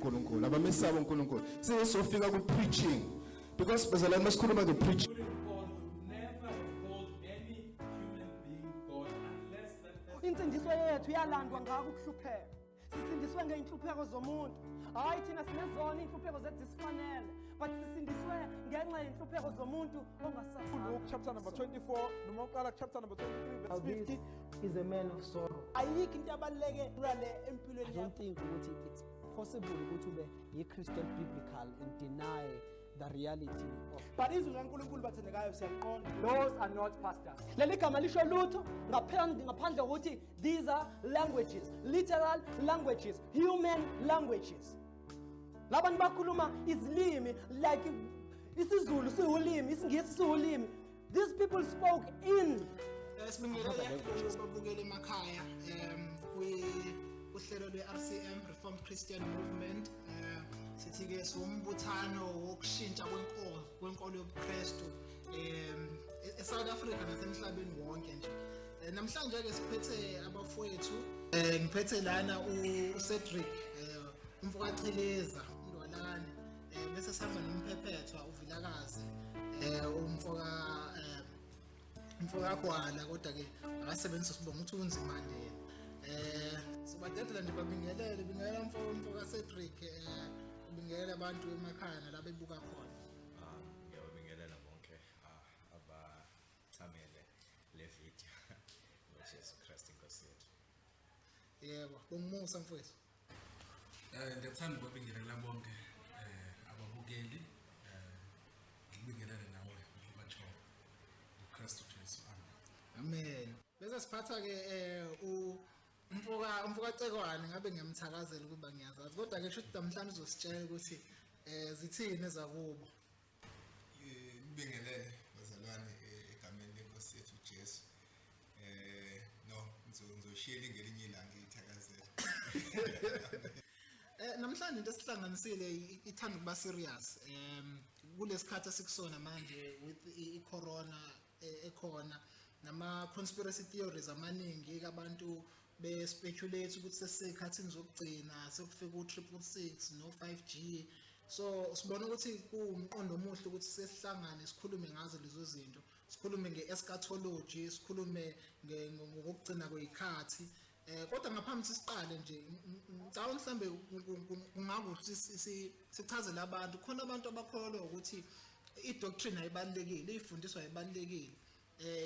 uNkulunkulu, abamesaba uNkulunkulu. Sesofika ku preaching, because bazalwane, masikhuluma nge preaching, Including Paul, would never have called any human being God unless that person Insindiso yethu yalandwa ngako ukuhlupheka. Sisindiswe ngey'nhlupheko zomuntu. Hhayi, thina sinezona iy'nhlupheko zethu zisifanele, but sisindiswe ngenxa yey'nhlupheko zomuntu. Luke chapter number 24, noma uqala chapter number 23 verse 50. Is a man of sorrow. Ayikho into abaluleke lale empilweni I don't yakho. think ukuthi it's possible ukuthi ube yi-Christian biblical and deny the reality of But izwi likaNkulunkulu, bathandekayo, siyaqonda. Those are not pastors. Leli gama lisho lutho ngaphandle kokuthi these are languages, literal languages, human languages. Labantu bakhuluma izilimi, like isiZulu siwulimi, isiNgisi siwulimi. These people spoke in Sibingelele babukele emakhaya kwi uhlelo lwe-RCM, Reformed Christian Movement. Sithi ke siwumbuthano wokushintsha kwenkolo yobuKristu eSouth Africa nasemhlabeni wonke nje. Namhlanje ke siphethe abafowethu. Ngiphethe lana uCedric, umfokaChiliza, uNdwalane, bese sihamba noMphephethwa, uVilakazi, umfokaGwala, kodwa ke akasebenzisa sibonga ukuthi uNzimande yena. Sobadedela nje babingelele. Bingelela umfo kaCedric, ubingelela abantu emakhaya nalabo ebuka khona. Ngiyababingelela bonke abathamele le video ngoJesu Kristu inkosi yethu. Yebo, bongumusa mfowethu. Ngiyathanda ukubabingelela bonke ababukeli, ngikubingelele nawe mfokaJob uKristu Jesu, amen. Amen. Bese siphatha ke umfokaCekwane. Ngabe ngiyamthakazela ukuba ngiyazazi, kodwa ke shuthi namhlanje uzositshela ukuthi zithini ezakubo. Ngibingelele bazalwane egameni lenkosi yethu uJesu. No, ngizoshiyela ngelinye ilanga ithakazela. Namhlanje into esihlanganisile ithanda ukuba serious. Kulesikhathi esikusona manje with i-corona ekhona nama conspiracy theories amaningi, abantu be speculate ukuthi sesisekhathini zokugcina, sekufika u666 no 5G. So sibona ukuthi kuwumqondo omuhle ukuthi sesihlangane sikhulume ngazo lezo zinto, sikhulume nge-eschatology, sikhulume ngokugcina kwey'khathi. Kodwa ngaphambi siqale nje, ngicabanga mhlambe kungakuhle sichazele abantu. Khona abantu abakholwa ukuthi i-doctrine ayibalulekile, iy'fundiso ayibalulekile,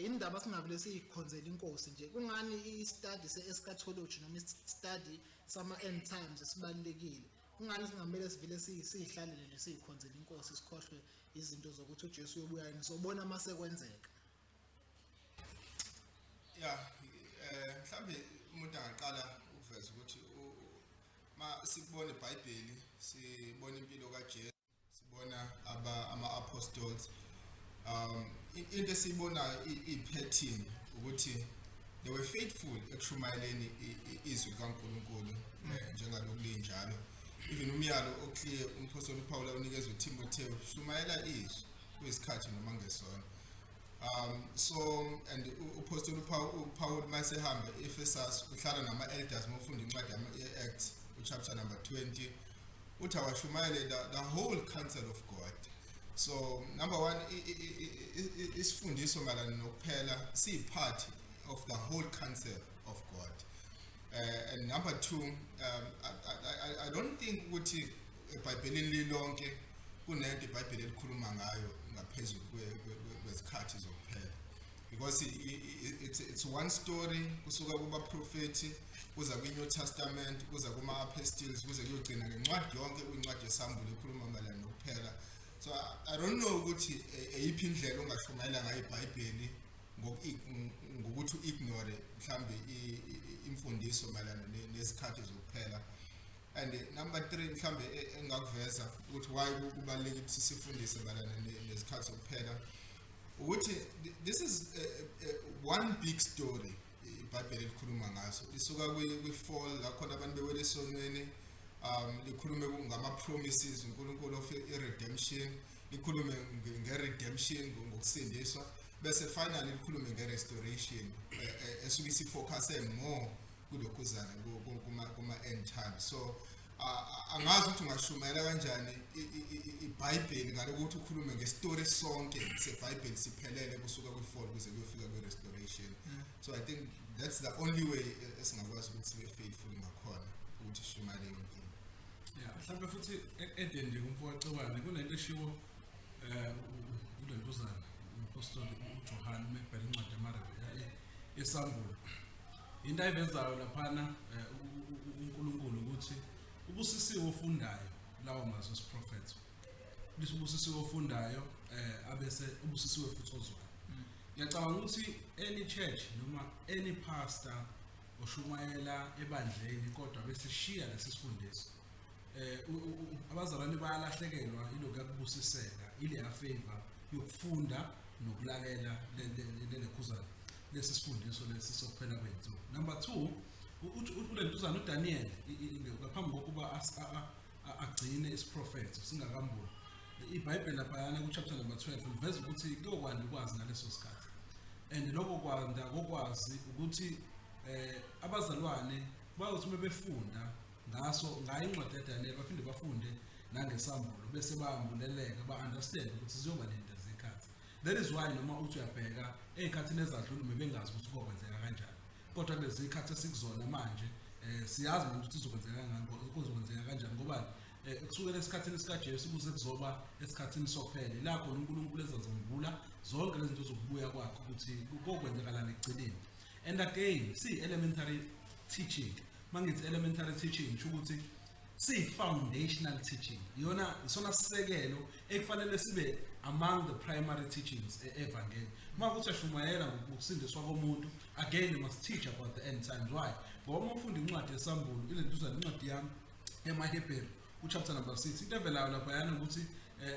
indaba singavele siyikhonzela inkosi nje. Kungani i-study se-eschatology noma i-study sama-end times sibalulekile? Kungani singamele sivele siyihlalele nje, siyikhonzele inkosi, sikhohlwe izinto zokuthi uJesu uyobuya yini, sobona uma sekwenzeka? Ya, mhlambe umuntu angaqala ukuveza ukuthi ma sibona iBhayibheli, sibona impilo kaJesu, sibona aba ama apostles, into esiyibonayo i-pattern ukuthi they were faithful ekushumayeleni izwi likaNkulunkulu njengaloku linjalo. Even umyalo oclear umpostoli uPaul unikezwe uTimotheo, shumayela izwi kuyisikhathi noma ngesona. So and upostoli uPaul masehambe eEphesus uhlala nama elders. Mawufunda incwadi ye-Acts, uchapter number 20, uthi awashumayele the whole counsel of God. So number one, isifundiso mayelana nokuphela siyi-part of the whole counsel of God. And number two, I don't think ukuthi eBhayibhelini lilonke kunento iBhayibheli elikhuluma ngayo ngaphezulu kwezikhathi zokuphela, because it's one story kusuka kubaprofeti kuza kwi-New Testament, kuza kuma-apostles, kuze kuyogcina ngencwadi yonke, kuyincwadi yeSambulo ekhuluma mayelana nokuphela. So I don't know ukuthi eyiphi indlela ongashumayela ngayo iBhayibheli ngokuthi u-ignore mhlambe imfundiso mayelana nezikhathi zokuphela. And number 3 mhlambe engakuveza ukuthi why kubalulekile ukuthi sifundise mayelana nezikhathi zokuphela, ukuthi this is one big story iBhayibheli elikhuluma ngaso. Lisuka kwi-fall la khona abantu bewele esonweni, likhulume ngama promises uNkulunkulu of i-redemption, likhulume nge-redemption, ngokusindiswa, bese finally likhulume nge-restoration esuke isifocuse more kulokhuzana kuma end times. So Angazi ukuthi ungashumayela kanjani iBhayibheli ngalokuthi ukhulume ngestory sonke seBhayibheli siphelele kusuka kwi-fall kuze kuyofika kwi-restoration. So I think that's the only way esingakwazi ukuthi sibe faithful ngakhona ukuthi sishumayele yonke into. Ya, mhlawumbe futhi eden nje umfowacebane kunento eshiwo kulentuzana umpostoli uJohn mebhala incwadi yesambulo. Into ayivezayo laphana uNkulunkulu ukuthi ubusisiwe ofundayo lawo mazwi esiprofetho, ubusisiwe ofundayo abese ubusisiwe futhi ozwayo. Ngiyacabanga ukuthi any church noma any pastor oshumayela ebandleni kodwa bese shiya lesi sifundiso, abazalwane bayalahlekelwa ilokhu yakubusiseka ile favor yokufunda nokulalela lekhuzana lesi sifundiso lesi sokuphela kwethu. Number 2, ulentuzana uDaniel ngaphambi kokuba agcine isiprofetho singakambuli, iBhayibheli laphayana ku chapter number 12 liveza ukuthi kuyokwanda ukwazi ngaleso sikhathi, and lokho kwanda kokwazi ukuthi abazalwane bayothi uma befunda ngaso ngayo incwadi yaDaniel baphinde bafunde nangesambulo bese bayambuleleka ba-understand ukuthi ziyoba nento zikhathi. That is why noma uthi uyabheka ey'khathini ezadlule bebengazi ukuthi kokwenzeka kanjani, kodwa kulezi zikhathi esikuzona manje siyazi manje ukuthi kuzokwenzeka kanjani, ngoba kusukela esikhathini sikaJesu kuze kuzoba esikhathini sokuphela la khona uNkulunkulu ezazombula zonke lezi zinto zokubuya kwakhe ukuthi kokwenzakalani ekugcineni. And again, see elementary teaching, mangithi elementary teaching ngisho ukuthi si foundational teaching, yona isona sisekelo ekufanele sibe among the primary teachings evangeli. Uma kuthi ashumayela ngokusindiswa komuntu, again you must teach about the end times. Why? Ngoba uma ufunda incwadi yesambulo, ilentuzana incwadi yami emaHebheru uchapter number 6, into evelayo laphayana ukuthi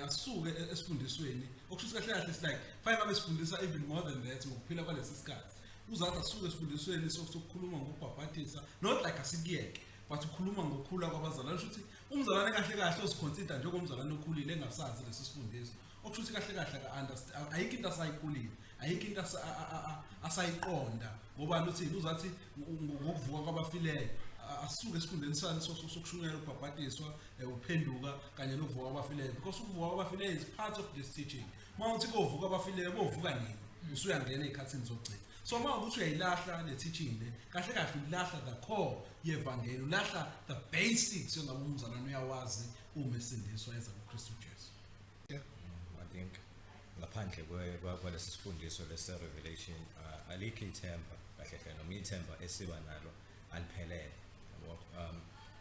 asisuke esifundisweni okusho kahle kahle it's like five abe sifundisa even more than that ngokuphila kwalesi sikhathi. Uzathi asuke esifundisweni sokukhuluma ngokubhabhadisa, not like asikuyeke, but ukhuluma ngokukhula kwabazalwane, kusho ukuthi umzalwane kahle kahle oziconsider njengomzalwane okhulile engasazi lesi sifundiso, okusho ukuthi kahle kahle aka-understand, ayikho into asayikhulile, ayikho into asayiqonda. Ngoba uthini? Uzathi ngokuvuka kwabafileyo asuke esifundeni sani sokushunyayela ukubhabhadiswa, uphenduka kanye nokuvuka kwabafileyo, because ukuvuka kwabafileyo is part of this teaching. Uma uthi kovuka abafileyo, bovuka nini? Usuyangena ey'khathini zokugcina. So uma ukuthi uyayilahla le teaching le, kahle kahle ulahla the core yevangeli, ulahla the basics yongabe umzalwane uyawazi uma esindiswa eza kuKristu Jesu. I think ngaphandle kwalesi sifundiso lesi revelation, alikho ithemba kahle kahle, noma ithemba esiba nalo aliphelele, yabo.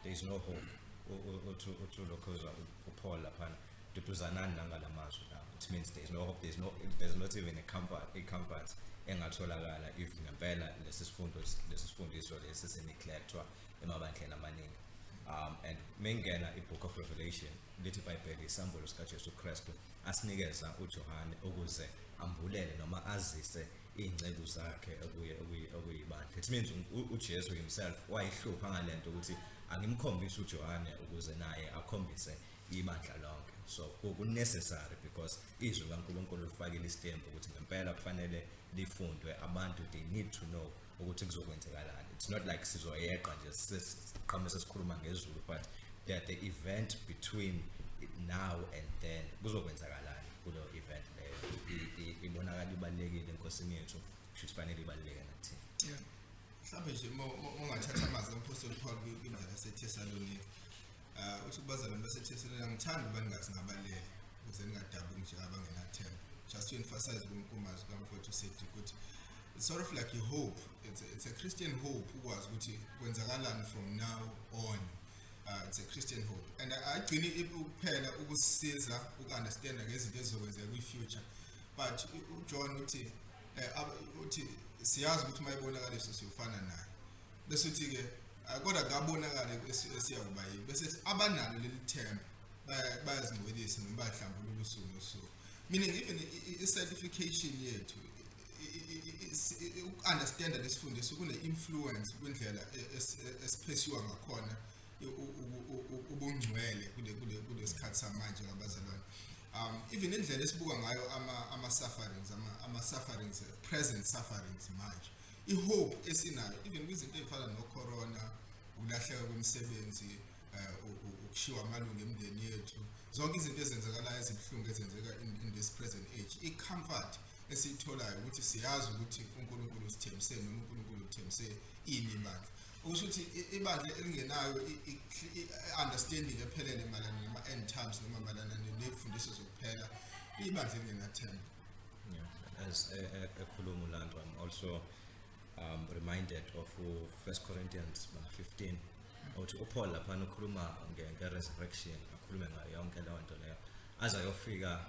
There is no hope. Uthi lokhuza uPaul laphana, duduzanani nangalamazwi la. It means there is no hope, there's not even a comfort engatholakala if ngempela lesi sifundiso lesi sineglectwa emabandleni amaningi. And mengena iBook of Revelation, lithi iBhayibheli isambulo sikaJesu Kristu asinikeza uJohane ukuze ambulele noma azise iy'nceku zakhe okuyibandla. It means uJesu himself wayihlupha ngalento ukuthi angimkhombise uJohane ukuze naye akhombise ibandla lonke. So ku-necessary because izwi likaNkulunkulu lifakile isitembu ukuthi ngempela kufanele lifundwe abantu. They need to know ukuthi kuzokwenzekalani. It's not like sizoyeqa nje siqhamuke sesikhuluma ngezulu, but that the event between now and then, kuzokwenzakalani kuleyo event leyo, ibonakala ibalulekile enkosini yethu, kusho ukuthi fanele ibaluleke nakuthina. Mhlawumbe nje uma ungathatha amazwi kaMphostoli Paul kwindlela yaseThesalonika, uthi kubazalwane baseThesalonika, ngithanda ukuba ningazi ngabalele ukuze ningadabuki njengabangenathemba. Just to emphasize kumazwi kamfowethu Cedric ukuthi it's sort of like a hope, it's a Christian hope ukwazi ukuthi kwenzakalani from now on. It's a Christian hope and ayigcini kuphela ukusisiza uku-understanda ngezinto ezizokwenzeka kwi-future, but uJohn uthi uthi siyazi ukuthi uma ibonakaliso siyofana naye, bese uthi-ke kodwa kungabonakala esiyakuba yini, bese ethi abanalo leli themba bayazingcwelisa noma bayahlambulula usuku nosuku, meaning even i-sanctification yethu, uku-understanda lesifundiso kune-influence kwindlela esiphesiwa ngakhona ubungcwele kulesikhathi samanje ngabazalwane. Even indlela esibuka ngayo ama sufferings, ama sufferings, present sufferings manje, i-hope esinayo even kwizinto ey'fana no-corona, ukulahleka kwemisebenzi, Ukushiwa amalungu emindeni yethu, zonke izinto ezenzakalayo ezibuhlungu ezenzeka in this present age, i-comfort esiyitholayo ukuthi siyazi ukuthi uNkulunkulu usithembise noma uNkulunkulu uthembise ini ibandla. Okusho ukuthi ibandla elingenayo i-understanding ephelele mayelana nama-end times noma mayelana ney'mfundiso zokuphela, ibandla elingenathemba. Yeah, as ekhuluma uLando, I'm also reminded of 1 Corinthians 15, uthi uPaul laphana ukhuluma nge-resurrection, akhulume ngayo yonke leyo nto leyo, aze ayofika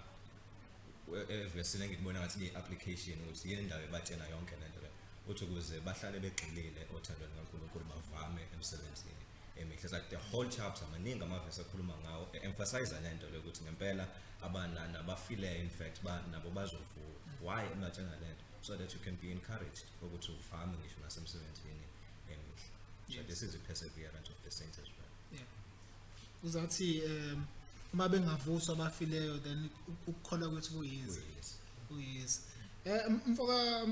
evesini engikubona ngathi liyi-application ukuthi yini indawo ebatshena yonke le nto leyo, uthi ukuze bahlale begxilile othandweni kaNkulunkulu, bavame emsebenzini emihle. It's like the whole chapter, maningi amavesi akhuluma ngawo, emphasize le nto leyo ukuthi ngempela abafileyo in fact nabo bazovuka. Why ebatshena le nto? So that you can be encouraged ukuthi uvame ngisho nasemsebenzini emihle. So this is the perseverance of the saints as well. Yeah. Uzathi uma bengavuswa abafileyo, then ukukholwa kwethu kuyize. Kuyize. Mfoka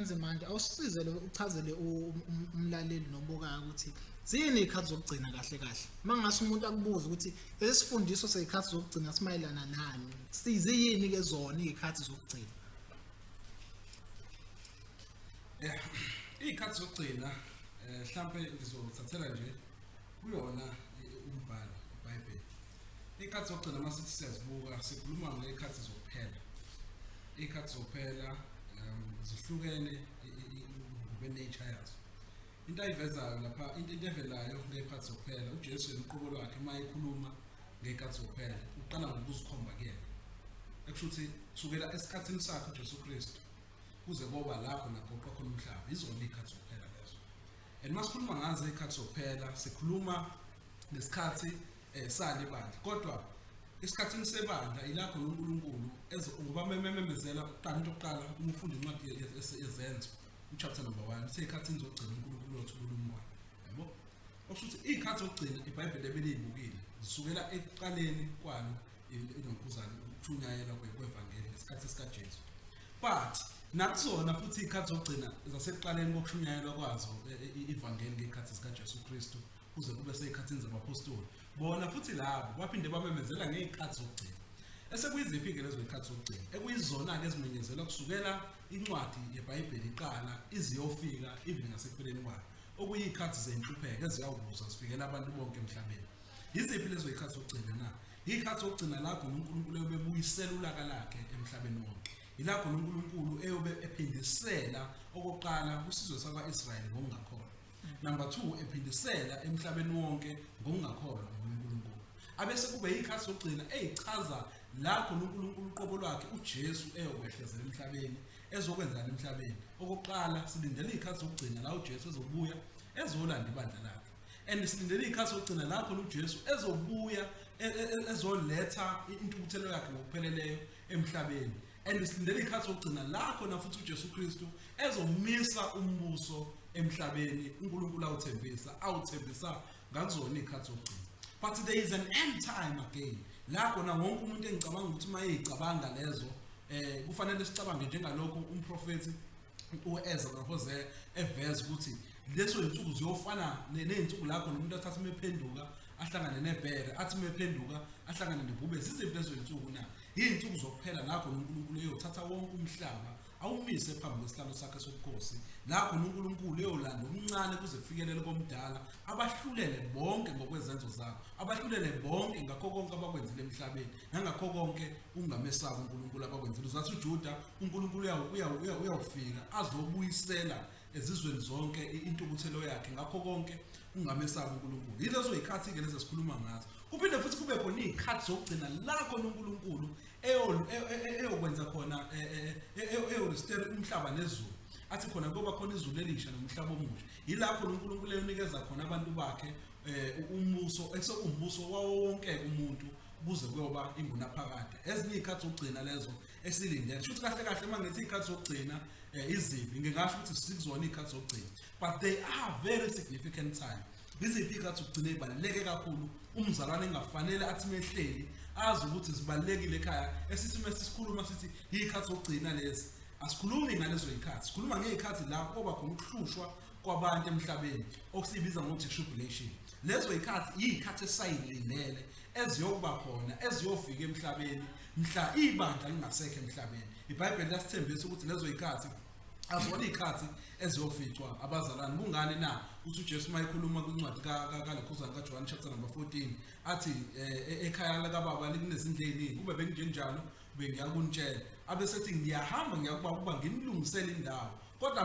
Nzimande, awusizele uchazele umlaleli nobukayo ukuthi zini izikhathi zokugcina kahle kahle. Mangase umuntu akubuza ukuthi lesifundiso sezikhathi zokugcina simayelana nani? Siziyini ke zona izikhathi zokugcina? Yeah, izikhathi zokugcina mhlambe ngizothathela nje kuyona umbhalo iBhayibheli. Izikhathi zokugcina masithi siyazibuka, sikhuluma ngezikhathi zokuphela. Izikhathi zokuphela zihlukene ngokwe-nature yazo. Into ayivezayo lapha, into evelayo ngezikhathi zokuphela, uJesu yena uqobo lwakhe uma ekhuluma ngezikhathi zokuphela, uqala ngokuzikhomba kuyena. Ekusho ukuthi kusukela esikhathini sakhe uJesu Kristu kuze koba lapho nagoqa khona umhlaba, izona izikhathi zokuphela lezo. And masikhuluma ngazo izikhathi zokuphela, sikhuluma ngesikhathi sale ibandla. Kodwa esikhathini sebandla ilapho uNkulunkulu ngoba mememezela uqala into yokuqala uma ufunda incwadi yeZenzo chapter number 1, seyikhathini zokugcina uNkulunkulu uyothulula umoya. Yabo? Okusho ukuthi izikhathi zokugcina iBhayibheli ebeliyibukile zisukela ekuqaleni kwalo inonkuzana ukushunyayelwa kwevangeli ngesikhathi sikaJesu. But nakuzona futhi izikhathi zokugcina zasekuqaleni kokushunyayelwa kwazo ivangeli ngezikhathi zikaJesu Kristu kuze kube seyikhathini zabapostoli, bona futhi labo baphinde bamemezela ngezikhathi zokugcina. Esekuyiziphi ke lezo zikhathi zokugcina? Ekuyizona-ke ezimenyezelwa kusukela incwadi yeBhayibheli iqala iziyofika even ngasekupheleni kwayo, okuyizikhathi zenhlupheko eziyawukuza zifikela abantu bonke emhlabeni. Yiziphi lezo zikhathi zokugcina na? Izikhathi zokugcina lapho uNkulunkulu eyobebuyisela ulaka lakhe emhlabeni wonke. Yilapho uNkulunkulu eyobe ephindisela okokuqala kusizwe sakwa-Israyeli ngokungakholwa. Number 2, ephindisela emhlabeni wonke ngokungakholwa nguNkulunkulu. Abese kube izikhathi zokugcina ezichaza lapho uNkulunkulu uqobo lwakhe uJesu eyokwehlezela emhlabeni, ezokwenzana emhlabeni. Okokuqala silindele izikhathi zokugcina la uJesu ezobuya ezolanda ibandla lakhe. And silindele izikhathi zokugcina lapho uJesu ezobuya ezoletha intukuthelo yakhe ngokupheleleyo emhlabeni. And silindele izikhathi zokugcina la khona futhi uJesu Kristu ezomisa umbuso emhlabeni uNkulunkulu awuthembisa ngakuzona izikhathi zokugcina. But there is an end time again. La khona wonke umuntu engicabanga ukuthi uma eyicabanga lezo kufanele sicabange njengalokho umprofeti uEzra noHosea eveza ukuthi leso insuku ziyofana nezinsuku la khona umuntu athatha imephenduka ahlangane nebhere, athi imephenduka ahlangane nebhubesi. Iziphi lezo insuku na? Izinsuku zokuphela la khona uNkulunkulu eyothatha wonke umhlaba awumise phambi kwesihlalo sakhe sobukhosi, la khona uNkulunkulu eyolanda omncane kuze kufikelele komdala, abahlulele bonke ngokwezenzo zabo, abahlulele bonke ngakho konke abakwenzile emhlabeni nangakho konke ungamesabi uNkulunkulu abakwenzile. Uzathi uJuda uNkulunkulu uyawufika azobuyisela ezizweni zonke intukuthelo yakhe ngakho konke ungamesabi uNkulunkulu. Yilezo zikhathi ke lezi esikhuluma ngazo. Kuphinde futhi kube khona izikhathi zokugcina la khona uNkulunkulu eyokwenza khona eyorestore umhlaba nezulu, athi khona kuba khona izulu elisha nomhlaba omusha. Yilapho uNkulunkulu eyonikeza khona abantu bakhe umbuso, esekuwumbuso wawo wonke umuntu kuze kuyoba ingunaphakade. Ezinye izikhathi zokugcina lezo esilindele. Shuthi kahle kahle uma ngithi izikhathi zokugcina iziphi, ngingasho ukuthi sikuzona izikhathi zokugcina, but they are very significant time. Iziphi izikhathi zokugcina ezibaluleke kakhulu umzalwane engafanele athi mehleli azi ukuthi zibalulekile ekhaya? Esithi mesikhuluma sithi izikhathi zokugcina lezi, asikhulumi ngalezo zikhathi, sikhuluma ngezikhathi la kuba khona ukuhlushwa kwabantu emhlabeni okusibiza ngokuthi tribulation. Lezo zikhathi izikhathi esayilindele eziyokuba khona, eziyofika emhlabeni mhla ibandla lingasekho emhlabeni. IBhayibheli lasithembisa ukuthi lezo zikhathi azona izikhathi eziyoficwa abazalwane. Kungani na? Uthi uJesu mayekhuluma kwincwadi kaLekhuzana kaJohn chapter number 14 athi ekhaya likaBaba likunezindlu eziningi, kube benginjenjalo bengiyakunitshela. Abesethi ngiyahamba ngiyakuba ukuba nginilungisele indawo, kodwa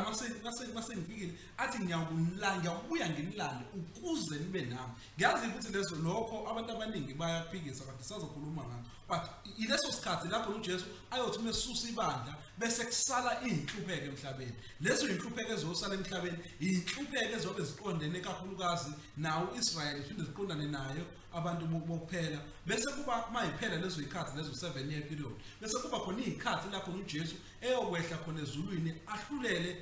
mase ngifikile athi ngiyakubuya nginilande ukuze nibe nami. Ngiyazi ukuthi lezo lokho abantu abaningi bayaphikisa, kanti sazokhuluma ngakho, but ileso sikhathi lapho uJesu ayothi mesusa ibandla bese kusala inhlupheko emhlabeni. Lezo inhlupheko ezosala emhlabeni inhlupheko ezobe ziqondene kakhulukazi nawo uIsrael, iphinde ziqondane nayo abantu bokuphela. Bese kuba mayiphela lezo zikhathi, lezo 7 year period, bese kuba khona izikhathi lapho uJesu eyokwehla khona ezulwini ahlulele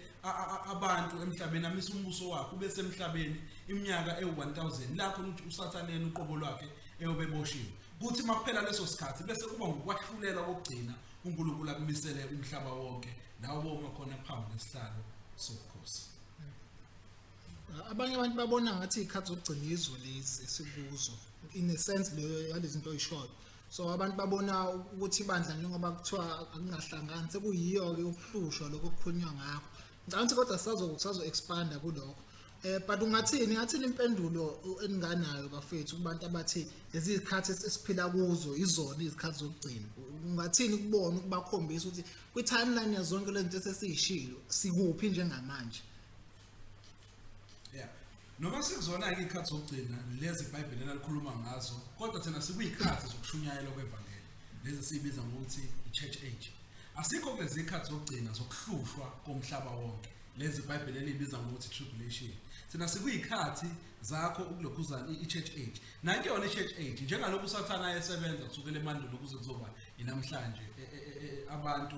abantu emhlabeni, amise umbuso wakhe ube semhlabeni iminyaka ewu1000, lapho uSathane yena uqobo lwakhe eyobeboshiwe. Kuthi makuphela leso sikhathi bese kuba ngokwahlulela kokugcina uNkulunkulu akumisele umhlaba wonke lawo boma khona phambi kwesihlalo sobukhosi. Abanye abantu babona ngathi izikhathi zokugcina izwe lezi esikuzo, in a sense leyo yalezi zinto oyishoyo. So abantu babona ukuthi ibandla njengoba kuthiwa akungahlangani sekuyiyo-ke ukuhlushwa lokho okukhulunywa ngakho. Ngicabanga ukuthi kodwa sisazo expanda kulokho. But ungathini impendulo eninganayo bafethu kubantu abathi lezi zikhathi esiphila kuzo izona izikhathi zokugcina? Ungathini kubona ukubakhombisa ukuthi kwi-timeline yazonke lezi zinto esesiyishilo sikuphi njengamanje? Yeah. Noma sikuzona-ke iy'khathi zokugcina lezi iBhayibheli elalikhuluma ngazo, kodwa thina sikuy'khathi zokushunyayelwa kwevangeli, lezi siyibiza ngokuthi i-church age. Asikho kulezi zikhathi zokugcina zokuhlushwa komhlaba wonke, lezi iBhayibheli eliyibiza ngokuthi tribulation. Thina sikuy'khathi zakho ukulokhuzana i-church age. Nanke yona i-church age, njengalokhu uSathane ayesebenza kusukela emandulo kuze kuzoba inamhlanje, abantu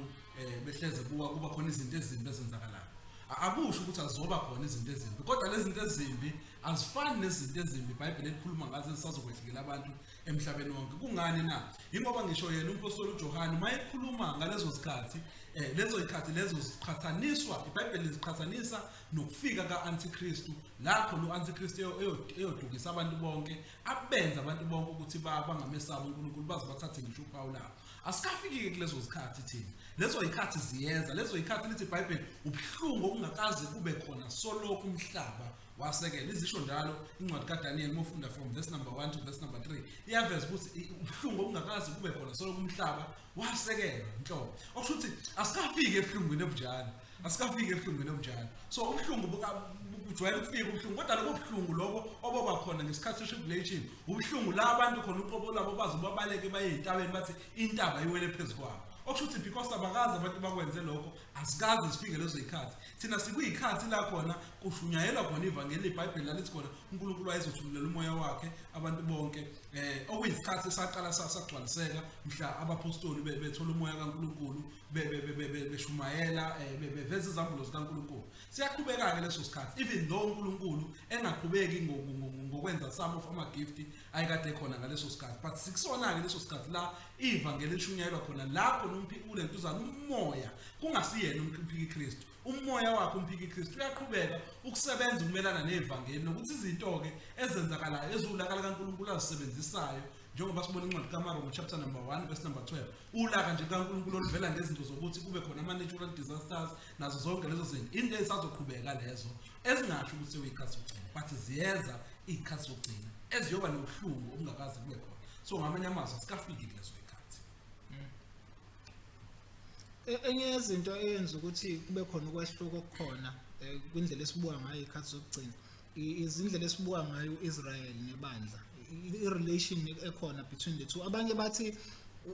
behleze kuba khona izinto ezimbi ezenzakalayo. Akusho ukuthi azoba khona izinto ezimbi, kodwa lezi zinto ezimbi azifani nezinto ezimbi iBhayibheli elikhuluma ngazo ezisazokwehlikela abantu emhlabeni wonke. Kungani na? Ingoba ngisho yena umpostoli uJohane mayekhuluma ngalezo zikhathi, lezo zikhathi lezo ziqhathaniswa, iBhayibheli liziqhathanisa nokufika ka-Antikristu, lapho lo Antikristu eyodukisa abantu bonke, abenza abantu bonke ukuthi bangamesabi uNkulunkulu, baze bathathe ngisho uphawu labo. Asikafiki-ke kulezo zikhathi thina. Lezo zikhathi ziyeza, lezo zikhathi lithi iBhayibheli ubuhlungu obungakaze kube khona solokhu umhlaba wasekela. Izisho njalo incwadi kaDaniel uma ufunda from verse number 1 to verse number 3, iyaveza ukuthi ubuhlungu obungakaze kube khona solokhu umhlaba wasekelwa nhlobo. Okusho ukuthi asikafiki ebuhlungwini obunjalo, asikafiki ebuhlungwini obunjalo. So ubuhlungu bujwayele ukufika ubuhlungu, kodwa lobo buhlungu lobo oboba khona ngesikhathi se-tribulation, ubuhlungu la abantu khona uqobo lwabo baze babaleke baye ey'ntabeni bathi intaba iwele phezu kwabo. Okusho ukuthi because abakaze abantu bakwenze lokho, asikaze sifike lezo zikhathi. Thina sikuyikhathi la khona kushunyayelwa khona ivangeli, iBhayibheli lalithi khona uNkulunkulu wayezothululela umoya wakhe abantu bonke, okuyisikhathi esaqala sagcwaliseka mhla abapostoli bethola umoya kaNkulunkulu, beshumayela, beveza izambulo zikaNkulunkulu. Siyaqhubeka-ke leso sikhathi, even though uNkulunkulu engaqhubeki ngokwenza some of ama-gift ayekade khona ngaleso sikhathi, but sikusona-ke leso sikhathi la ivangeli elishunyayelwa khona, lapho ulentuzana umoya kungasiyena umphiki-Kristu, umoya wakhe umphiki-Kristu uyaqhubeka ukusebenza ukumelana nevangeli, nokuthi izinto-ke ezenzakalayo eziwulaka likaNkulunkulu azisebenzisayo, njengoba sibona incwadi kaMaroma chapter number 1 verse number 12, ulaka nje kaNkulunkulu oluvela ngezinto zokuthi kube khona ama-natural disasters nazo zonke lezo zinto, into ezisazoqhubeka lezo ezingasho ukuthi sekuyikhathi zokugcina, but ziyeza iy'khathi zokugcina eziyoba nobuhlungu obungakaze kube khona. So ngamanye amazwi asikafiki kulezo y'khathi. Enye yezinto eyenza ukuthi kube khona ukwehluka okukhona kwindlela esibuka ngayo iy'khathi zokugcina, izindlela esibuka ngayo u-Israel nebandla, i-relation ekhona between the two. Abanye bathi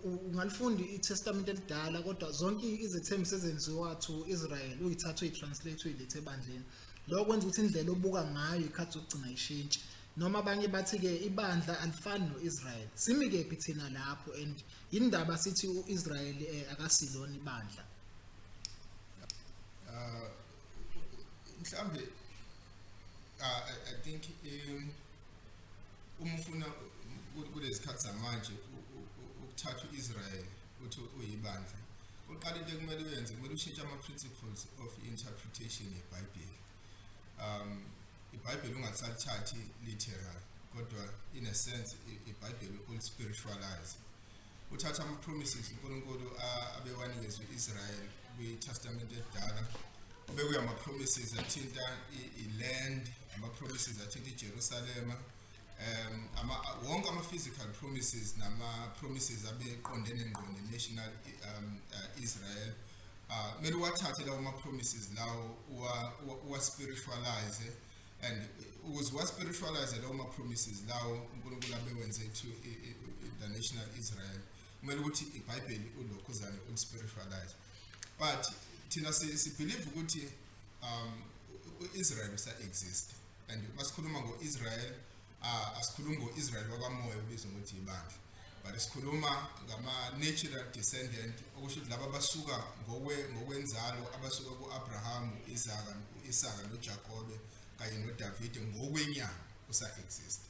ungalifunda iTestament elidala, kodwa zonke izethembiso ezenziwa to Israel uyithathe uyitranslate uyilethe ebandleni. Lokho kwenza ukuthi indlela obuka ngayo ikhathi zokugcina ishintshe. Noma abanye bathi-ke ibandla alifani no-Israel. Simi kephi thina lapho, and yindaba sithi u-Israel akasilona ibandla? Mhlambe I think uma ufuna kulezi khathi zamanje ukuthatha uIsrael uthi uyibandla, uqala into ekumele uyenze, kumele ushintshe ama-principles of interpretation yeBhayibheli. iBhayibheli ungasalithathi literal, kodwa in a sense iBhayibheli ulispiritualize, uthatha ama-promises uNkulunkulu abewanikezwe u-Israel kwi-Testament edala, obekuyama-promises athinta i-land, ama-promises athinta iJerusalema, ama wonke ama-physical promises nama-promises abeqondene ngqo ne-national Israel. Kumele uwathathe lawo ma-promises lawo, uwa-spiritualize, and ukuze uwa-spiritualize lawo ma-promises lawo uNkulunkulu abewenze to the national Israel, kumele ukuthi iBhayibheli ulokhuzane ulispiritualize. But thina sibelieve ukuthi u-Israel usa-exist, and masikhuluma ngo-Israel, asikhulumi ngo-Israel wakamoya ubizwa ngokuthi ibandla, but sikhuluma ngama-natural descendant, okusho ukuthi laba abasuka ngokwenzalo, abasuka ku-Abraham, u-Isaka noJakobe kanye noDavide ngokwenyama usa-exist.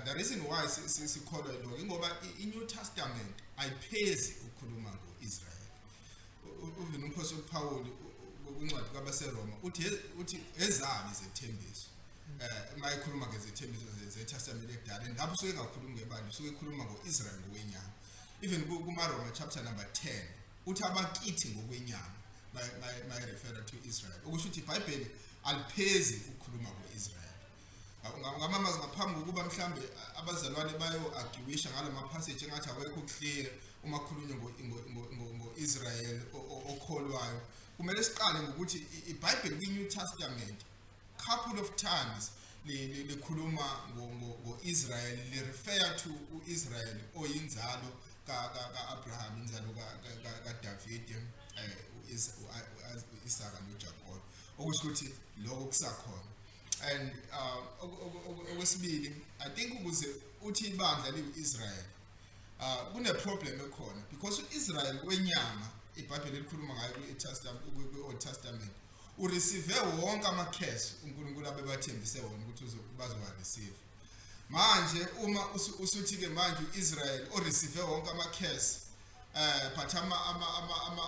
The reason why sikholwa lokho ingoba i-New Testament ayiphezi ukukhuluma ngo-Israel. Even umpostoli Paul kwincwadi kwabaseRoma uthi ezabi izethembiso, mayekhuluma ngezethembiso zeTestament ekudala, and lapho usuke engakhulumi ngebandla, usuke ekhuluma ngo-Israel ngokwenyama. Even kuma-Roma chapter number 10 uthi abakithi ngokwenyama, may refer to Israel, okusho ukuthi iBhayibheli aliphezi ukukhuluma ngo-Israel. Ngamamazi ngaphambi kokuba mhlambe abazalwane bayo-arguisha ngalama passage engathi awekho clear uma kukhulunywa ngo-Israel okholwayo, kumele siqale ngokuthi iBhayibheli kwi-New Testament couple of times likhuluma ngo-Israel, li-refer to u-Israel oyinzalo ka-Abraham, inzalo kaDavide, u-Isaka noJakobe, okusho ukuthi lokho kusakhona. And okwesibili, I think ukuze uthi ibandla liwu-Israel, kune problem ekhona, because uIsrael wenyama iBhayibheli elikhuluma ngayo kwi-Old Testament ureceive wonke ama-curse uNkulunkulu abebathembise wona ukuthi bazowa-receive. Manje uma usuthi-ke manje u-Israel oreceive wonke ama-curse, but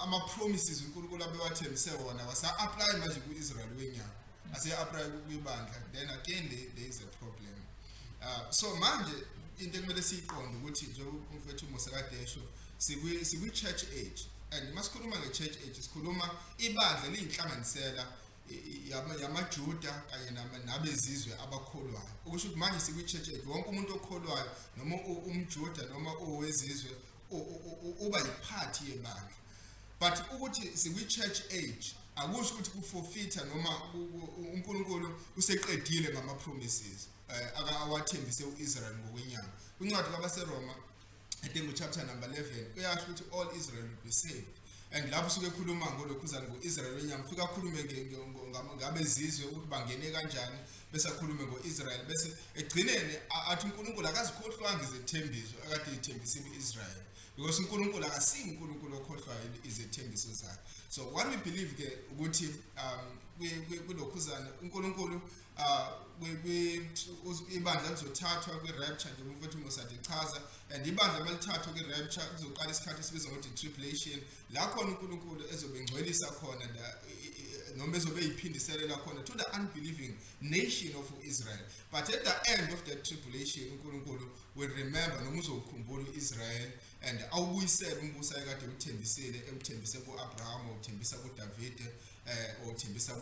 ama-promises uNkulunkulu abewathembise wona wasa-apply manje ku-Israel wenyama, ase-apply kwibandla, then again there is a problem. So manje into ekumele siyiqonde ukuthi njengoba umfethu uMusa kade esho, sikwi-church age, and masikhuluma nge-church age sikhuluma ibandla liyinhlanganisela yamaJuda kanye nabezizwe abakholwayo, okusho ukuthi manje sikwi-church age, wonke umuntu okholwayo noma umJuda noma owezizwe uba yiphathi yebandla. But ukuthi sikwi-church age akusho ukuthi kuforfeita noma uNkulunkulu useqedile ngama-promises awathembise u-Israel ngokwenyama. Kwincwadi kwabaseRoma, I think chapter number 11, uyasho ukuthi all Israel will be saved, and lapho usuke ekhuluma ngolokhuzana ngo-Israel wenyama, ufike akhulume ngabezizwe ukuthi bangene kanjani, bese akhulume ngo-Israel, bese egcineni athi uNkulunkulu akazikhohlwanga izethembiso akade eyithembisile u-Israel, because uNkulunkulu akasiyi uNkulunkulu okhohlwayo izethembiso zakhe. So what we believe ke ukuthi kulokhuzana uNkulunkulu ibandla lizothathwa kwi-rapture, njengoba umfethu Musa echaza, and ibandla malithathwa kwi-rapture kuzoqala isikhathi esibizwa ngokuthi tribulation, la khona uNkulunkulu ezobe engcwelisa khona noma ezobe eyiphindiselela khona to the unbelieving nation of Israel. But at the end of the tribulation uNkulunkulu will remember noma uzokhumbula uIsrael and awubuyisele umbuso ayekade uthembisile, ewuthembise kuAbraham, uthembisa kuDavide, uthembisa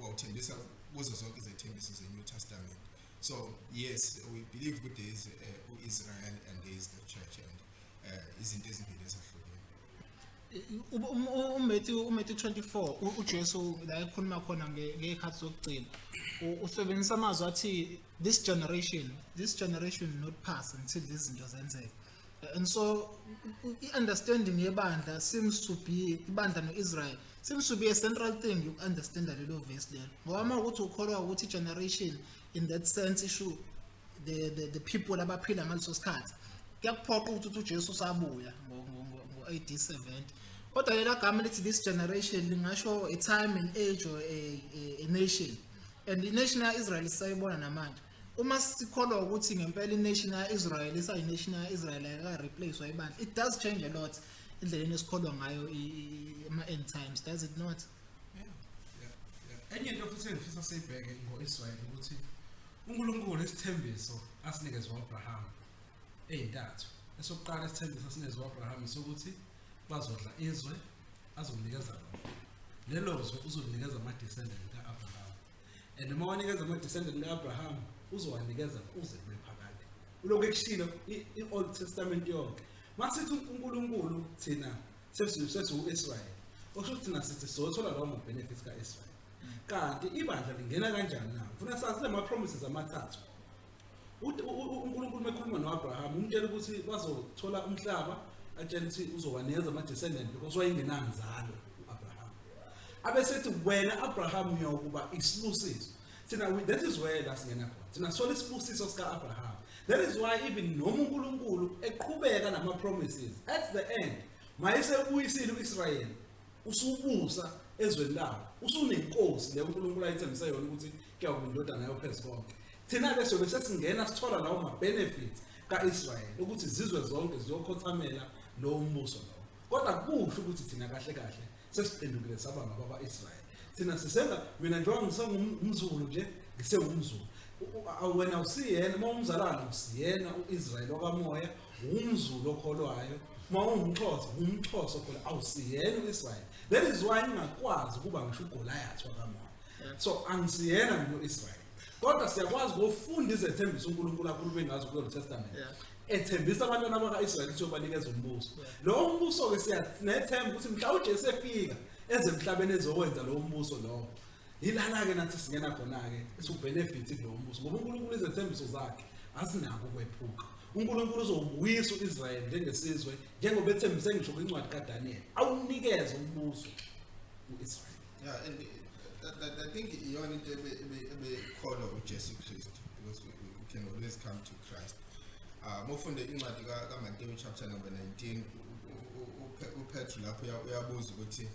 wawuthembisa kuzo zonke izethembiso ze-New Testament. So yes, we believe ukuthi there is uIsrael and there is the church, and izinto ezimbili ezahlukene. uMatthew 24, uJesu la ekhuluma khona ngezikhathi zokugcina, usebenzisa amazwi athi this generation will not pass until lezi zinto zenzeke. And so i-understanding yebandla seems to be, ibandla no-Israel seems to be a central thing yoku-understanda lelo verse lelo, ngoba uma ukuthi ukholwa ukuthi i-generation in that sense issue the people abaphila ngaleso sikhathi, kuyakuphoqa ukuthi uthi uJesu usabuya ngo-AD 70. Kodwa lela gama lithi this generation lingasho a time and age or a nation, and i-nation ya-Israel sisayibona namanje. Uma sikholwa ukuthi ngempela i-nation ya-Israel isayi-nation ya-Israel, ayika-replace ibandla, it does change a lot endleleni esikholwa ngayo ama-end times, does it not? Yeah. Enye into futhi engifisa siyibheke ngo-Israyeli ukuthi uNkulunkulu isithembiso asinikeze u-Abraham eyintathu. Esokuqala isithembiso asinikeze u-Abraham sokuthi bazodla izwe azomnikeza lona. Lelo zwe uzolinikeza ama-descendant ka-Abraham. And uma wanikeza ama-descendant ka-Abraham uzowanikeza kuze kube phakade. Ulokhu ekushilo i-Old Testament yonke. Masithi uNkulunkulu thina sesiwu-Israyeli. Okusho ukuthi thina sithi sizothola lawo ma-benefits ka-Israyeli. Kanti ibandla lingena kanjani na? Ufuna sazi lama promises amathathu. uNkulunkulu mekhuluma noAbraham umtshela ukuthi bazothola umhlaba, atshela ukuthi uzowanikeza ama-descendant because wayengenanzalo uAbraham. Abesethi wena Abraham uyokuba isibusiso. Thina that is where la singena khona. Thina sithola isibusiso sika-Abraham. That is why even noma uNkulunkulu eqhubeka nama promises at the end mayesebuyisile uIsrael usubusa ezweni lawo, usunenkosi le uNkulunkulu ayithembise yona ukuthi kuyakuba indodana yayo phezu konke. Thina ke sobe sesingena sithola lawo ma-benefits ka-Israel ukuthi izizwe zonke ziyokhothamela lowo mbuso lowo. Kodwa kusho ukuthi thina kahle kahle sesiphendukile saba ngabakwa-Israel. Thina sisenga, mina njengoba ngisengumZulu nje, ngisewumZulu. Wena usiyena, uma umzalwane usiyena u-Israel wakamoya, umZulu okholwayo. Uma ungumXhosa, umXhosa okholwayo, awusiyena u-Israel. That is why ngingakwazi ukuba ngisho uGoliath wakamoya. So angisiyena mina u-Israel. Kodwa siyakwazi ukufunda izethembiso uNkulunkulu akhulume ngazo kulo Testament. Ethembisa abantwana baka-Israyeli ukuthi uyobanikeza umbuso. Lowo mbuso-ke siyanethemba ukuthi mhla uJesu efika eze emhlabeni ezokwenza lowo mbuso lowo. Yilana-ke nathi singena khona-ke esiwu-benefit kulowo mbuso ngoba uNkulunkulu izethembiso zakhe azinako ukwephuka. uNkulunkulu uzowubuyisa u-Israyeli njengesizwe njengoba ethembise ngisho kwincwadi kaDaniel, awunikeze umbuso u-Israyeli. Yeah, and I think iyona into ebekholwa uJesu Kristu, because we can always come to Christ. Mofunde incwadi kaMateyu chapter number 19, uPetru lapho uyabuza ukuthi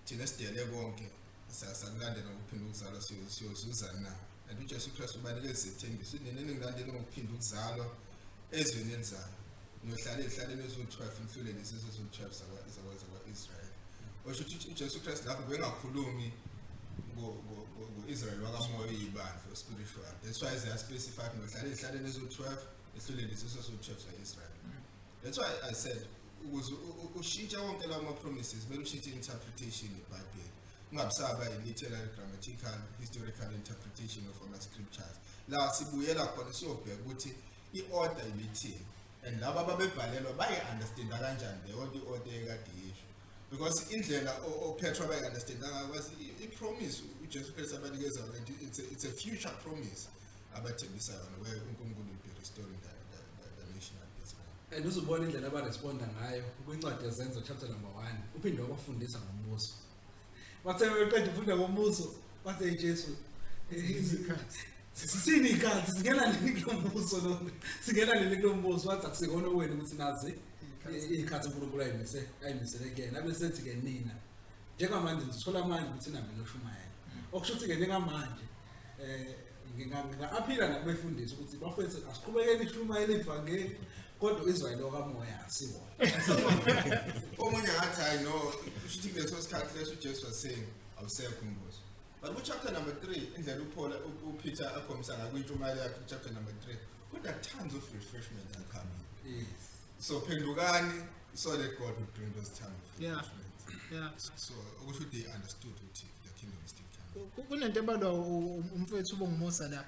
thina sidele konke sakulandela ngokuphinda ukuzalwa siyozuza na? And uJesu Kristu ubanikeza izethembiso, nina ningilandele ngokuphinda ukuzalwa ezweni elizayo niyohlala ezihlaleni eziwu-12 nihlule lezi eziwu-12 zakwa-Israyeli. Osho ukuthi uJesu Kristu lapho bengakhulumi ngo-Israel wakamoya oyibandla spiritual. That's why ziya-specify niyohlala ezihlaleni eziwu-12 nihlule lezi eziwu-12 zakwa-Israel. That's why I said ukuze ushintshe wonke lawo ma-promises kumele ushintshe i-interpretation yeBhayibheli, kungabisaba i-literal, grammatical, historical interpretation of ama-scriptures. La sibuyela khona siyobheka ukuthi i-order ibithini and laba ababebhalelwa bayi-understanda kanjani leyo nto i-order ekade yisho, because indlela oPetro abayi-understanda ngayo was i-promise uJesu Kristu abanikeza yona, it's a future promise abathembisa yona where uNkulunkulu will be restoring the nation of Israel. And uzubona indlela abaresponda ngayo kwincwadi yeZenzo chapter number 1, uphinde wabafundisa ngombuso. Bathe beqeda ukufunda ngombuso, bathe Jesu izikhathi sisini ikhathi singena nini kulo mbuso lo, singena nini kulo mbuso? Wathi akusikona wena ukuthi nazi ikhathi uNkulunkulu ayimisele kuyena. Abesethi ke nina njengamanje ngithola amandla ukuthi nami ngiyoshumayela. Okusho ukuthi ke njengamanje nginga-aphila nakubefundisi ukuthi bafethu asiqhubekeni ishumayela ivangeli, kodwa u-Israyeli wakamoya asiwona. Omunye ngathi hayi no, kusho ukuthi kuleso sikhathi leso uJesu was saying awusekho umbuso. But ku-chapter number 3 indlela uPaul uPeter akhombisa ngayo kwintshumayelo yakhe ku-chapter number 3, kodwa times of refreshment are coming. So phendukani so that God would bring those times of refreshment. So okusho ukuthi they understood ukuthi the kingdom is still coming. Kunento ebalwa umfowethu uBongumusa la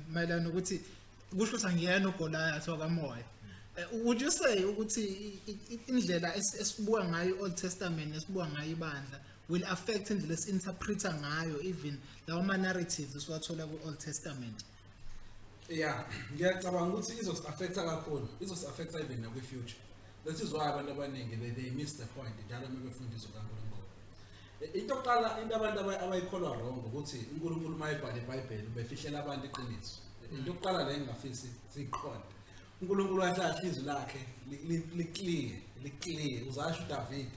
mayelana nokuthi kusho ukuthi angiyena uGoliath wakamoya. Would you say ukuthi indlela esibuka ngayo i-Old Testament esibuka ngayo ibandla will affect indlela esi-interpreta ngayo even lawo ma-narratives esiwathola ku-Old Testament? Yeah, ngiyacabanga ukuthi izos-affecta kakhulu, izos-affecta even nakwi-future. That is why abantu abaningi they miss the point njalo uma befunda izwi kaNkulunkulu. Into yokuqala, into abantu abayikholwa wrong ukuthi uNkulunkulu uma ebhala iBhayibheli ubefihlela abantu iqiniso. Into yokuqala le engingafisi siyiqonde, uNkulunkulu wahlahla izwi lakhe li-clear, li-clear. Uzasho uDavid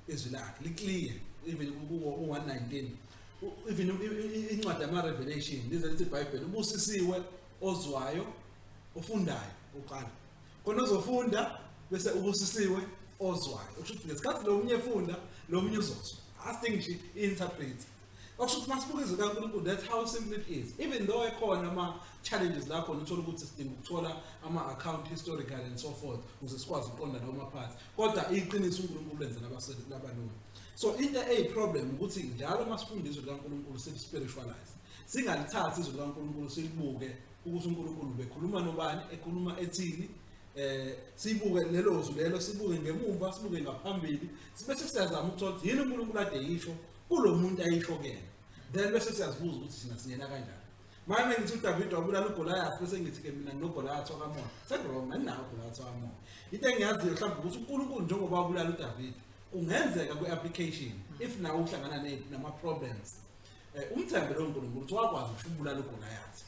izwi lakhe li-clear even ku-119, even incwadi yama-Revelation lize lithi iBhayibheli ubusisiwe ozwayo ofundayo uqala khona uzofunda bese ubusisiwe ozwayo. Okusho ukuthi ngesikhathi lo munye efunda lo munye uzozwa, asidingi nje i-interpret. Okusho ukuthi masibuka izwi likaNkulunkulu, that's how simple it is. Even though ekhona ama-challenges la khona, uthola ukuthi sidinga ukuthola ama-account historical and so forth ukuze sikwazi ukuqonda lawo ma-parts, kodwa iqiniso uNkulunkulu lenza labalula. So into eyi-problem ukuthi njalo masifunda izwi likaNkulunkulu sili-spiritualize, singalithathi izwi likaNkulunkulu silibuke ukuthi uNkulunkulu bekhuluma nobani, ekhuluma ethini, sibuke lelo zwi lelo, sibuke ngemumva, sibuke ngaphambili, bese siyazama ukuthola ukuthi yini uNkulunkulu ade yisho kulo muntu ayisho kuyena. Then bese siyazibuza ukuthi thina singena kanjani. Manje ngithi uDavid wabulala uGoliath, bese ngithi-ke mina nginoGoliath wakamoya, seku-wrong, anginawo uGoliath wakamoya. Into engiyaziyo mhlawumbe ukuthi uNkulunkulu njengoba wabulala uDavid, kungenzeka kwi-application if nawe uhlangana nama-problems, umthembe lowo Nkulunkulu ukuthi wakwazi ngisho ukubulala uGoliath,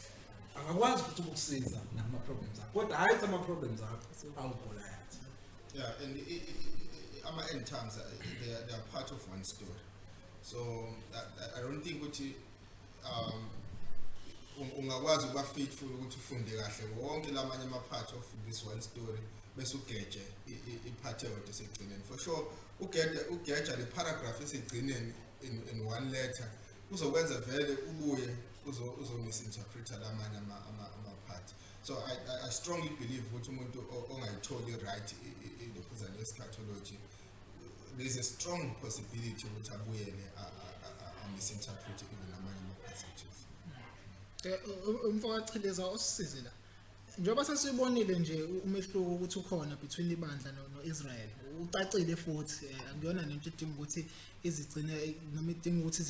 akakwazi futhi ukukusiza nakuma-problems akho, kodwa hhayi ukuthi ama-problems akho awuGoliath. Yeah, and ama-end times, they are part of one story. So I don't think ukuthi ungakwazi ukuba faithful ukuthi ufunde kahle wonke lamanye ama-part of this one story bese ugeje i-part eyodwa esegcineni. For sure ugeja le paragraph esegcineni in one letter uzokwenza vele ubuye uzo-misinterpreta lamanye ama-part. So I strongly believe ukuthi umuntu ongayitholi right ilokhuzane eschatology, there's a strong possibility ukuthi abuyele a-misinterpret even amanye ama-passages. Umfowachileza osisize la, njengoba sesibonile nje umehluko ukuthi ukhona between ibandla no-Israel ucacile futhi, akuyona nento idinga ukuthi izigcine noma idinga ukuthi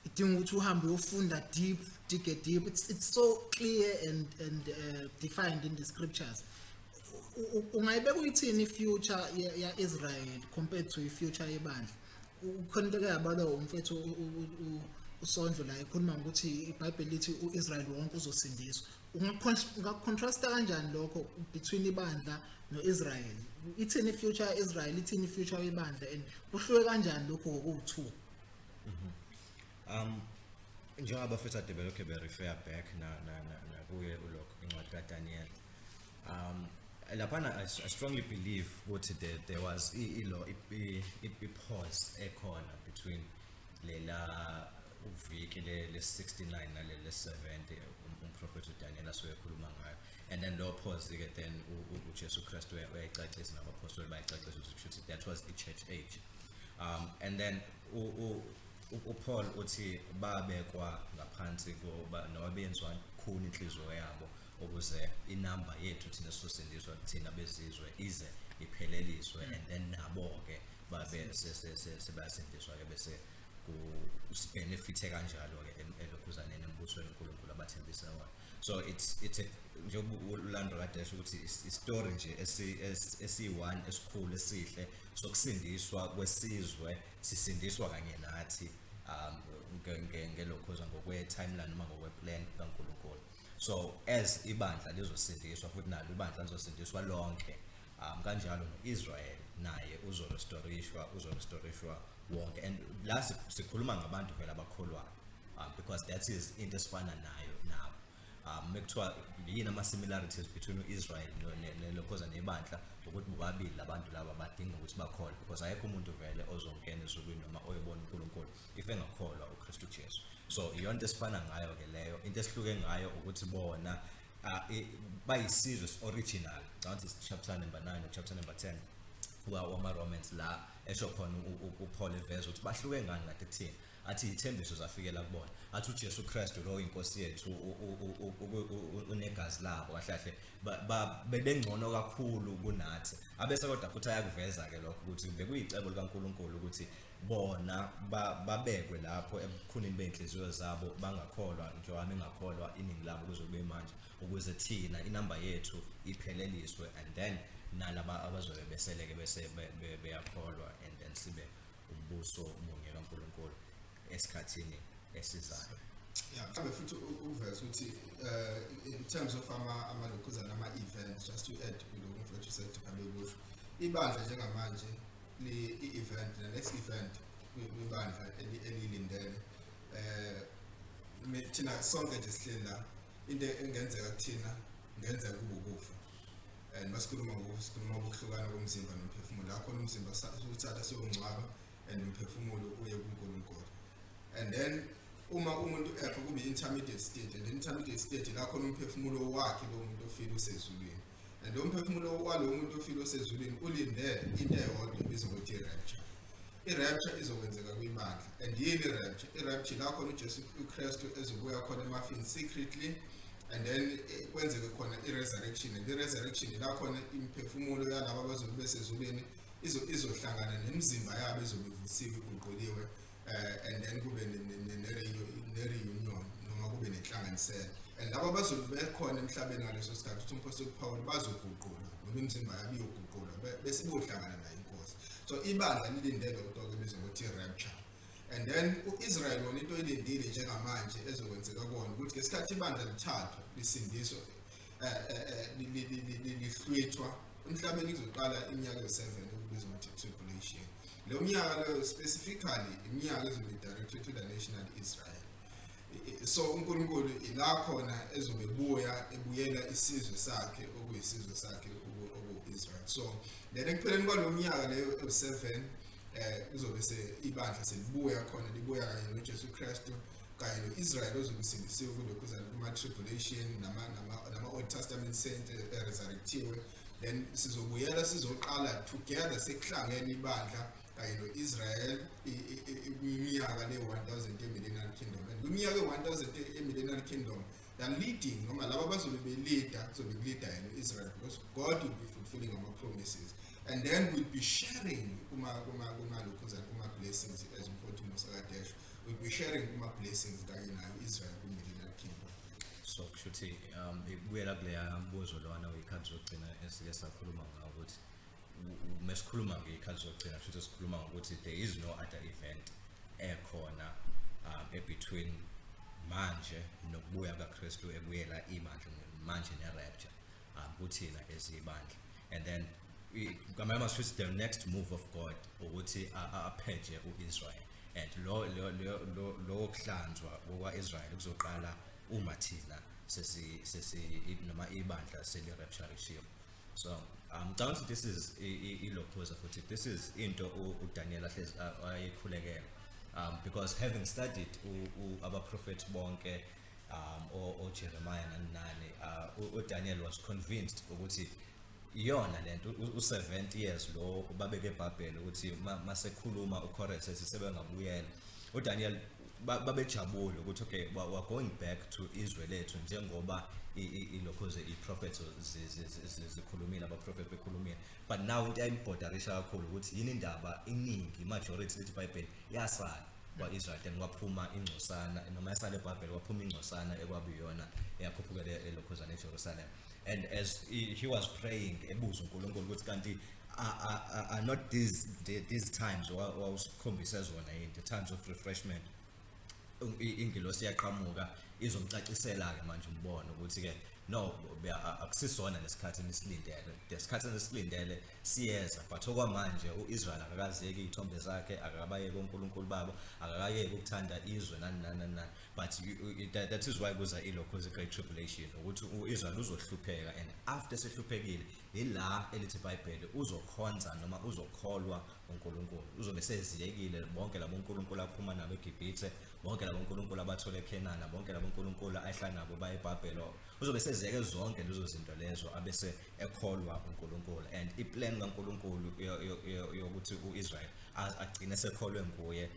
idinga ukuthi uhambe uyofunda deep, dig deep. It's so clear and defined in the scriptures. Ungayibeka uyithini i-future ya-Israel compared to i-future yebandla? Ukhona into eke yabalwa umfethu uSondlo la ekhuluma ngokuthi iBhayibheli lithi u-Israel wonke uzosindiswa. Ungacontrasta kanjani lokho between ibandla no-Israel? Ithini i-future ya-Israel, ithini i-future yebandla, and kuhluke kanjani lokho kokuwu-two? Njengoba futhi ade belokhu be-refer back na kuye ulokho incwadi kaDaniel. Laphana I strongly believe ukuthi there was ilo i-pause ekhona between lela uviki le 69 nalele 70 umprofeti uDaniel asuke ekhuluma ngayo, and then lo pause ke then uJesu Kristu uyayicacisa nabapostoli bayayicacisa ukuthi kusho ukuthi that was the church age. And then uPaul uthi babekwa ngaphansi koba noma benziwa khuni inhliziyo yabo ukuze inamba yethu thina sisosindiswa thina bezizwe ize ipheleliswe, and then nabo ke babe sebayasindiswa ke bese ku-benefithe kanjalo ke elokhuzaneni embusweni uNkulunkulu abathembisa wona. So it's a njengoba uLando kade esho ukuthi i-story nje esiyi-one esikhulu esihle sokusindiswa kwesizwe, sisindiswa kanye nathi ngelokhuza ngokwe-timeline noma ngokwe-plan kaNkulunkulu. So as ibandla lizosindiswa futhi nalo ibandla lizosindiswa lonke, kanjalo no-Israel naye uzorestorishwa wonke. And la sikhuluma ngabantu vele abakholwayo, because that is into esifana nayo nabo. Mekuthiwa yini ama-similarities between u-Israel nelokhoza nebandla, ukuthi bobabili labantu laba badinga ukuthi bakholwe, because ayekho umuntu vele ozongena ezulwini noma oyobona uNkulunkulu if engakholwa uKristu Jesu. So iyona into esifana ngayo ke leyo. Into esihluke ngayo ukuthi bona bayisizwe original. Ngicabanga ukuthi chapter number 9 or chapter number 10 wama-Romans la esho khona uPaul eveza ukuthi bahluke ngani ngathi kuthina, athi ithembiso zafikela kubona, athi uJesu Kristu lo inkosi yethu unegazi labo. Kahle kahle bebengcono kakhulu kunathi abese, kodwa futhi ayakuveza ke lokho ukuthi bekuyicebo likaNkulunkulu ukuthi bona babekwe lapho ebukhunini bey'nhliziyo zabo bangakholwa, njengoba bengakholwa iningi labo kuze kube manje, ukuze thina inamba yethu ipheleliswe and then nalaba abazobe beseleke bese beyakholwa and then sibe umbuso munye kaNkulunkulu esikhathini esizayo. Yeah, mhlawumbe futhi ukuveza ukuthi in terms of amalokhuzana ama-events, just to add kulokhu mfowethu Cedric abekusho, ibandla njengamanje i-event, the next event kwibandla elilindele, thina sonke nje sihleli la, into engenzeka kuthina ngenzeka kube ukufa. And masikhuluma ngokufa sikhuluma ngokuhlukana komzimba nomphefumulo. La khona umzimba siwuthatha siyongcwaba and umphefumulo uye kuNkulunkulu. And then uma umuntu efa kube intermediate state, and intermediate state la khona umphefumulo wakhe lo muntu ofile usezulwini, and lo mphefumulo walo muntu ofile osezulwini ulinde into eyodwa ebizwa ngokuthi i-rapture. I-rapture izokwenzeka kwibandla. And yini i-rapture? I-rapture la khona uJesu uKristu ezobuya khona emafini secretly, and then kwenzeke khona i-resurrection. And i-resurrection la khona imiphefumulo yalabo abazobe besezulwini izohlangana nemizimba yabo ezobe ivusiwe, iguquliwe, and then kube ne-reunion noma kube nenhlanganisela. And labo abazobe bekhona emhlabeni ngaleso sikhathi, uthi umpostoli Paul, bazoguqulwa noma imizimba yabo iyoguqulwa bese bohlangana nayo inkosi. So ibandla lilinde lo nto ebizwa ngokuthi i-rapture. And then u-Israel wona into oyilindile njengamanje ezokwenzeka kuwona ukuthi ngesikhathi ibandla lithathwa lisindiswa, lihlwithwa emhlabeni, kuzoqala iminyaka ewu-7 okubizwa ngokuthi tribulation. Leyo minyaka leyo specifically iminyaka ezobe directed to the national Israel. So uNkulunkulu ila khona ezobe buya ebuyela isizwe sakhe, okuyisizwe sakhe oku-Israel. So then ekupheleni kwalo minyaka leyo ewu-7, kuzobe se ibandla selibuya khona, libuya kanye noJesu Kristu kanye no-Israel ozobe usindisiwe kulokhuzana kuma-tribulation nama Old Testament saint resurrectiwe. Then sizobuyela sizoqala together sekuhlangene ibandla kanye no-Israel iminyaka le 1000 ye-millennial kingdom. And kwiminyaka ye-1000 ye-millennial kingdom, the leading noma laba abazobe belida, kuzobe kulida yena u-Israel, because God will be fulfilling our promises, and then we'll be sharing kuma lokhuzana kuma blessings, as umfowethu Musa kadesho, we'll be sharing kuma blessings kanye nayo Israel ku-millennial kingdom. So kusho ukuthi ibuyela kuleya mbuzo lona wey'khathi zokugcina esike sakhuluma ngawo, ukuthi mesikhuluma ngey'khathi zokugcina, kusho ukuthi sikhuluma ngokuthi there is no other event ekhona e-between manje nokubuya kaKristu ebuyela ibandla, manje ne-rapture, kuthina ezibandla. And then ngamanye amazwi futhi the next move of God ukuthi apheje u-Israel, and lo kuhlanzwa kwa-Israel kuzoqala uma thina sesi noma ibandla seli-rapturishiwe. So ngicabanga ukuthi this is ilokhuza futhi this is into uDaniel ahlezi ayekhulekela, because having studied abaprofethi bonke, oJeremiah nani nani, uDaniel was convinced ukuthi iyona lento u-70 years lo babeke eBhabheli, ukuthi masekhuluma uChorus ethi sebengabuyela, uDaniel babejabule ukuthi okay, we are going back to izwe lethu njengoba ilokhoze i-prophets zikhulumile, abaprofeti bekhulumile. But now into ayimbotherisha kakhulu ukuthi yini indaba iningi majority lithi iBhayibheli yasala kwa-Israel, then kwaphuma ingcosana noma yasala eBhabheli, kwaphuma ingcosana ekwabiyona eyakhuphukela elokhuzana eJerusalem. And as he was praying, ebuza uNkulunkulu ukuthi kanti are not these times wawusikhombise zona yini, the times of refreshment? Ingilosi iyaqhamuka izomcacisela ke manje umbono ukuthi ke no, akusisona lesikhathi enisilindele, lesikhathi enisilindele siyeza, but okwamanje uIsrael akakazeki izithombe zakhe, akakabayeki oNkulunkulu babo, akakayeki ukuthanda izwe nani nani nani nani. But that is why kuza ilokho the great tribulation, ukuthi uIsrael uzohlupheka, and after sehluphekile ila elithi iBhayibheli uzokhonza noma uzokholwa uNkulunkulu, uzobe seziyekile bonke labo uNkulunkulu aphuma nabo eGibhithe, bonke labo uNkulunkulu abathola eKhenana, bonke labo uNkulunkulu ayehla nabo baye eBhabheli, uzobe seziyeke zonke lezo zinto lezo abese ekholwa uNkulunkulu. And iplan kaNkulunkulu yokuthi uIsrael agcine sekholwe nguye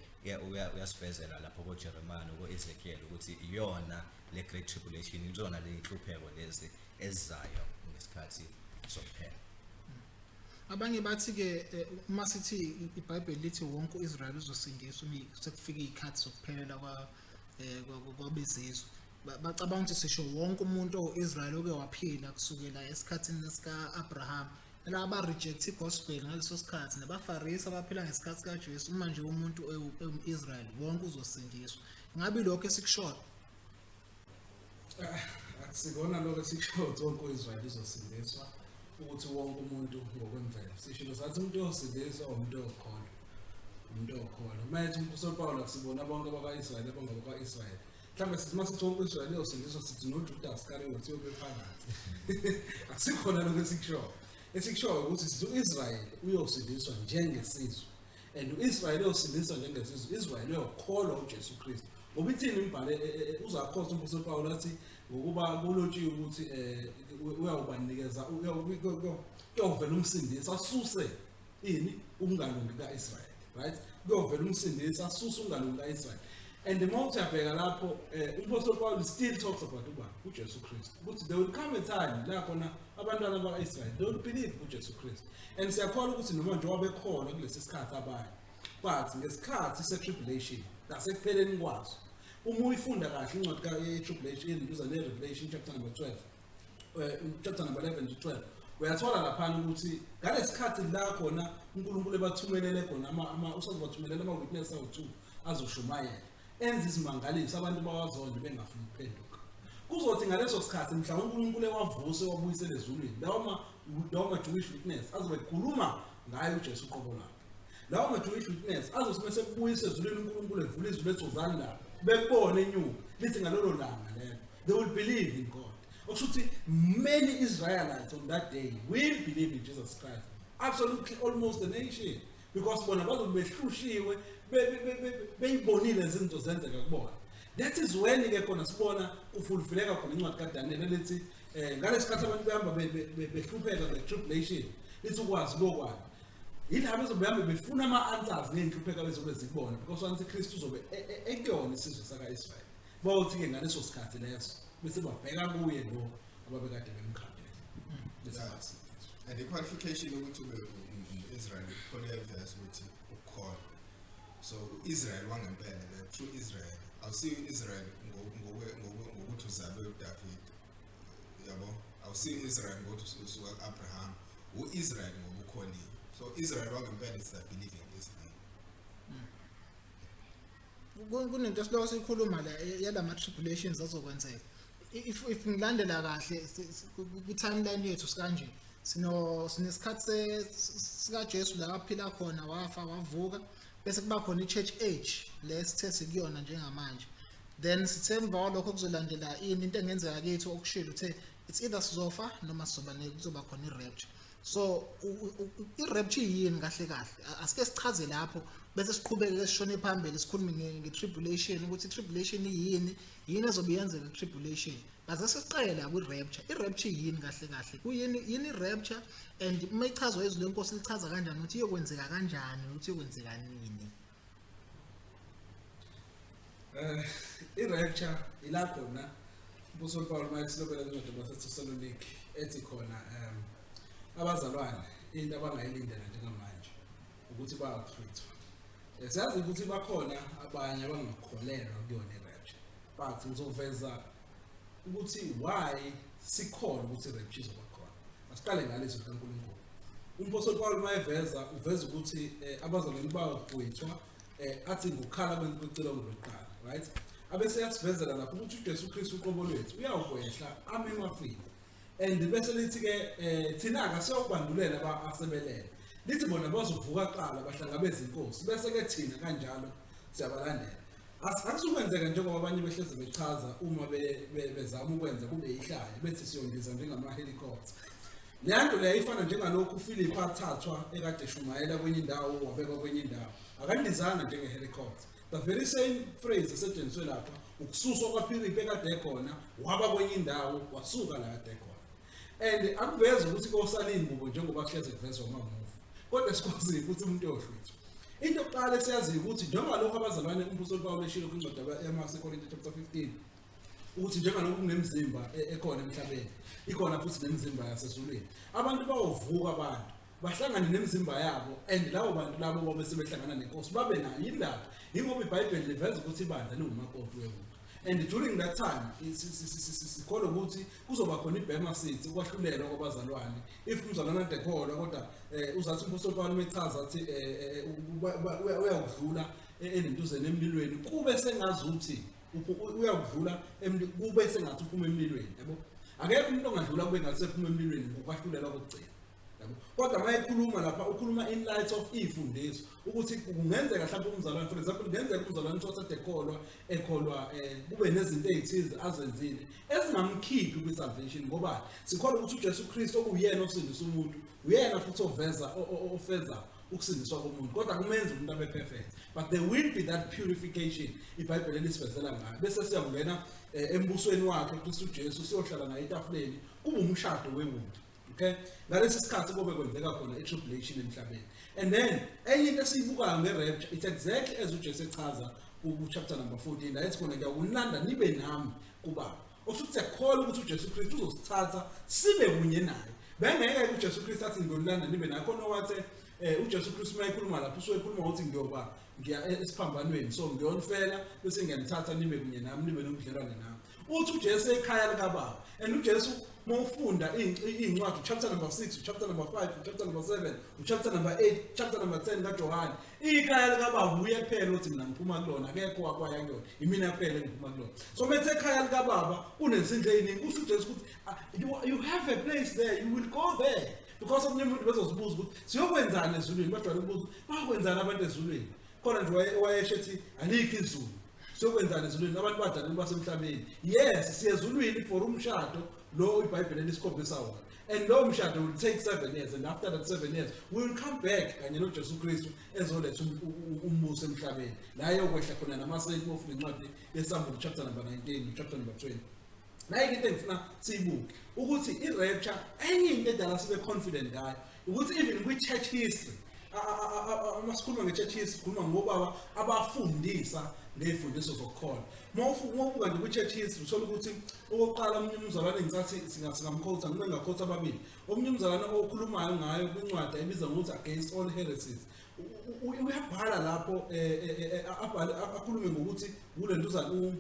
uyasivezela lapho koJeremiah nokoEzekiel ukuthi iyona le great tribulation, izona le inhlupheko lezi ezizayo ngesikhathi sokuphela. Abanye bathi ke, uma sithi iBhayibheli lithi wonke uIsrael uzosindiswa uma sekufika izikhathi sokuphelela kwabezizwe, bacabanga ukuthi sisho wonke umuntu oIsrael oke waphila kusukela esikhathini sika-Abraham, laba reject igospel ngaleso sikhathi, nabaFarisi abaphila ngesikhathi kaJesu. Uma nje umuntu ewumIsrael wonke uzosindiswa. Ngabe lokho esikushoyo? Akusikona lokho esikushoyo ukuthi wonke uIsrael uzosindiswa, ukuthi wonke umuntu ngokwemvelo. Sishilo sathi umuntu oyosindiswa umuntu oyokholwa, umuntu oyokholwa. Uma ethi umpostoli Paul akusibona bonke abakwa-Israyeli abangabakwa-Israyeli, mhlawumbe sithi uma sithi wonke u-Israyeli uyosindiswa sithi noJudas Iscariot uyobe phakathi. Akusikhona lokho esikushoyo. Esikushoyo ukuthi sithi u-Israyeli uyosindiswa njengesizwe. And uIsrael uyosindiswa njengesizwe, Israel uyokholwa uJesu Kristu. Ngoba ithini imbhalo uzakhosa umpostoli Paul athi ngokuba kulotshiwe ukuthi uyawubanikeza kuyovela umsindisi asuse ini ukungalungi kaIsrael, right? Kuyovela umsindisi asuse ukungalungi kaIsrael. And the more uyabheka lapho umpostoli Paul still talks about uba uJesu Kristu, ukuthi there will come a time la khona abantwana bakaIsrael they will believe kuJesu Kristu. And siyakholwa ukuthi noma njengoba bekhona kulesi sikhathi abanye, but ngesikhathi se-tribulation nasekupheleni kwaso, uma uyifunda kahle incwadi ka-tribulation induza ne-Revelation chapter number 12, chapter number 11 to 12, uyathola laphana ukuthi ngalesikhathi la khona uNkulunkulu ebathumelele khona usazobathumelela ama-witness awu-2 azoshumayela enza izimangaliso, abantu bawazonde bengafuni ukuphenduka. Kuzothi ngaleso sikhathi mhla uNkulunkulu ewavuse wabuyisele ezulwini, lawo ma-Jewish witness azobe ekhuluma ngaye uJesu uqobo lwakhe. Lawo ma-Jewish witness azothi mase kubuyiswe ezulwini uNkulunkulu evula izulu ethi wozani lapha, bekubone enyuka, lithi ngalolo langa lelo they will believe in God. Okusho ukuthi many Israelites on that day will believe in Jesus Christ. Absolutely almost the nation. Because bona bazobe behlushiwe beyibonile izinto zenzeka kubona. That is when ke khona sibona kufulfileka khona incwadi kaDaniel elithi ngalesikhathi abantu behamba behlupheka nge-tribulation, lithi ukwazi kokwazi. Yilabo bezobe befuna ama-answers ngey'nhlupheko abezobe zikubona, because u-Antichrist uzobe ekuyona isizwe saka-Israel. Bawuthi-ke ngaleso sikhathi leso bese babheka kuye lo ababekade bemkhandela. Bese basindiswa. And the qualification ukuthi ube um-Israel khona iyaveza ukuthi ukukholwa. So Israel wangempela, the true Israel. Awusiyo Israel ngokuthi uzalwe uDavid. Yabo, awusiyo Israel ngokuthi usuka ku-Abraham. U-Israel ngoba ukholiwe. So Israel wangempela is the believing Israel. Kunento esiloko siyikhuluma la yalama tribulations azokwenzeka. If ngilandela kahle ku-timeline yethu sikanje, sinesikhathi sikaJesu la aphila khona, wafa wavuka, bese kuba khona i-church age le sithe sikuyona njengamanje. Then sithe emva kwalokho kuzolandela ini into engenzeka kithi okushilo uthe it's either sizofa noma sizoba kuzoba khona i-rapture. So i-rapture yini kahle kahle? Asike sichaze lapho bese siqhubeke sishone phambili sikhulume nge-tribulation ukuthi i-tribulation yini, yini ezobe yenzeka ku-tribulation. Base siqale kwi-rapture. I-rapture yini kahle kahle? Kuyini yini i-rapture, and uma ichazwa izwi leNkosi lichaza kanjani ukuthi iyokwenzeka kanjani, ukuthi iyokwenzeka nini? I-rapture ila khona umpostoli Paul mayesilobela incwadi yabaseThessaloniki ethi khona abazalwane into abangayilindela njengamanje ukuthi bayahlwithwa. Siyazi ukuthi bakhona abanye abangakholelwa kuyona i-rapture, but ngizoveza ukuthi why sikholwa ukuthi i-rapture izoba khona. Asiqale ngalezwi likaNkulunkulu. Umpostoli Paul mayeveza uveza ukuthi abazalwane bayahlwithwa, athi ngokukhala kwecilongo lokuqala, right? Abese yasivezela lapho ukuthi uJesu Kristu uqobo lwethu uyawukwehla ame emafini. And bese lithi ke thina akasiyokubandulela asebelele. Lithi bona bazovuka kuqala bahlangabeze inkosi, bese ke thina kanjalo siyabalandela. Akusukwenzeka njengoba abanye behleze bechaza uma bezama ukwenza kube ihlaya bethi siyondiza njengama-helicopter. Le nto leyo ifana njengalokhu uPhilip athathwa ekade eshumayela kwenye indawo wabekwa kwenye indawo. Akandizanga njenge-helicopter. The very same phrase esetshenziswe lapha, ukususwa kwaPhilip ekade ekhona waba kwenye indawo wasuka la kade ekhona. And akuvezi ukuthi kosala ingubo njengoba kuhleze kuvezwa ama-movie. Kodwa sikwazi ukuthi umuntu uyohlwithwa. Into yokuqala esiyaziyo ukuthi njengalokhu abazalwane umpostoli Paul eshilo kwincwadi yamaseKorinte chapter 15 ukuthi njengalokhu kunemizimba ekhona emhlabeni, ikhona futhi nemizimba yasezulwini. Abantu bayovuka abantu bahlangane nemizimba yabo, and labo bantu labo babe sebehlangana nenkosi babe nayo indaba. Yingoba iBhayibheli liveza ukuthi ibandla lingumakoti wewundlu. And during that time sikholwa ukuthi kuzoba khona ibhema seat ukwahlulelwa kwabazalwane. If umzalwane ade kholwa kodwa uzathi umpostoli Paul echaza athi uyakudlula enentuzeni emlilweni, kube sengazuthi uyakudlula kube sengathi uphuma emlilweni, yabo. Akekho umuntu ongadlula kube ngathi sephuma emlilweni ngokwahlulelwa kokugcina. Kodwa uma ekhuluma lapha ukhuluma in light of ifundiso ukuthi kungenzeka mhlawumbe umzalwane, for example, kungenzeka umzalwane uthi ekholwa ekholwa kube nezinto ezithize azenzile ezingamkhiphi kwi-salvation, ngoba sikholwa ukuthi uJesu Kristu okuyena osindisa umuntu, uyena futhi oveza ofeza ukusindiswa komuntu, kodwa kumenza umuntu abe perfect. But there will be that purification iBhayibheli elisivezela ngayo, bese siyangena embusweni wakhe Kristu Jesu, siyohlala naye etafuleni, kube umshado wewundlu. Okay, ngalesi sikhathi kobe kwenzeka khona i-tribulation emhlabeni. And then enye into esiyibukayo nge-rapture, it's exactly as uJesu echaza ku-chapter number 14 la ethi khona, ngiyakunilanda nibe nami kubaba. Okusho ukuthi siyakholwa ukuthi uJesu Kristu uzosithatha sibe kunye naye. Bengeke uJesu Kristu athi ngiyonilanda nibe naye, khona wathi uJesu Kristu uma ekhuluma lapho usuke ekhuluma ukuthi ngiyoba ngiya esiphambanweni, so ngiyonifela bese ngiyanithatha nibe kunye nami, nibe nobudlelwane nami. Uthi uJesu ekhaya likababa. And uJesu mawufunda iy'ncwadi, chapter number 6, chapter number 5, chapter number 7, chapter number 8, chapter number 10 kaJohane, ikhaya likababa uye kuphela uthi mina ngiphuma kulona, akekho wakwaya kuyona, imina kuphela engiphuma kulona. So methe ekhaya likababa kunezindlu ey'ningi, kusho uJesu ukuthi you have a place there, you will go there. Because omunye umuntu bezozibuza ukuthi siyokwenzani ezulwini, bajwayele ukubuza bakwenzani abantu ezulwini. Khona nje wayesho ethi alikho izulu, siyokwenzani ezulwini, abantu badala basemhlabeni. Yes, siyezulwini for umshado lo iBhayibheli elisikhombisa wona. And lo mshado will take 7 years, and after that 7 years we will come back kanye noJesu Kristu ezoletha umbuso emhlabeni. La yokwehla khona namasenti ofuna incwadi yeSambulo chapter number 19, chapter number 20. Nayi into engifuna siyibuke ukuthi i-rapture, enye into edala sibe confident ngayo ukuthi even kwi-church history, masikhuluma nge-church history sikhuluma ngobaba abafundisa ngey'fundiso zokukholwa. Mawubuka nje kwi-church history uthola ukuthi okokuqala omunye umzalwane ngisathi singamkhotha, noma ngingakhotha ababili, omunye umzalwane okhulumayo ngayo kwincwadi ayibiza ngokuthi Against All Heresies, uyabhala lapho akhulume ngokuthi kulentuzana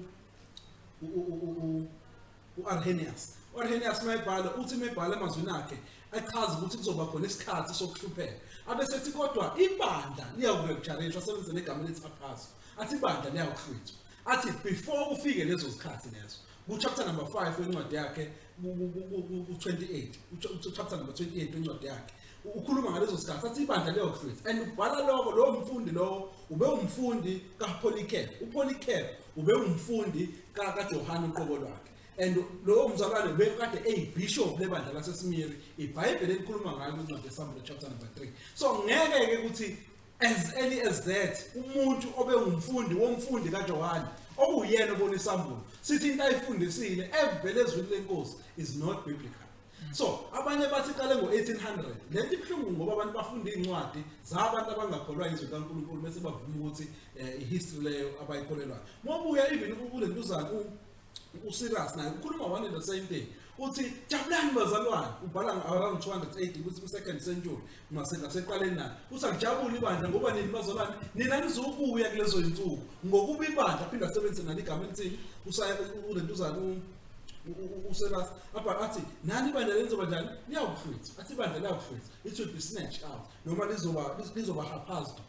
u-Arrhenius. U-Arrhenius mayebhala uthi mayebhala emazwini akhe achaza ukuthi kuzoba khona isikhathi sokuhlupheka, abesethi kodwa ibandla liyakuraptureshwa, asebenzise negama elithi aphaso, athi ibandla liyakuhlwithwa, athi before kufike lezo zikhathi lezo. Ku-chapter number 5 wencwadi yakhe, ku-28, chapter number 28 wencwadi yakhe ukhuluma ngalezo sikhathi, athi ibandla liyakuhlwithwa. And ubhala lokho, lowo mfundi lowo ube umfundi kaPolycarp, uPolycarp ube umfundi kaJohane uqobo lwakhe. And lowo mzalwane bekade eyibishop lebandla laseSmiri, iBhayibheli elikhuluma ngayo kwincwadi yeSambulo chapter number 3. So ngeke-ke ukuthi as early as that umuntu obe ngumfundi womfundi kaJohane okuyena obona isambulo sithi into ayifundisile evele ezwini lenkosi is not biblical. So abanye bathi iqale ngo-1800. Lento ibuhlungu ngoba abantu bafunda iy'ncwadi zabantu abangakholwa izwi kaNkulunkulu bese bavuma ukuthi i-history leyo abayikholelwayo. Mobuya even kulentuzana uSirius naye ukhuluma one and the same thing, uthi jabulani bazalwane, ubhala around 280 ukuthi ku-second century ngaseqaleni naye uthi akujabule ibandla ngoba nini bazalwane, nina nizobuya kulezo zinsuku ngokuba ibandla, aphinde asebenzise nalo igama elithini ulentuzana uSirius apha athi nani ibandla lenizoba njani, liyakuhlwitha, athi ibandla liyakuhlwitha, it will be snatched out, noma lizoba haphazed,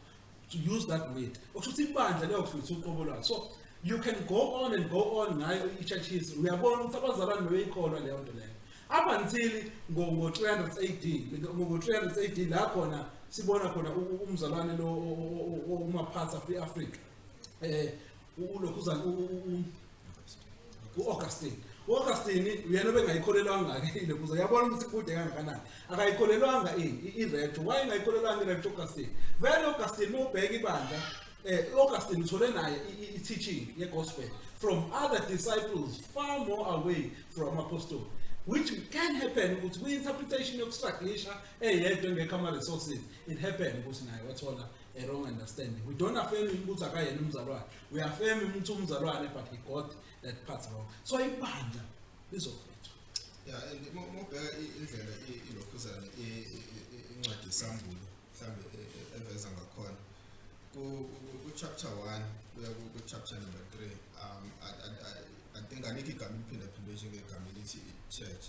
to use that word, okusho ukuthi ibandla liyakuhlwitha uqobo lwalo. So you can go on and go on ngayo i-church history, uyabona ukuthi abazalwane bebeyikholwa leyo nto leyo up until ngo-300 AD, ngo-300 AD la khona sibona khona umzalwane lo uma-parts of i-Africa ulokhuzana u-Augustine. U-Augustine uyena obengayikholelwanga-ke ilokhuza, uyabona ukuthi kude kangakanani, akayikholelwanga i-rapture. Why engayikholelwanga i-rapture Augustine? Vele Augustine uma ubheka ibandla, Augustine uthole naye i-teaching ye-gospel from other disciples far more away from apostle, which can happen ukuthi kwi-interpretation yokustruglisha eyedwa engekho ama-resources, it happen ukuthi naye wathola a wrong understanding. We don't affirm him ukuthi akayena umzalwane, we affirm him ukuthi umzalwane, but he got that part wrong. So ibandla lizokhethwa. Yeah, and mawubheka indlela ilokhuzana incwadi yeSambulo mhlambe eveza ngakhona ku-chapter 1 kuya ku-chapter number 3, I think alikho igama eliphindaphindwe njengegama elithi church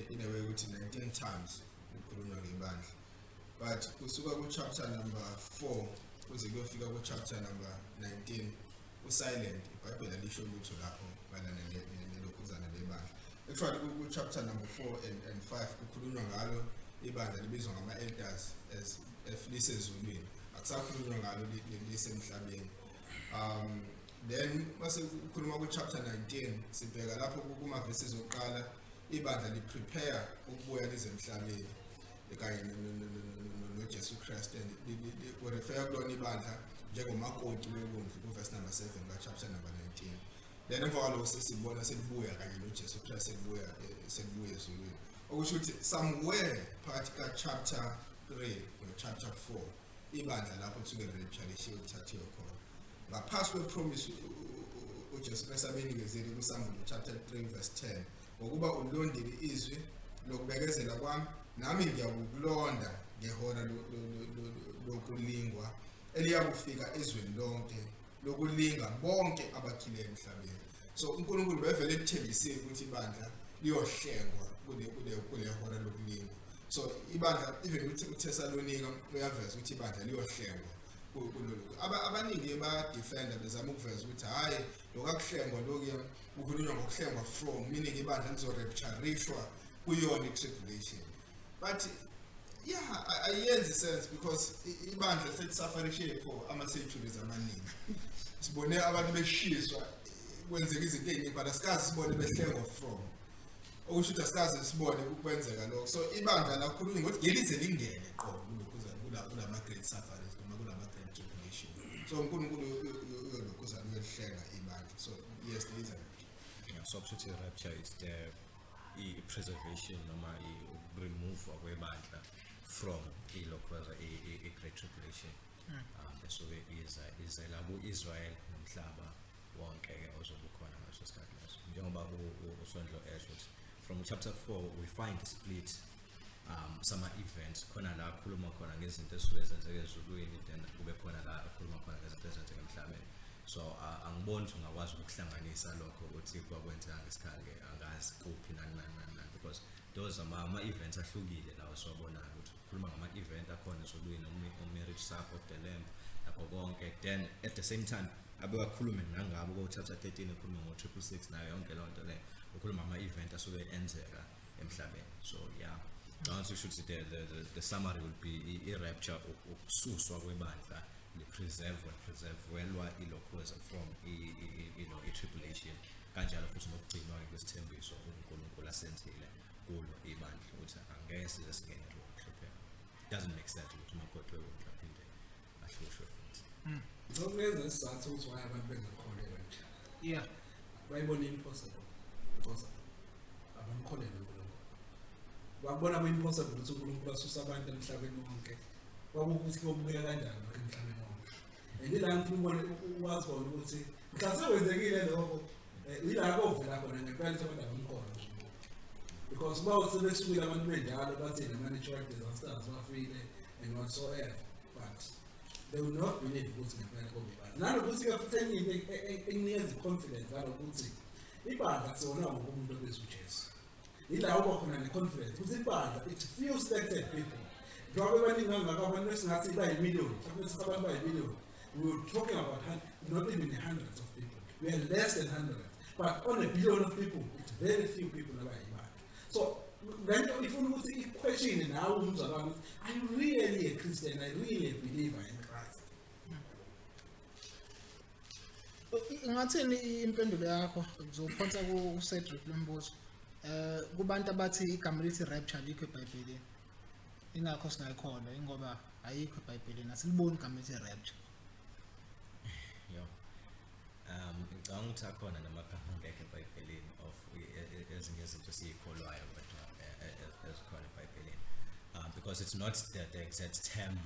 in a way ukuthi 19 times kukhulunywa ngebandla, but kusuka ku-chapter number 4 kuze kuyofika ku-chapter number 19 u-silent, iBhayibheli alisho lutho lapho mayelana nelokhuzana lebandla. Actually ku-chapter number 4 and 5 kukhulunywa ngalo ibandla libizwa ngama-elders as lisezulwini, akusakhulunywa ngalo lisemhlabeni. Then mase ukhuluma ku-chapter 19 sibheka lapho kuma-verses okuqala ibandla li-prepare ukubuya lize emhlabeni. kanye noJesu Christ, and we-refer kulona ibandla njengomakoti wewundlu ku-verse number 7 ka-chapter number 19. Then emva kwalokho sesibona selibuya kanye noJesu Christ, selibuya ezulwini, okusho ukuthi somewhere phakathi ka-chapter 3 no-chapter 4 ibandla lapho kusuke rapture lithathiwe khona ngaphansi kwe-promise uJesu Christ abenikezele kuSambulo chapter 3 verse 10, ngokuba ulondile izwi lokubekezela kwami, nami ngiyakukulonda ngehora lokulingwa eliyakufika ezweni lonke, lokulinga bonke abakhileyo emhlabeni. So uNkulunkulu bevele ekuthembisile ukuthi ibandla liyohlengwa kule hora lokulingwa. So ibandla, even uThessalonika uyaveza ukuthi ibandla liyohlengwa kulolu. Abaningi bayadefenda bezama ukuveza ukuthi hhayi, lokhu akuhlengwa, lokhu kukhulunywa ngokuhlengwa from, meaning ibandla lizorapturishwa kuyona i-tribulation. But yeah, ayenzi sense because ibandla selisufferishe for ama-centuries amaningi. Sibone abantu beshiswa, kwenzeka izinto ey'ningi, but asikaze sibone behlengwa from, okusho ukuthi asikaze sibone ukwenzeka lokho. So ibandla lakhulunywa ngokuthi ngelize lingene qo kulama-great sufferings noma kulama-great tribulation. So uNkulunkulu uyolokhuza uyolihlenga ibandla. So yes, there is a rapture. Yeah, so kusho rapture is the i-preservation noma i-remove kwebandla from ilokhuza i-great tribulation, esuke izela ku-Israel nomhlaba wonke-ke ozobe ukhona ngaleso sikhathi leso. Njengoba uSondlo esho ukuthi from chapter 4 we find a split, sama events khona la akhuluma khona ngezinto esuke zenzeka ezulwini, then kube khona la akhuluma khona ngezinto ezenzeka emhlabeni. So angiboni ukuthi ungakwazi ukuhlanganisa lokho ukuthi kwakwenzeka ngesikhathi angazi kuphi nani nani nani nani, because those ama-events ahlukile lawo siwabonayo, ukuthi ukhuluma ngama-event akhona ezulwini, o-marriage supper of the Lamb nakho konke, then at the same time abe wakhulume nangabo ko-chapter 13, ekhuluma ngo-666 nayo yonke leyo nto leyo, ukhuluma ngama-event asuke enzeka emhlabeni. So yeah, ngicabanga ukuthi kusho ukuthi the summary will be i-rapture ukususwa kwebandla, li-preserve-welwa ilokhuza from i-tribulation, kanjalo futhi nokugcinwa-ke kwesithembiso uNkulunkulu asenzile kulo ibandla ukuthi angeke size singene kulo kuhlupheka. It doesn't make sense ukuthi umakoti wewundlu aphinde ahlushwe futhi. So kungenza isizathu ukuthi why abantu bengakholelwa nje. Bayibona impossible because abamkholelwa uNkulunkulu. Bakubona kuyi-impossible ukuthi uNkulunkulu asuse abantu emhlabeni wonke. Kwakuwukuthi kuyobukeka kanjani lokho emhlabeni wonke. And ila ngifuna ukubona ukwazi khona ukuthi mhla sekwenzekile lokho, ila kovela khona ngempela ukuthi abantu abamkholwa uNkulunkulu. Because uma sebesukile abantu benjalo bathi nama-natural disasters bafile and whatsoever, but they will not believe ukuthi ngempela kobe ibandla. Nanokuthi-ke futhi enye into ekunikeza i-confidence nalokuthi ibandla akusona wonke umuntu obiza uJesu. Ila uba khona ne-confidence ukuthi ibandla, it's few selected people. Njengoba bebaningi kangaka abantu esingathi bayimiliyoni, mhlawumbe sithi abantu bayimiliyoni, we were talking about not even the hundreds of people. We are less than hundreds. But on a billion of people, it's very few people abayibandla. So lento ifuna ukuthi i-question nawe umzalwane ukuthi, are you really a Christian? Are you really a believer in Christ? Ingathini impendulo yakho? Ngizophonsa ku-Cedric lo mbuzo. Kubantu abathi igama lithi rapture alikho eBhayibhelini, ingakho singayikholwa, ingoba ayikho eBhayibhelini, asiliboni igama lithi rapture. Yeah. Ngicabanga ukuthi akhona namagama angekho eBhayibhelini of ezinye izinto esiyikholwayo kodwa ezikhona eBhayibhelini. Because it's not the exact term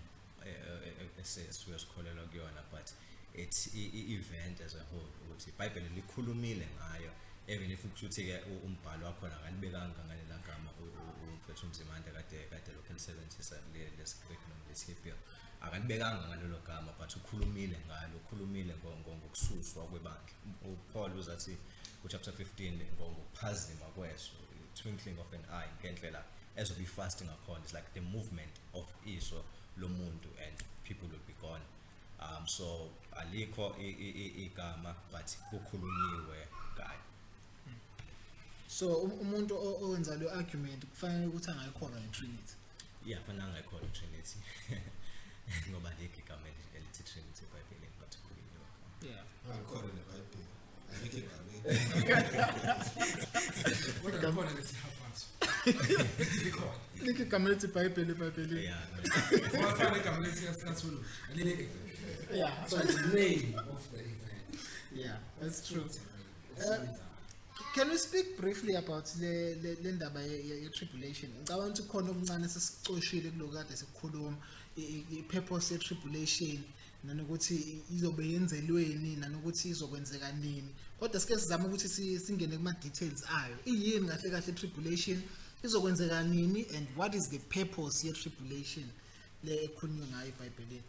esisuke sikholelwa kuyona, but it's i-event as a whole ukuthi iBhayibheli likhulumile ngayo, even if kusho ukuthi-ke umbhalo wakhona akalibekanga ngalela gama umfethu uMzimande kade lokhu elisebenzisa lesiGreek noma lesiHebheru, akalibekanga ngalelo gama, but ukhulumile ngalo, ukhulumile ngokususwa kwebandla. uPaul uzathi ku-chapter 15 ngokuphazima kweso, twinkling of an eye, ngendlela ezobe i-fast ngakhona, it's like the movement of iso lomuntu and people will be gone. So alikho igama, but kukhulunyiwe ngayo. So umuntu owenza lo argument kufanele ukuthi angayikholwa ne-Trinity. Yeah, kufanele angayikholwa i-Trinity. Ngoba alikho igama elithi Trinity eBhayibhelini, but kukhulunyiwe ngayo. Angikholwa neBhayibheli. Alikho igama. Kodwa likhona lesihapazo. Likhona. Alikho igama elithi iBhayibheli eBhayibhelini. Yeah. Wafana igama lethi eschatology. Alikho. So it's the name of the event. Yeah, that's true. Can we speak briefly about le ndaba ye tribulation? Ngicabanga ukuthi khona okuncane sesicoshile kuloko kade sikukhuluma, i-purpose ye tribulation, nanokuthi izobe yenzelweni, nanokuthi izokwenzeka nini. Kodwa sike sizame ukuthi singene kuma details ayo. Iyini kahle kahle tribulation? Izokwenzeka nini, and what is the purpose ye tribulation le ekhulunywa ngayo eBhayibhelini?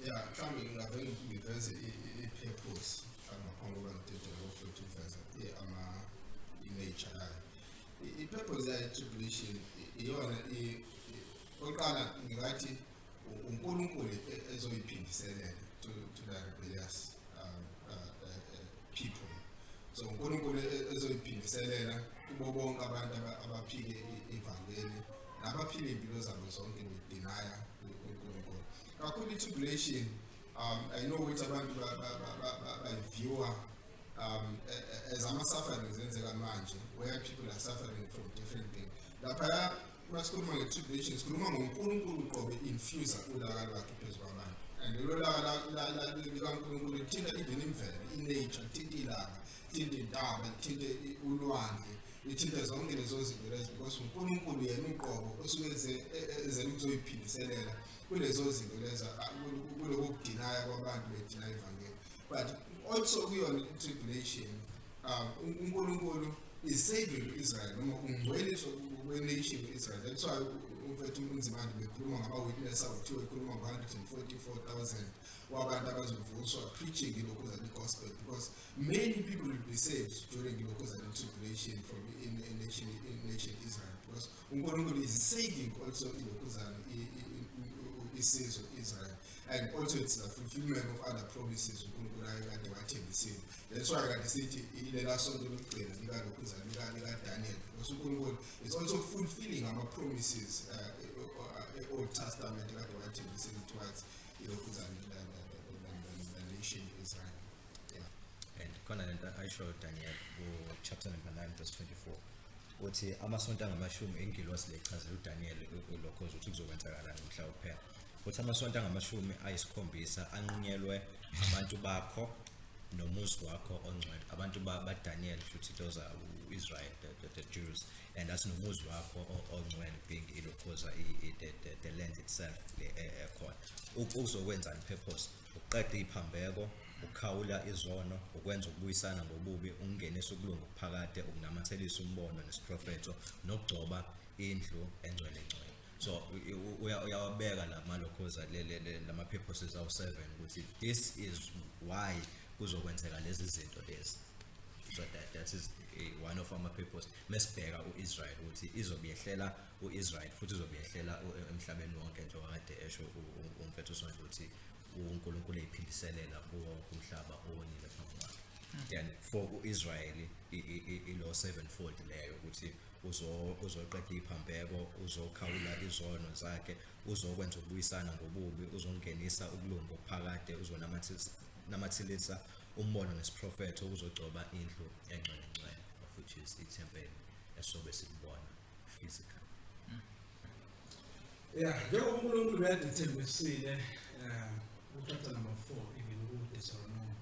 Yeah, mhlawumbe ngingavele ngiveze i-purpose mhlawumbe ngaphambi kokuba ngidedele futhi ukuveza i-nature yayo. I-purpose yayo i-tribulation iyona oqala ngingathi uNkulunkulu ezoyiphindiselela to the rebellious people. So uNkulunkulu ezoyiphindiselela kubo bonke abantu abaphike ivangeli nabaphila impilo zabo zonke bedinaya uNkulunkulu. Kakhulu i-tribulation, I know ukuthi abantu bayiviewa as ama-sufferings enzeka manje, where people are suffering from different things. Laphaya masikhuluma nge-tribulation, sikhuluma ngoNkulunkulu uqobe infuse ulaka lwakhe phezu kwabantu. And lelo laka likaNkulunkulu lithinta even imvelo, i-nature, lithinta ilanga, lithinta intaba, lithinta ulwandle, lithinta zonke lezo zinto lezo, because uNkulunkulu yena uqobo osuke ezele ukuzoyiphindiselela kulezo zinto lezo, kuloko kudinaya kwabantu bedinaya ivangeli. But also kuyona i-tribulation, uNkulunkulu is saving Israel, noma ungcweliswa kwe-nation Israel. That's why umfethu uNzimande bekhuluma ngama-witness awuthiwa ekhuluma ngo-144,000 wabantu abazovuswa preaching ilokhuzana i-gospel, because many people will be saved during ilokhuzana tribulation from in nation Israel, because uNkulunkulu is saving also ilokhuzana isizwe Israel, and also it's the fulfillment of other promises uNkulunkulu ayekade wathembisile. That's why kade sithi ilela sonto lokugcina likalokhuzana likaDaniel, because uNkulunkulu is also fulfilling ama-promises e-Old Testament kade wathembisile towards ilokhuzana the nation Israel. Yeah. And khona lento ayisho Daniel ku chapter number 9 verse 24, uthi amasonto angamashumi, ingilosi lechazela uDaniel lokho ukuthi kuzokwenzakalani mhla uphela. Uthi amasonto angamashumi 7 anqunyelwe abantu bakho nomuzi wakho ongcwele. Abantu baDaniel futhi, those are Israel, the Jews, and that's nomuzi wakho ongcwele being ilokhoza the land itself le ekhona. Uzokwenzani purpose? Uqeda iphambeko, ukhawula izono, ukwenza ukubuyisana ngobubi, ukungenisa ukulunga okuphakade, ukunamathelisa umbono nesiprofetho, nokugcoba indlu engcwele ngcwele. So uyawabeka la malokhoza lama purposes awu-7 ukuthi this is why kuzokwenzeka lezi zinto lezi. So that is one of our purpose mesibheka uIsrael, ukuthi izobe yehlela uIsrael futhi izobe yehlela emhlabeni wonke, njengoba kade esho umfethu Sonto ukuthi uNkulunkulu eyiphindiselela kuwo wonke umhlaba owonile phambi kwakhe. Then for uIsrael ilo sevenfold leyo, ukuthi uzoqeda iphambeko, uzokhawula izono zakhe, uzokwenza ukubuyisana ngobubi, uzongenisa ukulunga okuphakade, uzonamathelisa umbono nesiprofetho, uzogcoba indlu engcwele ngcwele, of which is ithempeli esobe silibona physical. Yeah, njengoba uNkulunkulu uyadithembisile chapter number 4, even ku-Deuteronomy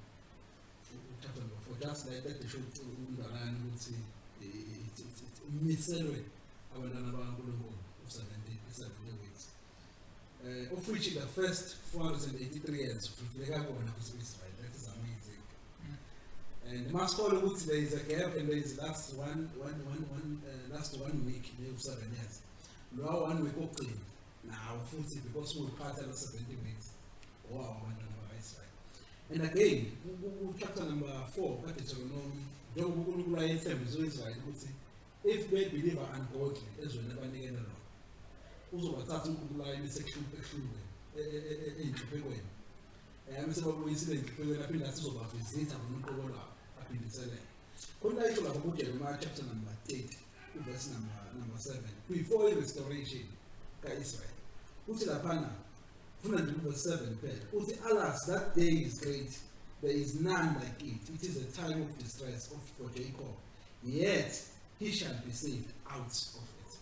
chapter number 4, just like that esho umntwanani ukuthi umiselwe abantwana bakaNkulunkulu u-70 weeks, of which the first 483 years fulfilleka kona kuIsrael. That is amazing. And masikole ukuthi there is a gap and there is last one one one one last one week leyo 7 years, lo one week okugcina nawo futhi, because uyiphatha lo 70 weeks owawo abantwana baka-Israel. And again ku-chapter number 4 kaDeuteronomy, njengoba uNkulunkulu ayethembise u-Israyeli ukuthi if they believe are ungodly ezweni abanikela lona, uzobathatha uNkulunkulu ayimise ekuhlukeni ey'nhluphekweni, bese babuyisile ey'nhluphekweni, aphinde athi uzobavisitha bona uqobo lwabo, aphindiselele. Khona ayisho lapho kuJeremiah chapter number 30 uverse number 7, before i-restoration ka-Israel, uthi laphana, funa nje uverse 7 kuphela, uthi, "Alas, that day is great, there is none like it. It is a time of distress for Jacob, yet He shall be saved out of it.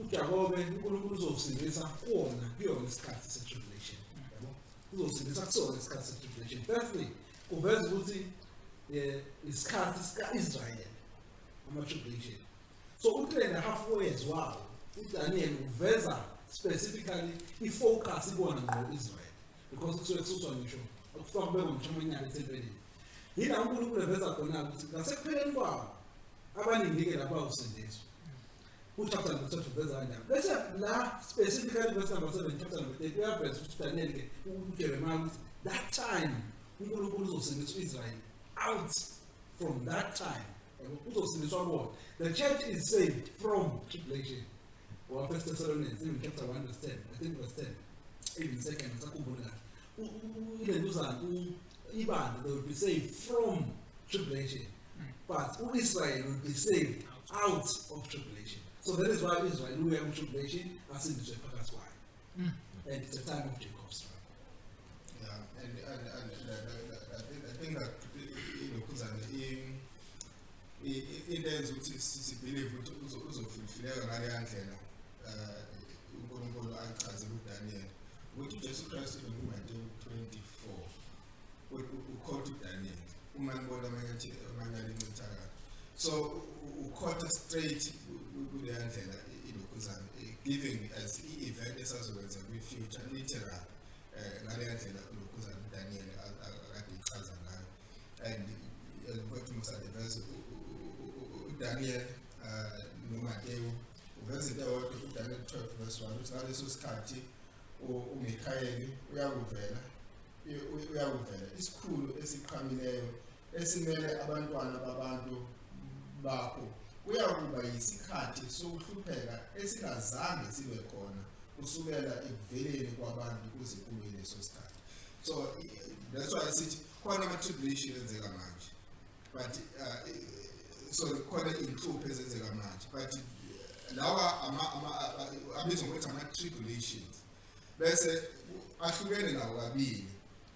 UJakobe uNkulunkulu uzowusindisa kuwona kuyona isikhathi se-tribulation, yabo, uzowusindisa kusona isikhathi se-tribulation. Firstly, kuveza ukuthi isikhathi sika-Israyeli ama-tribulation. So u-3.5 years wawo uDaniel uveza specifically i-focus ibona ngqo Israel, because kusuke kususwa ngisho akufika kubekwa ngisho amanyala ethempelini. Yila uNkulunkulu eveza khona ukuthi ngasekupheleni kwawo abaningi-ke laba usindiswa. Ku-chapter number 12 uveza kanjalo, bese la specifically verse number 7, chapter number 8, uyaveza ukuthi uDaniel-ke, uJeremiah, ukuthi that time uNkulunkulu uzosindisa u-Israyeli out from that time, yabo, uzosindiswa bona. The church is saved from tribulation. Or First Thessalonians, even chapter 1 verse 10, I think verse 10, even second, ngisakhumbula kahle. Ilentuzana ibandla, they will be saved from tribulation, but u-Israel will be saved out of tribulation. So that is why Israel uya ku-tribulation, asindiswe phakathi kwayo, and it's a time of Jacob's trouble. Yeah, and I think that ilokhuzana into eyenza ukuthi si-believe ukuthi uzofulfileka ngaleya ndlela uNkulunkulu ayichaze kuDaniel, ukuthi uJesu Christ kuMateyu 24 u-quote uDaniel uma ngibona amanyala incithakalo. So u-quote straight kuleya ndlela ilokhuzana giving as i-event esazokwenza kwi-future literal ngaleya ndlela ulokhuzana uDaniel akade ichaza ngayo. And mfowethu Musade veze uDaniel noMateyu uveza into eyodwa uDaniel 12 verse 1, ukuthi ngaleso sikhathi uMikhayeli uyakuvela, isikhulu esiqhamileyo esimele abantwana babantu bakho. Kuyakuba yisikhathi sokuhlupheka esingazange sibe khona kusukela ekuveleni kwabantu kuze kube leso sikhathi. So that's why sithi khona ama-tribulation enzeka manje, but so khona iy'nhlupho ezenzeka manje, but lawa abizwa ngokuthi ama-tribulations, bese ahlukene nawo kabili.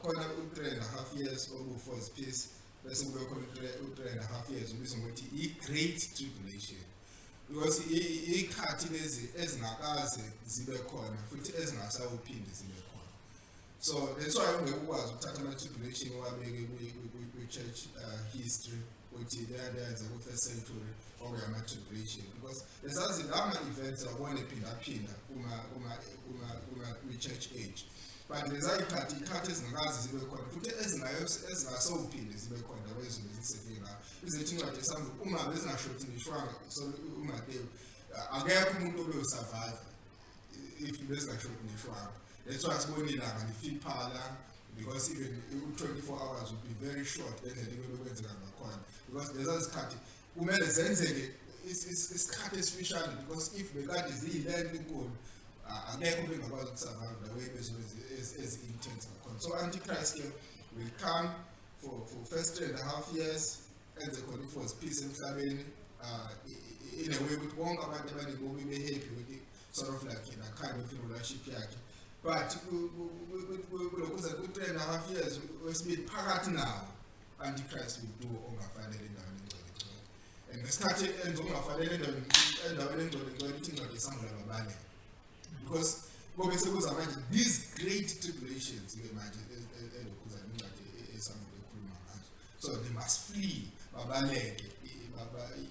Khona u-3.5 years oku-false peace, bese kube khona u-3.5 years ubizwa ngokuthi i-great tribulation, because iy'khathi lezi ezingakaze zibe khona futhi ezingasawuphinde zibe khona. So that's why ungeke ukwazi ukuthatha ama-tribulation uwabeke kwi-church history, uthi leya nto ku-first century okuyama-tribulation, because lesazi lama-events awubone phindaphinda kuma kwi-church age, but leza y'khathi iy'khathi ezingakaze zibe khona futhi ezingasowuphinde zibe khona kwezulu zisefike ngayo. Izithi incwadi esambulo uma bezingashothishwanga, so uMateyu, akekho umuntu obeyosurvive if bezingashothishwanga. That's why sibona ilanga lifiphala, because even u-24 hours would be very short ngendlela ebekwenzeka ngakhona, because leza zikhathi kumele zenzeke isikhathi esifishane, because if bekade ziyilento enkulu, akekho bengakwazi ukusurvive the way bezobe ezi-intense ngakhona. So Antichrist ke will come for first 3.5 years, enze khona i-false peace emhlabeni, in a way ukuthi bonke abantu abaningi bobe be-happy with it, sort of like in a kind of rulership yakhe. But kulokhuza ku-3.5 years wesibili phakathi nawo, Antichrist will do ongafanele endaweni engcwele ngcwele, and ngesikhathi enza okungafanele endaweni engcwele ngcwele, ithi incwadi yesambulo babaleka, because kobe sekuza manje these great tribulations ke manje elokhuza incwadi esambulo ekhuluma ngazo. So they must flee, babaleke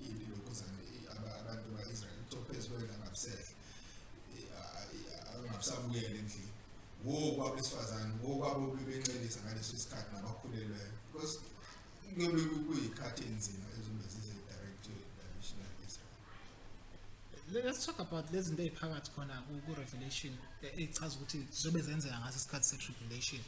ilokhuzana abantu ba-Israel kuthiwa phezu kwendlu angabusehla, angabusabuyela endlini. Wo kwabesifazane, wo kwabo bebencelisa ngaleso sikhathi nabakhulelweyo, because kuyobe kuyikhathi enzima ezobe zize direct to the national Israel. Let's talk about lezi zinto ey'phakathi khona ku-Revelation ey'chaza ukuthi zizobe zenzeka ngaso isikhathi se-tribulation.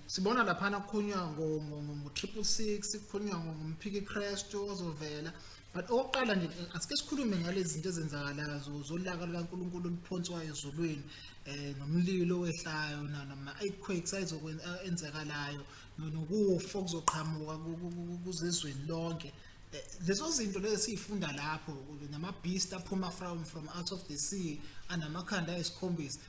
Sibona laphana kukhulunywa ngo-666, kukhulunywa ngomphiki Kristu ozovela, but okokuqala nje asike sikhulume ngalezi zinto ezenzakalayo zolaka lukaNkulunkulu oluphonswayo ezulwini, nomlilo owehlayo, nama-earthquakes enzekalayo, nokufa okuzoqhamuka kuzezweni lonke. Lezo zinto lezi siyifunda lapho, nama-beast aphuma from out of the sea anamakhanda ayisikhombisa.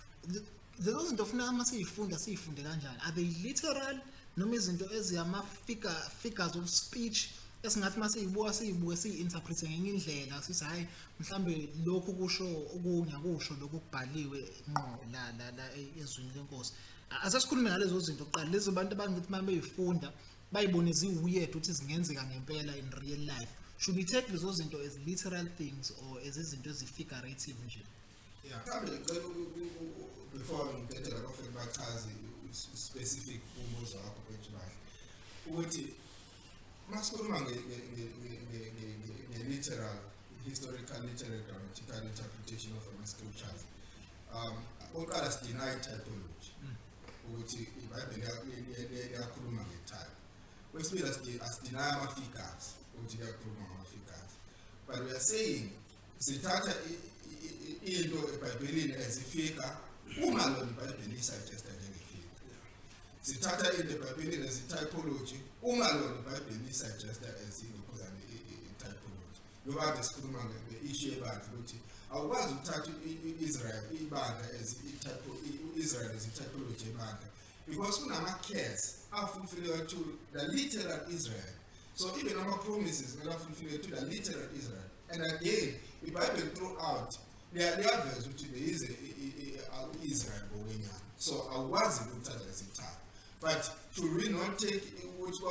Lezo zinto funeka uma siyifunda, siyifunde kanjani? Are they literal noma izinto eziyama-figures of speech? Esingathi masiyibuka siyibuke siyi-interpret ngenye indlela, sithi hhayi, mhlambe lokhu kusho okunye, akusho lokhu okubhaliwe ngqo la ezwini lenkosi. Asesikhulume ngalezo zinto kuqala, lezo bantu abangithi uma beyifunda bayibone zi-weird ukuthi zingenzeka ngempela in real life. Should we take lezo zinto as literal things or as izinto ezi-figurative nje? Yeah, mhlawumbe ngicela before ngidedela abafike bachaze specific umbuzo wakho bethu bahle, ukuthi masikhuluma nge-literal, historical, literal, grammatical interpretation of ama-scriptures, oqala si-deny typology, ukuthi iBhayibheli liyakhuluma nge-type. Kwesibili, asi-deny ama-figures, ukuthi liyakhuluma ngama-figures, but we are saying sithatha into eBhayibhelini as i-figure uma lona iBhayibheli i-suggesta njenge-figure. Sithatha into eBhayibhelini as i-typology uma lona iBhayibheli i-suggesta as ilokhuzane i-typology. Njengoba kade sikhuluma nge-issue yebandla, ukuthi awukwazi ukuthatha i-Israel, ibandla as i-Israel as i-typology yebandla, because kunama-curse a-fulfilled to the literal Israel. So even ama-promises kumele a-fulfilled to the literal Israel. And again, iBhayibheli throughout liyaveza ukuthi there is u-Israel ngokwenyama, so awukwazi ukuthatha as i-type. But should we not take ukuthi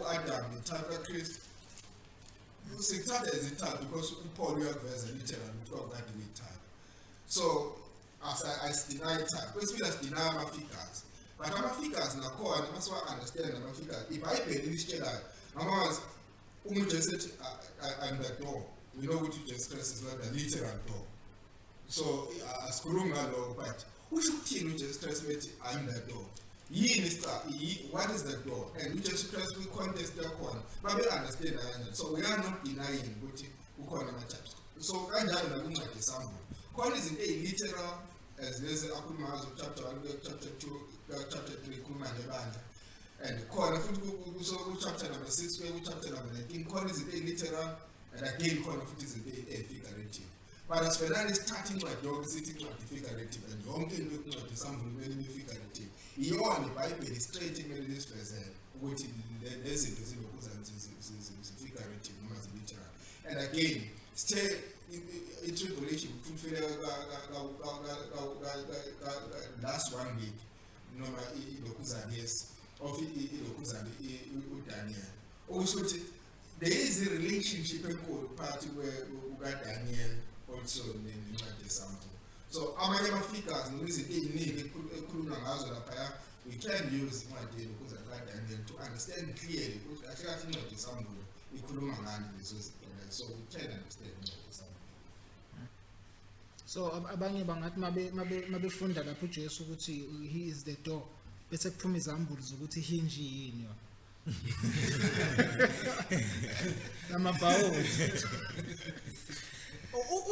u-Adam i-type kaKristu? Sikuthatha as i-type because uPaul uyakuveza literal ukuthi kwakukade kuyi-type. So asi-deny type. Kwesibili, asi-deny ama-figures, but ama-figures nakhona masiwa-understand ama-figures iBhayibheli lisitshelayo. Ngamazwi, uma uJesu ethi, "I'm the door," we know ukuthi uJesu Christ is not the literal door, so asikhulumi ngalokho. But usho ukuthini uJesu Christ bethi, "I'm the door"? Yini what is the door? And uJesu Christ kwi-context yakhona babe-understand kanjani? So we are not denying ukuthi kukhona ama-types. So kanjalo nakwincwadi yeSambulo, khona izinto eyi-literal as lezi akhuluma ngazo, chapter 1 kuya chapter 2 kuya chapter 3, khuluma ngebandla, and khona futhi so ku-chapter number 6 kuya ku-chapter number 19 khona izinto eyi-literal, and again khona futhi izinto eyi-figurative. But asifanele sithathe incwadi yonke sithi incwadi figurative, and yonke into encwadi yeSambulo kumele ibe figurative. Iyona iBhayibheli straight kumele lisivezele ukuthi lezi zinto zilokuza zi-figurative noma zi-literal. And again, sithe i-tribulation ku-fulfilleka last one week noma ilokhuzane, yes, of ilokhuzane uDaniel, okusho ukuthi there is a relationship enkulu phakathi kukaDaniel also nencwadi yeSambulo. So amanye ama-figures noma izinto ey'ningi ekhulunywa ngazo laphaya, we can use incwadi yelokhuzane kaDaniel to understand clearly ukuthi kahle kahle incwadi yeSambulo ikhuluma ngani lezo zinto lezo. So we can understand incwadi yeSambulo. So abanye bangathi mabefunda lapho uJesu ukuthi he is the door, bese kuphuma izambulo zokuthi hinge yini yona namabhawodi.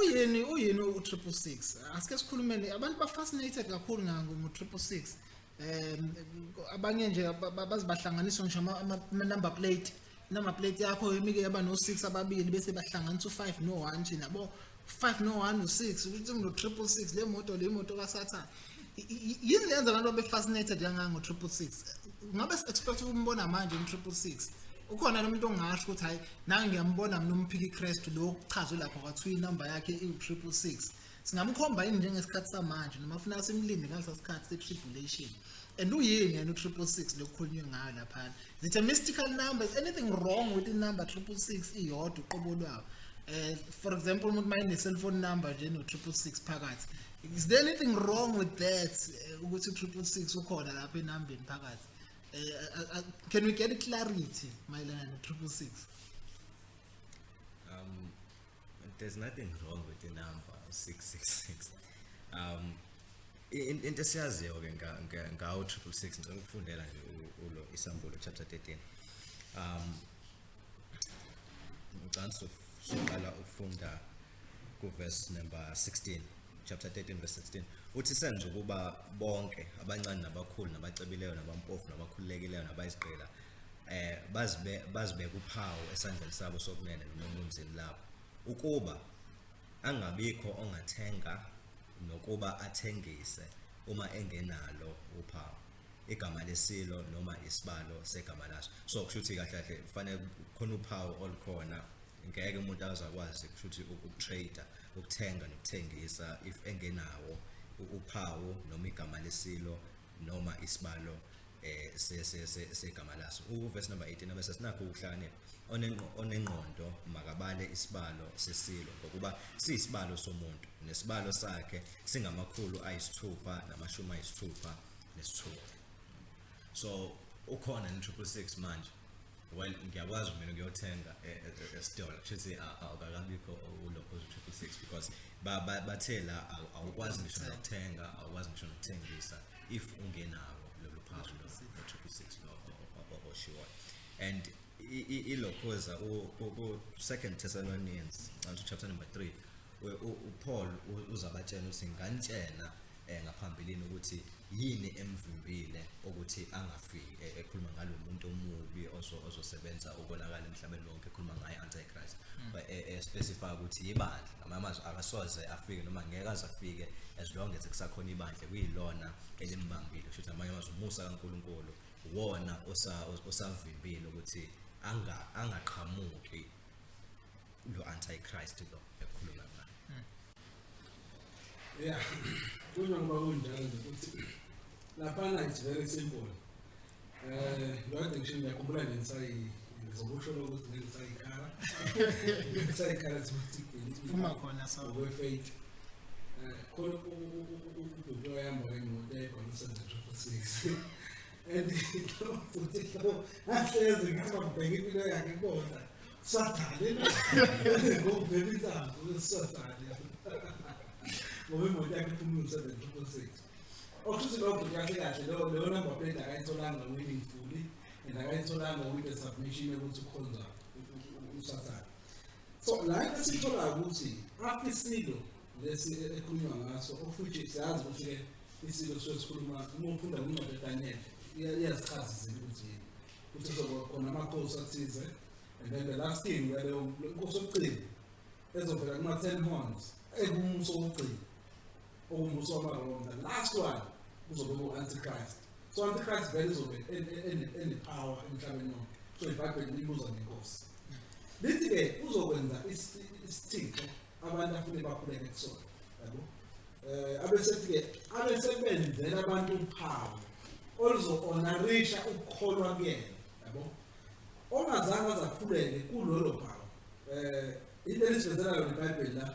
Uyini u-666? Asike sikhulumeni, abantu ba-fascinated kakhulu ngo-666. Abanye nje bazibahlanganisa ngisho ama-number plate, number plate yakho imike yaba no-6 ababili, bese bahlanganisa u-5 no-1 nje nabo, 5 no-1 u-6, ukuthi kuno-666, le moto kaSathane. Yini lenza abantu babe fascinated kangaka ngo-666? Ngabe si-expect ukumbona manje u-666 ukhona lo muntu ongasho ukuthi hayi, nangi ngiyambona mina umphiki Kristu lo kuchazwe lapha kwathiwa inamba yakhe iwu-666? Singamkhomba yini njengesikhathi samanje, noma funa simlinde ngalesa sikhathi se-tribulation? And uyini yena u-666 lokukhulunywe ngayo laphana? Is it a mystical number? Is anything wrong with i-number 666 iyodwa uqobo lwayo? For example, umuntu maye ne-cellphone number nje no-666 phakathi, is there anything wrong with that, ukuthi u-666 ukhona lapha enambeni phakathi? Can we get clarity mayelana no-666? There's nothing wrong with the number 666. Into esiyaziyo ke ngawo 666, ngicela ukufundela nje ulo iSambulo chapter 13. Ngicela soqala ukufunda ku verse number 16, chapter 13 verse 16. Uthi senze ukuba bonke abancane nabakhulu nabacebileyo nabampofu nabakhululekileyo nabayizigqila bazibeke uphawu esandleni sabo sokunene noma ebunzini labo, ukuba angabikho ongathenga nokuba athengise uma engenalo uphawu. igama lesilo noma isibalo segama laso. So kusho ukuthi kahle kahle kufanele khona uphawu olukhona, ngeke umuntu azakwazi kusho ukuthi ukutrade, ukuthenga nokuthengisa if engenawo uphawu noma igama lesilo noma isibalo segama laso. Uverse number 18 bese sinakho ukuhlakanipha, onengqondo makabale isibalo sesilo, ngokuba siyisibalo somuntu nesibalo sakhe singama-666. So ukhona ne-666 manje. Well, ngiyakwazi mina ngiyothenga esitolo, kusho awukakabikho ulokho 666 because bathe la awukwazi ngisho nokuthenga, awukwazi ngisho nokuthengisa if ungenawo lolu phawu lo 666 lo oshiwoyo. And ilokhoza ku 2 Thessalonians chapter number 3 uPaul uzabatshela ukuthi nganitshena ngaphambilini ukuthi yini emvimbile ukuthi angafiki, ekhuluma ngalo muntu omubi ozosebenza ukonakala emhlabeni wonke, ekhuluma ngaye Antichrist, specify ukuthi ibandla ngamazwi akasoze afike noma ngeke aze afike as long as kusakhona ibandla kuyilona elimbambile. Kusho ukuthi amanye amazwi umusa kaNkulunkulu wona osavimbile ukuthi angaqhamuki lo Antichrist lo ekhuluma ngaye. Yeah, kunjengoba kunjalo ukuthi laphana it's very simple. Lokho ngisho ngiyakhumbula nje ngizokusho lokho ukuthi ngisayikhala. Ngisayikhala sithi phuma khona so okwe-faith. Khona ubhuti wayehamba ngemoto eyayibhalwe 766. And lo bhuti lo ngahlezi ngithi ngibheke impilo yakhe kubona. Sathane. Ngokubheka intambo sathane. Ngoba imoto yakhe iphumile 766. Okusho lokho kahle kahle leyo number plate akayitholanga meaningfully and akayitholanga with the submission ukuthi ukhonza uSathane. So la into esiyitholayo ukuthi after isilo lesi ekhulunywa ngaso, ofuthi siyazi ukuthi-ke isilo suke sikhuluma uma ufunda kwincwadi kaDaniel iyazichaza izinto ukuthi yini, ukuthi kuzoba khona amakhosi athize and then the last king yaleyo nkosi yokugcina ezovela kuma-10 horns ekuwumbuso wokugcina okumbuso wamaRoma, the last one kuzobe ku-Antichrist. So Antichrist vele izobe ene-power emhlabeni wonke. So iBhayibheli libuza ngenkosi. Lithi-ke uzokwenza isithixo abantu afune bakhuleke kusona, yabo. Abesethi-ke abesebenzela abantu uphawu oluzo-honorisha ukukholwa kuyena, yabo. Ongazange azakhuleke kulolo phawu. Into elisivezela yona iBhayibheli la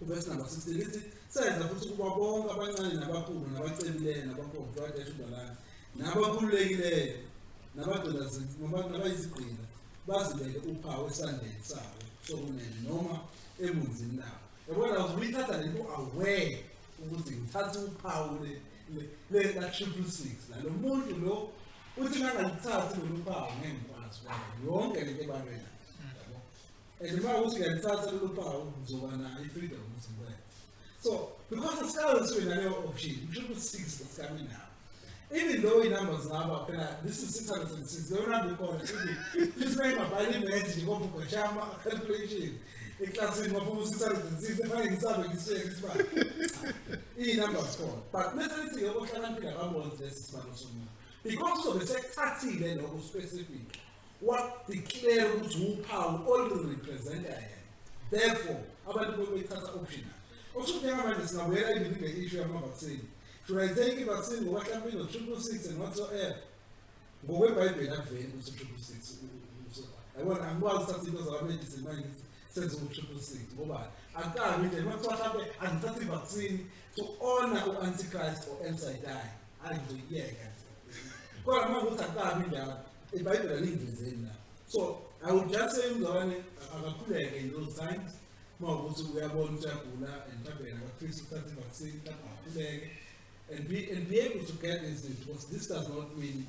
verse number 16 lithi senza futhi kuba bonke abancane nabakhulu nabacebileyo nabampofu nabakhululekileyo nabayizigqila bazibeke uphawu esandleni sabo sokunene noma ebunzini labo. Yabona uyithatha lento aware ukuthi ngithatha uphawu le la 666 la lo muntu lo uthi mangalithathi lolu phawu ngeke ngikwazi ukwenza yonke lento ebalwe la. And if I was to get a little power, i-freedom ukuthi ngikwenze. So because it's currently naleyo option, 666 is coming now. Even though i-numbers ngaba phela this is 606, leyo number ikhona even this may ngabhali math nje ngoba ugashama calculation eklasini ngoba 606 efanele ngisabe ngisisheke isibalo. I-numbers khona. But bese lithi-ke ohlakaniphile akaboni lesi sibalo somuntu. Because uzobe sekuthathile lokho specific what declare ukuthi uphawu olurepresenta yena. Therefore, abantu bebeyithatha optional. Okusho ukuthi njengamanje singabuyela even kule issue yama-vaccine. Should I take i-vaccine ngoba mhlawumbe ino-666 and whatsoever? NgokweBhayibheli akuveli ukuthi 666. Yabona angikwazi ukuthatha into zakwa-medicine manje ngithi senze u-666 ngoba akukabi nje uma kuthiwa mhlawumbe angithathe i-vaccine to honor u-Antichrist or else I die. Angizoyiyeka nje. Kodwa uma kuthi akukabi njalo, iBhayibheli alingivezeli la. So I would just say umzalwane akakhuleke in those times. Uma ukuthi uyabona ukuthi uyagula and mhlawumbe yena akafisi ukuthatha i-vaccine, mhlawumbe akakhuleke and be able to get this, because this does not mean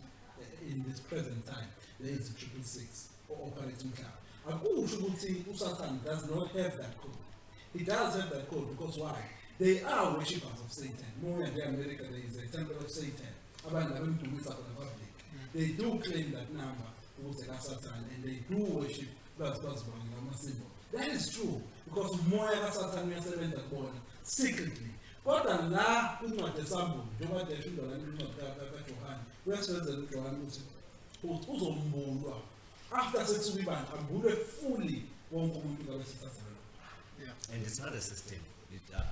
in this present time there is a 666 or operate umhlaba. Akusho ukuthi uSatan does not have that code. He does have that code because why? They are worshippers of Satan. More in America there is a temple of Satan. Abantu abemdumisa khona public. They do claim that number ukuthi kaSatan and they do worship bazibangela ama-symbol. That is true because umoya kaSatan uyasebenza kubona secretly. Kodwa la kwincwadi yesambulo, njengoba desho indodana incwadi kaJohane, uyasebenzela uJohane ukuthi uzombulwa after sekusuka ibandla, ambulwe fully wonke umuntu ngabe sithatha lokho. And it's not a system.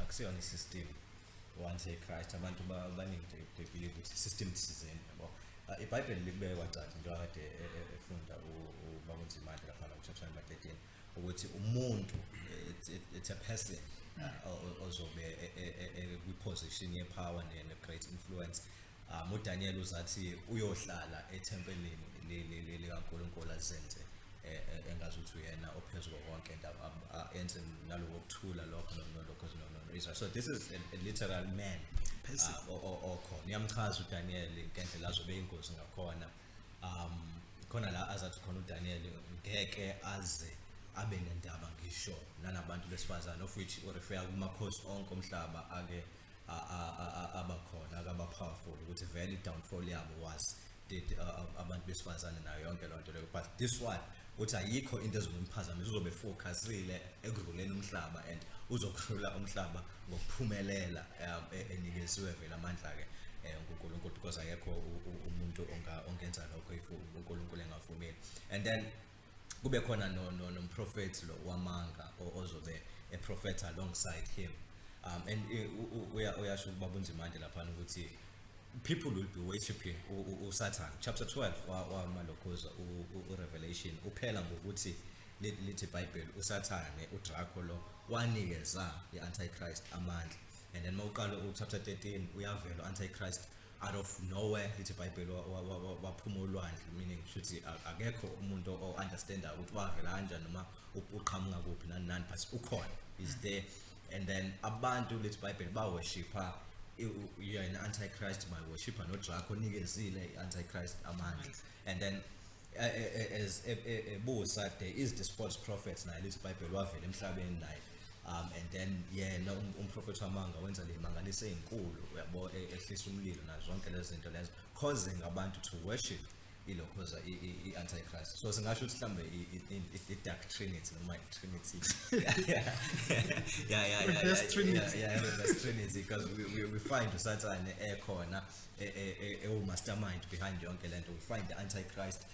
Akusiyona i-system o-antichrist. Abantu abaningi they believe ukuthi system thizeni, yabo. IBhayibheli likubeke kwacaca, njengoba kade efunda ubaba uNzimande laphana ku-chapter number 13, ukuthi umuntu, it's a person ozobe kwi-position ye-power ne-great influence. UDaniel uzathi uyohlala ethempelini likaNkulunkulu, azenze engazuthi uyena ophezulu konke, and enze naloko kuthula lokho nalokho no-Israel. So this is a literal man okhona. Uyamchaza uDaniel ngendlela azobe ingozi ngakhona. Khona la azathi khona uDaniel ngeke aze abe nendaba ngisho nanabantu besifazane, of which urefer kumakhosi onke omhlaba ake abakhona, akaba powerful, ukuthi vele i-downfall yabo was abantu besifazane nayo yonke loo nto leyo. But this one uthi ayikho into ezomphazamisa, uzobe focusile ekuruleni umhlaba, and uzokurula umhlaba ngokuphumelela, enikeziwe vele amandla-ke nguNkulunkulu, because akekho umuntu ongenza lokho if uNkulunkulu engavumile. And then kube khona nomprofethi lo wamanga ozobe eprofetha alongside him. And uyasho ubaba uNzimande laphana ukuthi people will be worshiping uSatan. Chapter 12 wamalokhoza uRevelation uphela ngokuthi lithi iBhayibheli uSathane uDraco lo wanikeza iAntichrist amandla. And then mawuqala uchapter 13 uyavela uAntichrist out of nowhere, lithi iBhayibheli waphuma olwandle, meaning shuthi akekho umuntu o-understandayo ukuthi wavela kanjani noma uqhamuka kuphi nani nani, but ukhona, is there. And then abantu lithi iBhayibheli baworshipha yena Antichrist, baworshipha noDraco onikezile i-Antichrist amandla. And then as ebusa, there is this false prophet naye, lithi iBhayibheli wavela emhlabeni naye. And then yena umprofethi wamanga wenza le mangaliso ezinkulu, uyabo, ehlisa umlilo nazo zonke lezi zinto lezo, causing abantu to worship ilokhoza i-Antichrist. So singasho ukuthi mhlambe i-dark trinity noma i-trinity. Yeah. Reverse trinity. Yeah, reverse trinity, because we find uSathane ekhona ewu-mastermind behind yonke lento. We find the Antichrist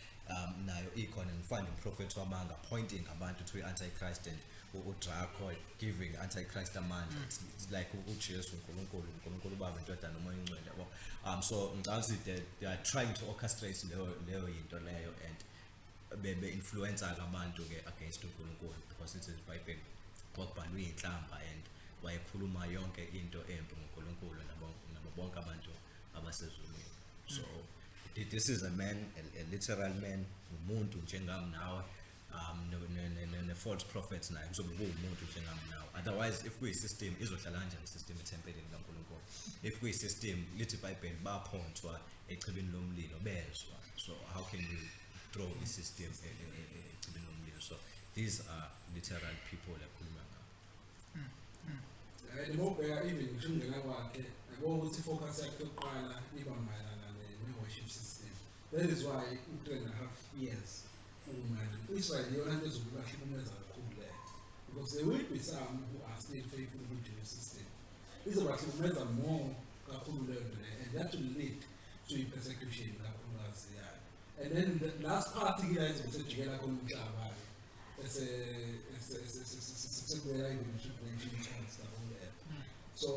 nayo ikhona, and we find umprofethi wamanga pointing abantu to i-Antichrist, and uDraco giving Antichrist amandla. It's like uJesu uNkulunkulu, uNkulunkulu uBaba, iNdodana noMoya oNgcwele, yabo. So ngicabanga ukuthi they are trying to orchestrate leyo into leyo, and be influence abantu ke against uNkulunkulu, because it is iBhayibheli kwakubhalwe inhlamba and wayekhuluma yonke into embi ngoNkulunkulu nabo bonke abantu abasezulwini. So this is a man, a literal man, umuntu njengami nawe, ne-false prophet naye kuzobe kuwumuntu njengami nawe. Otherwise if kuyi-system, izohlala kanjani i-system ethempelini kaNkulunkulu? If kuyi-system, lithi iBhayibheli baphonswa echibini lomlilo bezwa. So how can you throw i-system echibini lomlilo? So these are literal people ekhuluma ngabo. Nibobheka even ngisho ukungena kwakhe, yabo, ukuthi i-focus yakhe yokuqala iba mayelana ne-worship system. That is why u-3.5 years umayelana u-Israel, iyona nto ezobe bahlukumeza kakhulu leyo, because there will be some who are still faithful kwi-Jewish system. Izobahlukumeza more kakhulu leyo nto leyo, and that will lead to i-persecution kakhulukazi yayo. And then the last part ke izobe sejikela khona umhlaba-ke, sekubuyela even tribulation towards the whole earth. So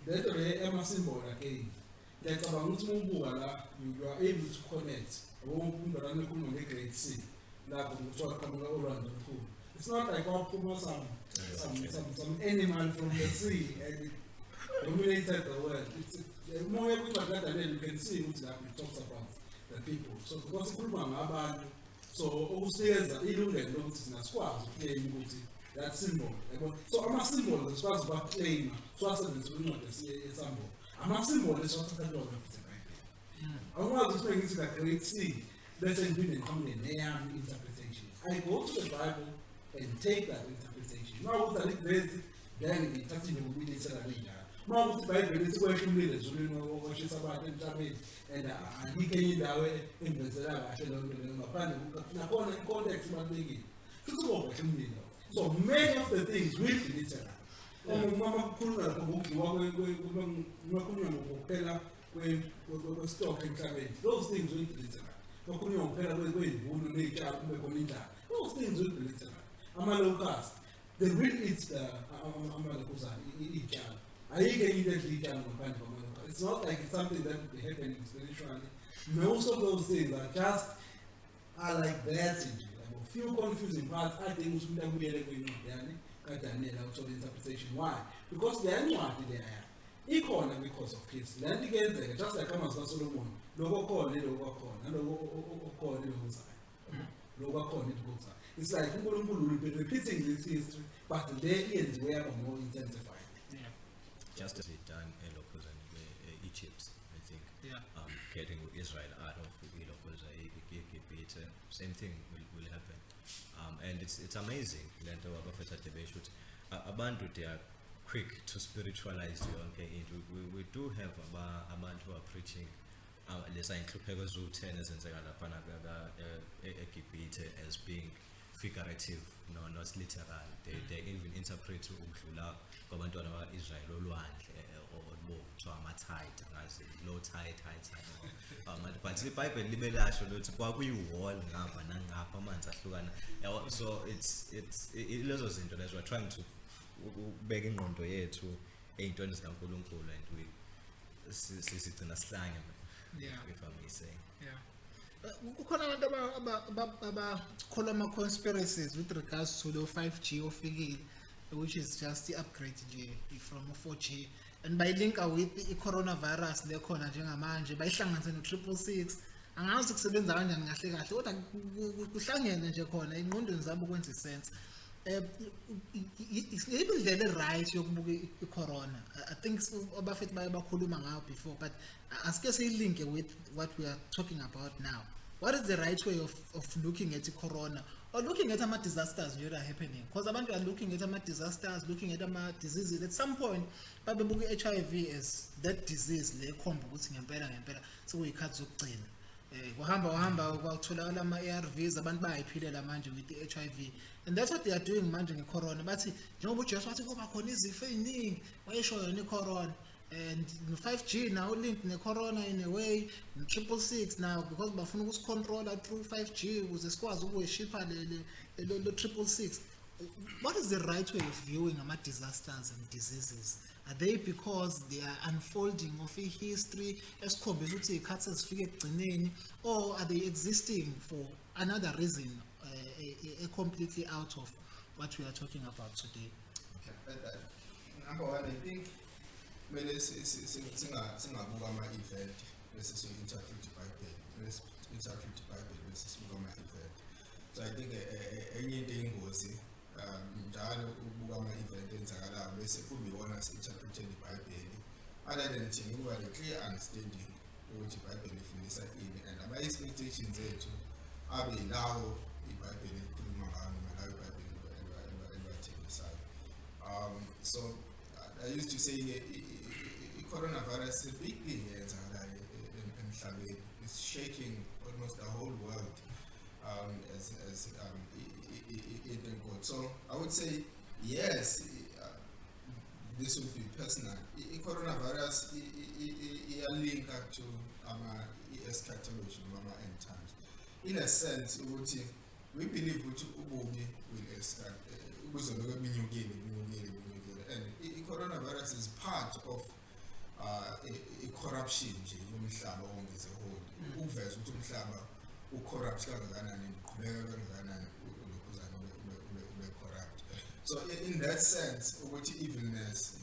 lento le ama-symbol again, ngiyacabanga ukuthi uma ubuka la, you are able to connect, yabo, umntwana ekhuluma nge-Great Sea lapho kuthiwa qhamuka olwandle olukhulu. It's not like kwaphuma some animal from the sea and it dominated the world. Uma uya kwincwadi kaDaniel, you can see ukuthi lapho it talks about the people. So because ikhuluma ngabantu, so okusinikeza ilungelo lokuthi thina sikwazi ukuclaim ukuthi that symbol, yabo. So ama-symbols sikwazi ukuwa-claima, siwasebenzise kwincwadi yesambulo. Ama-symbol esiwathatha kulona futhi eBhayibheli. Awukwazi ukuthi ngithi the Great Sea bese ngiphinde ngiqhamuke neyami interpretation. I go to the Bible and take that interpretation. Uma ukuthi alikuvezi, then ngiyithathile ngokuyi-literal injalo. Uma ukuthi iBhayibheli lithi kwehla umlilo ezulwini washisa abantu emhlabeni, and ayikho enye indawo engivezela kahle leyo nto leyo ngaphandle nakhona i-context ibalulekile, futhi kokwehla umlilo. So many of the things will be literal. Uma kukhulunywa lapho ngokudliwa kukhulunywa ngokuphela kwe-stock emhlabeni, those things will be literal. Kukhulunywa ngokuphela kwey'vuno ney'tshalo kube khona indlala, those things will be literal. Ama-locust, they will eat amalokuzana, iy'tshalo. Ayikho enye into edla iy'tshalo ngaphandle kwama-locust. It's not like it's something that will be happening spiritually. Most of those things are just are like that nje. Yabo, few confusing parts adinga ukuthi umuntu abuyele kwincwadi yani kaDaniel awuthole interpretation. Why? Because leya ncwadi leya ikhona because of his le nto kuyenzeka, just like amazwi kaSolomon, lokho khona ilokho kwakhona, naloko okukhona ilokho kuzayo, lokho kwakhona ilokho kuzayo. It's like uNkulunkulu will be repeating this history, but le iyenziwe yaba more intensified. Just as it done elokhuzana e-Egypt, I think. Getting Israel out of ilokhuza iGibhithe, same thing will happen. And it's amazing lento abafethu ade besho ukuthi abantu, they are quick to spiritualize yonke into. We do have abantu who are preaching lesa inhlupheko eziwu-10 ezenzeka laphana eGibhithe as being figurative, no, not literal. They even interpret ukudlula kwabantwana bakwa-Israel olwandle olubomvu kuthiwa ama-tide, angazi, low tide, high tide. But iBhayibheli libe lasho ukuthi kwakuyi-wall ngapha nangapha, amanzi ahlukana. Yabo, so it's lezo zinto lezo, we're trying to ukubeka ingqondo yethu ey'ntweni zikaNkulunkulu and we sigcina sihlange, if I may say. Yeah. Kukhona abantu abakholwa ama-conspiracies with regards to lo 5G ofikile, which is just i-upgrade nje from 4G, and bayilinka with i-coronavirus lekhona njengamanje, bayihlanganise no-666. Angazi kusebenza kanjani kahle kahle, kodwa kuhlangene nje khona engqondweni zabo, kwenza i-sense. Yiphi indlela e-right yokubuka i-corona? I think abafethu baye bakhuluma ngayo before, but asike siyilinke with what we are talking about now. What is the right way of looking at i-corona or looking at ama-disasters nje that are happening? Because abantu are looking at ama-disasters, looking at ama-diseases. At some point babebuka i-HIV as that disease le ekhomba ukuthi ngempela ngempela sekuyikhathi zokugcina. Kuhamba kuhamba kwatholakala ama-ARVs, abantu bayayiphilela manje with i-HIV, and that's what they are doing manje nge-corona. Bathi njengoba uJesu wathi kuba khona izifo ey'ningi, wayesho yona i-corona, and no-5G now linked ne-corona in a way, no-666 now, because bafuna ukusicontrola through 5G ukuze sikwazi ukuworshipha lo 666. What is the right way of viewing ama-disasters and diseases? Are they because they are unfolding of i-history esikhombisa ukuthi iy'khathi sezifike ekugcineni, or are they existing for another reason, completely out of what we are talking about today? Okay. Number one, I think kumele singabuka ama-event bese siyo-interpret iBhayibheli, kumele si-interpret iBhayibheli bese sibuka ama-event. So I think enye into eyingozi njalo ukubuka ama-event enzakalayo bese kube iwona si-interpret-ele iBhayibheli, other than thina ukuba ne-clear understanding ukuthi iBhayibheli lifundisa ini and ama-expectations ethu abe yilawo iBhayibheli elikhuluma ngawo noma lawo iBhayibheli eliwathengisayo. So I used to say i-coronavirus is a big thing eyenzakalayo emhlabeni. It's shaking almost the whole world as into enkulu. So I would say yes, this would be personal. I-coronavirus iyalinka to ama-eschatology noma ama-end times in a sense ukuthi we believe ukuthi ububi will buzoloke bunyukile, bunyukile, bunyukile, and i-coronavirus is part of i-corruption nje yomhlaba wonke as a whole, ukuveza ukuthi umhlaba u-corrupt kangakanani and uqhubeka kangakanani ulokhuzana ube corrupt. So in that sense ukuthi evilness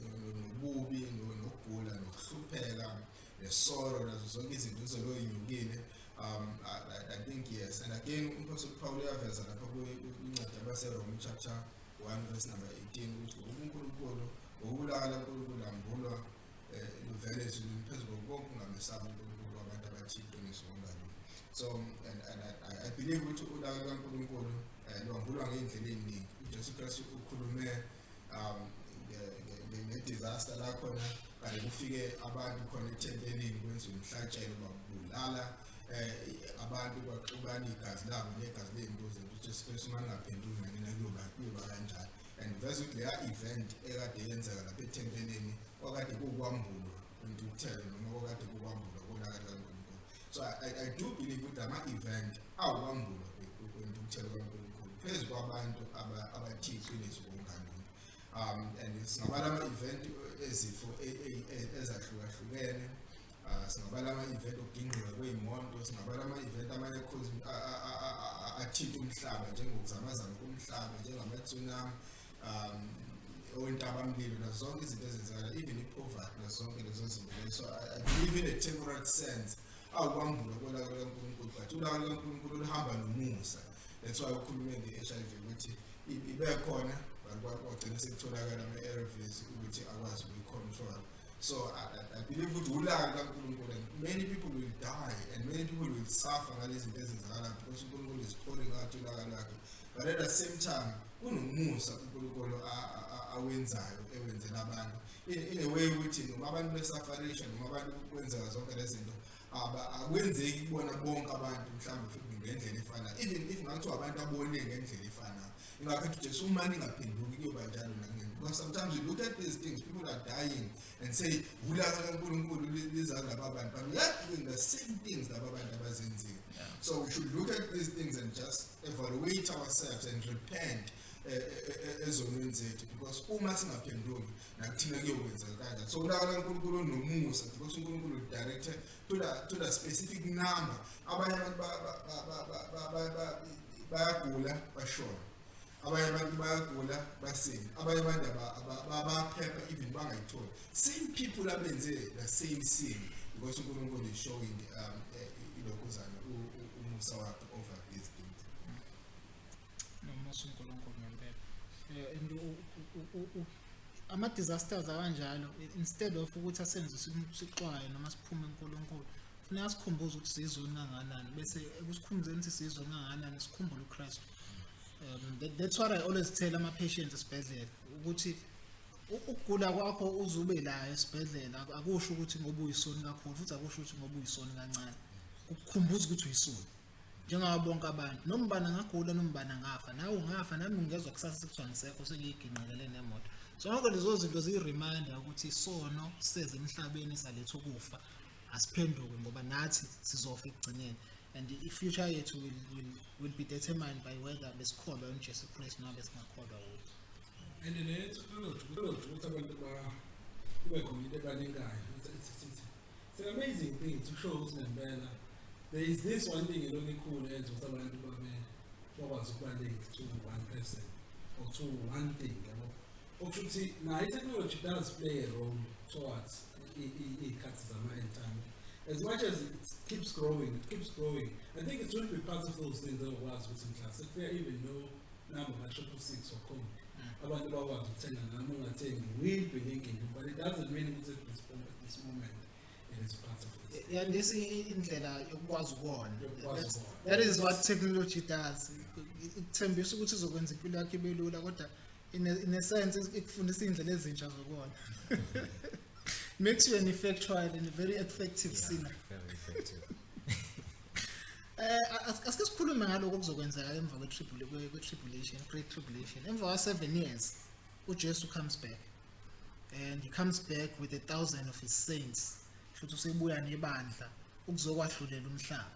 nobubi nokugula nokuhlupheka nesoro nazo zonke izinto zoloyinyukile, I think yes. And again, uMpostoli Paul uyaveza lapha kwincwadi yabaseRoma chapter 1 verse number 18 ukuthi uNkulunkulu ngokulaka uNkulunkulu ambulwa luvele ezulwini phezu konke ukungamesabi uNkulunkulu wabantu abathi iqiniso ngokungalungi. So and I believe ukuthi ulaka lukaNkulunkulu lwambulwa ngey'ndlela ey'ningi. UJesu Kristu ukhulume nge-disaster la khona kanye kufike abantu khona ethempelini kwenziwe umhlatshelo, babulala abantu, baxubana igazi labo negazi ley'mbuzi. UJesu Kristu uma ningaphenduki nanina kuyoba kanjalo. And veza ukuthi leya event ekade yenzeka lapha ethempelini kwakade kukwambulwa kwentukuthelo noma kwakade kukwambulwa kolaka likaNkulunkulu. So I do believe ukuthi ama-event awukwambulwa kwentukuthelo kaNkulunkulu phezu kwabantu abathi iqiniso ngokungalungi. And singabala ama-event ezifo ezahlukahlukene, singabala ama-event okugingqika kwey'moto, singabala ama-event amanye athinta umhlaba njengokuzamazama komhlaba, njengama-tsunami, ontabamlilo nazo zonke izinto ezenzakala, even i-poverty nazo zonke lezo zinto lezo. So I believe in a temporal sense awukwambulwa kolaka lukaNkulunkulu, but ulaka lukaNkulunkulu luhamba nomusa. That's why ukhulume nge-HIV ukuthi ibe khona, but kwagcina sekutholakala ama-ARVs ukuthi akwazi ukuyi-control. So I believe ukuthi ulaka lukaNkulunkulu, and many people will die and many people will suffer ngalezi zinto ezenzakalayo because uNkulunkulu is pouring out ulaka lwakhe. But at the same time kunomusa uNkulunkulu awenzayo ewenzela abantu in a way ukuthi noma abantu besufferisha noma abantu kwenzeka zonke lezi zinto, akwenzeki kubona bonke abantu mhlawumbe futhi ngendlela efanayo, even if ngathiwa abantu abone ngendlela efanayo. Ingakho ethi uJesu, uma ningaphenduki kuyoba njalo nakunini. Because sometimes you look at these things, people are dying, and say ulaka kaNkulunkulu liza kulaba bantu, but we are doing the same things laba bantu abazenzile. So we should look at these things and just evaluate ourselves and repent ezonweni zethu, because uma singaphenduki nakuthina kuyokwenzeka kanjani. So ulaka kaNkulunkulu nomusa, because uNkulunkulu directed to the specific number. Abanye abantu bayagula bashona, abanye abantu bayagula basinde, abanye abantu baphepha even bangayitholi. Same people abenze the same sin, because uNkulunkulu is showing ilokhuzana umusa wakhe over these things. Nomusa uNkulunkulu ngempela. And ama-disasters akanjalo, instead of ukuthi asenze sixwaye noma siphume kuNkulunkulu, kufuneka sikhumbuze ukuthi sizoni kangakanani, bese ekusikhumbuzeni ukuthi sizoni kangakanani sikhumbule uKristu. That's what I always tell ama-patients esibhedlela, ukuthi ukugula kwakho uzube la esibhedlela akusho ukuthi ngoba uyisoni kakhulu, futhi akusho ukuthi ngoba uyisoni kancane. Ukukhumbuza ukuthi uyisoni njengabo bonke abantu. Noma ubani angagula, noma ubani angafa, nawe ungafa, nami ngingezwa kusasa sekuthiwa ngisekho, sengiyiginqekele nemoto. Zonke lezo zinto ziyi-reminder ukuthi isono seze emhlabeni saletha ukufa. Asiphenduke ngoba nathi sizofa ekugcineni, and i-future yethu will be determined by whether besikholwa uJesu Kristu noma besingakholwa kuye. And le technology ukuthi abantu kube khona into ebaningayo, it's an amazing thing to show ukuthi ngempela there is this one thing elokhu ikhulu eyenza ukuthi abantu babe bakwazi ukuba linked to one person or to one thing, yabo. Okusho ukuthi nayo i-technology does play a role towards iy'khathi zama-end time. As much as it keeps growing, it keeps growing. I think it will be part of those things okwazi ukuthi mhla sekufika even no number ka-666 or code, abantu bakwazi ukuthenga noma ungathengi, will be linking you, but it doesn't mean ukuthi at this moment it is part of this. Yandisa indlela yokukwazi ukona. Yokukwazi ukona. That is what technology does. Ikuthembisa ukuthi izokwenza impilo yakho ibe lula, kodwa in a sense ikufundisa iy'ndlela ezintsha zokona. Makes you an effectual and a very effective sinner. Very effective. Asike sikhulume ngaloko okuzokwenzeka emva kwe-tribulation, great tribulation. Emva kwa-7 years uJesu comes back, and he comes back with 1,000 of his saints. Futhi usebuya nebandla ukuzokwahlulela umhlaba,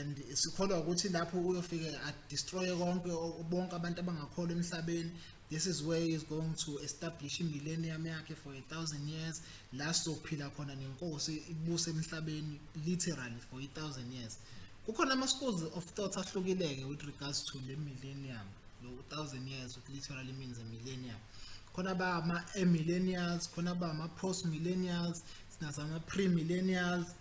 and sikholwa ukuthi lapho uyofike a-destroy konke bonke abantu abangakholwa emhlabeni. This is where he is going to establish i-millennium yakhe for 1,000 years, la sizophila khona nenkosi ibuse emhlabeni literally for 1,000 years. Kukhona ama-schools of thought ahlukileke with regards to le millennium, lo 1,000 years, which literally means a millennium. Khona ba ama-millennials, khona ba ama-post-millennials, sinasama-pre-millennials.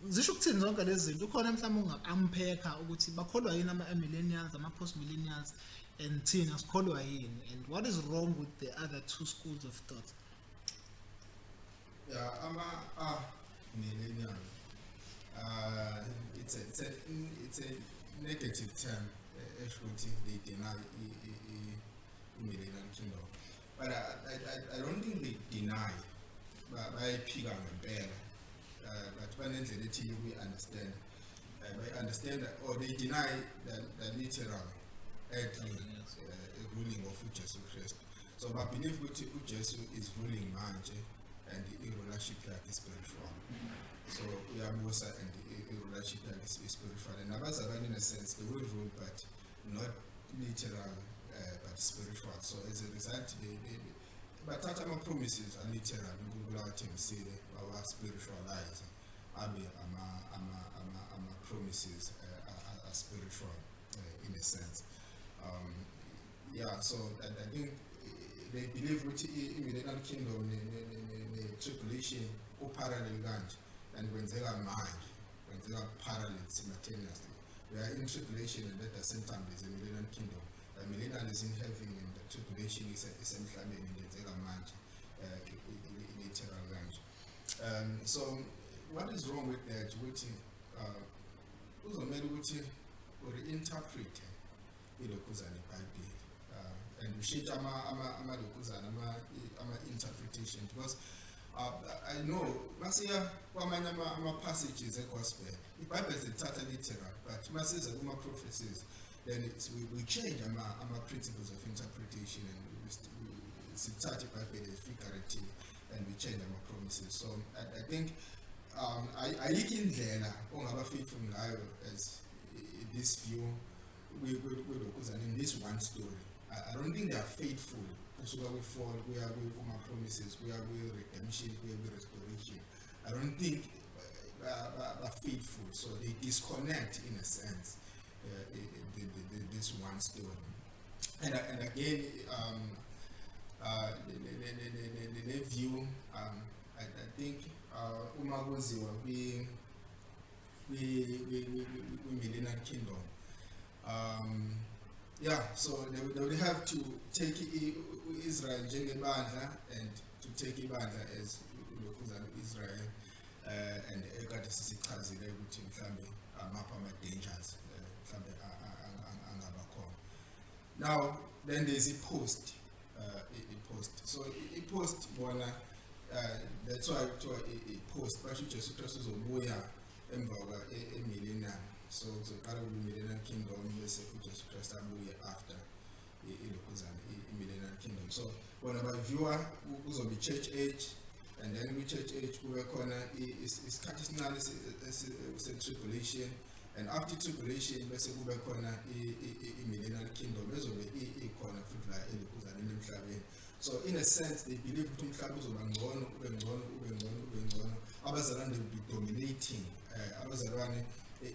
Zisho ukuthini zonke lezi zinto? Ukhona mhlawumbe unga-unpack-a ukuthi bakholwa yini ama-millennials, ama-post-millennials, and thina sikholwa yini, and what is wrong with the other two schools of thought? Yeah, ama millennial. It's a negative term. Esho ukuthi they deny i-millennial kingdom. But I don't think they deny. Bayayiphika ngempela. But banendlela ethile ukuyi-understand. They understand or they deny the literal earthly ruling of uJesu Christ. So I believe ukuthi uJesu is ruling manje and i-rulership yakhe is spiritual. So uyabusa and i-rulership yakhe is spiritual, and abazalwane in a sense they will rule, but not literal, but spiritual. So as a result they bathatha ama-promises a-literal uNkulunkulu awathembisile, bawa-spiritualize abe ama-promises are spiritual in a sense. Yeah, so I think they believe ukuthi i-millennial kingdom ne-tribulation ku-parallel kanje and kwenzeka manje, kwenzeka parallel simultaneously. We are in tribulation and at the same time there's a millennial kingdom. The millennial is in heaven and the tribulation is isemhlabeni, yenzeka manje, literal kanje. So what is wrong with that? Ukuthi uzomele ukuthi reinterpret ilokhuzana iBhayibheli and ushintshe amalokhuzana ama-interpretation, because I know masiya kwamanye ama-passages e-gospel iBhayibheli zithatha literal, but masiza kuma-prophecies then we change ama-principles of interpretation and sithathe iBhayibheli as figurative and we change ama-promises. So I think ayikho indlela ongaba faithful ngayo as this view kwilokhuzana in this one story. I don't think they are faithful kusuka kwi-fall kuya kuma-promises kuya kwi-redemption kuya kwi-restoration. I don't think are faithful, so they disconnect in a sense this one story. And again, the view, I think uma kuziwa kwi-millennial kingdom, yeah, so they would have to take Israel njengebandla and to take ibandla as lokhuzana Israel, and ekade sisichazile ukuthi mhlambe amapha ama-dangers mhlambe angaba khona. Now then there's a post, a post. So a post bona, that's why kuthiwa i-post, basho uJesu Kristu uzobuya emva kwa e-millennium. So kuzoqala kube millennial kingdom bese uJesu Kristu abuye after ilokhuzana i-millennial kingdom. So bona baviewa kuzobe church age, and then kwi-church age kube khona isikhathi esincane se-tribulation, and after tribulation bese kube khona i-millennial kingdom ezobe ikhona futhi la elokhuzaneni emhlabeni. So in a sense they believe ukuthi umhlaba uzoba ngcono, ube ngcono, ube ngcono, ube ngcono. Abazalwane they will be dominating, abazalwane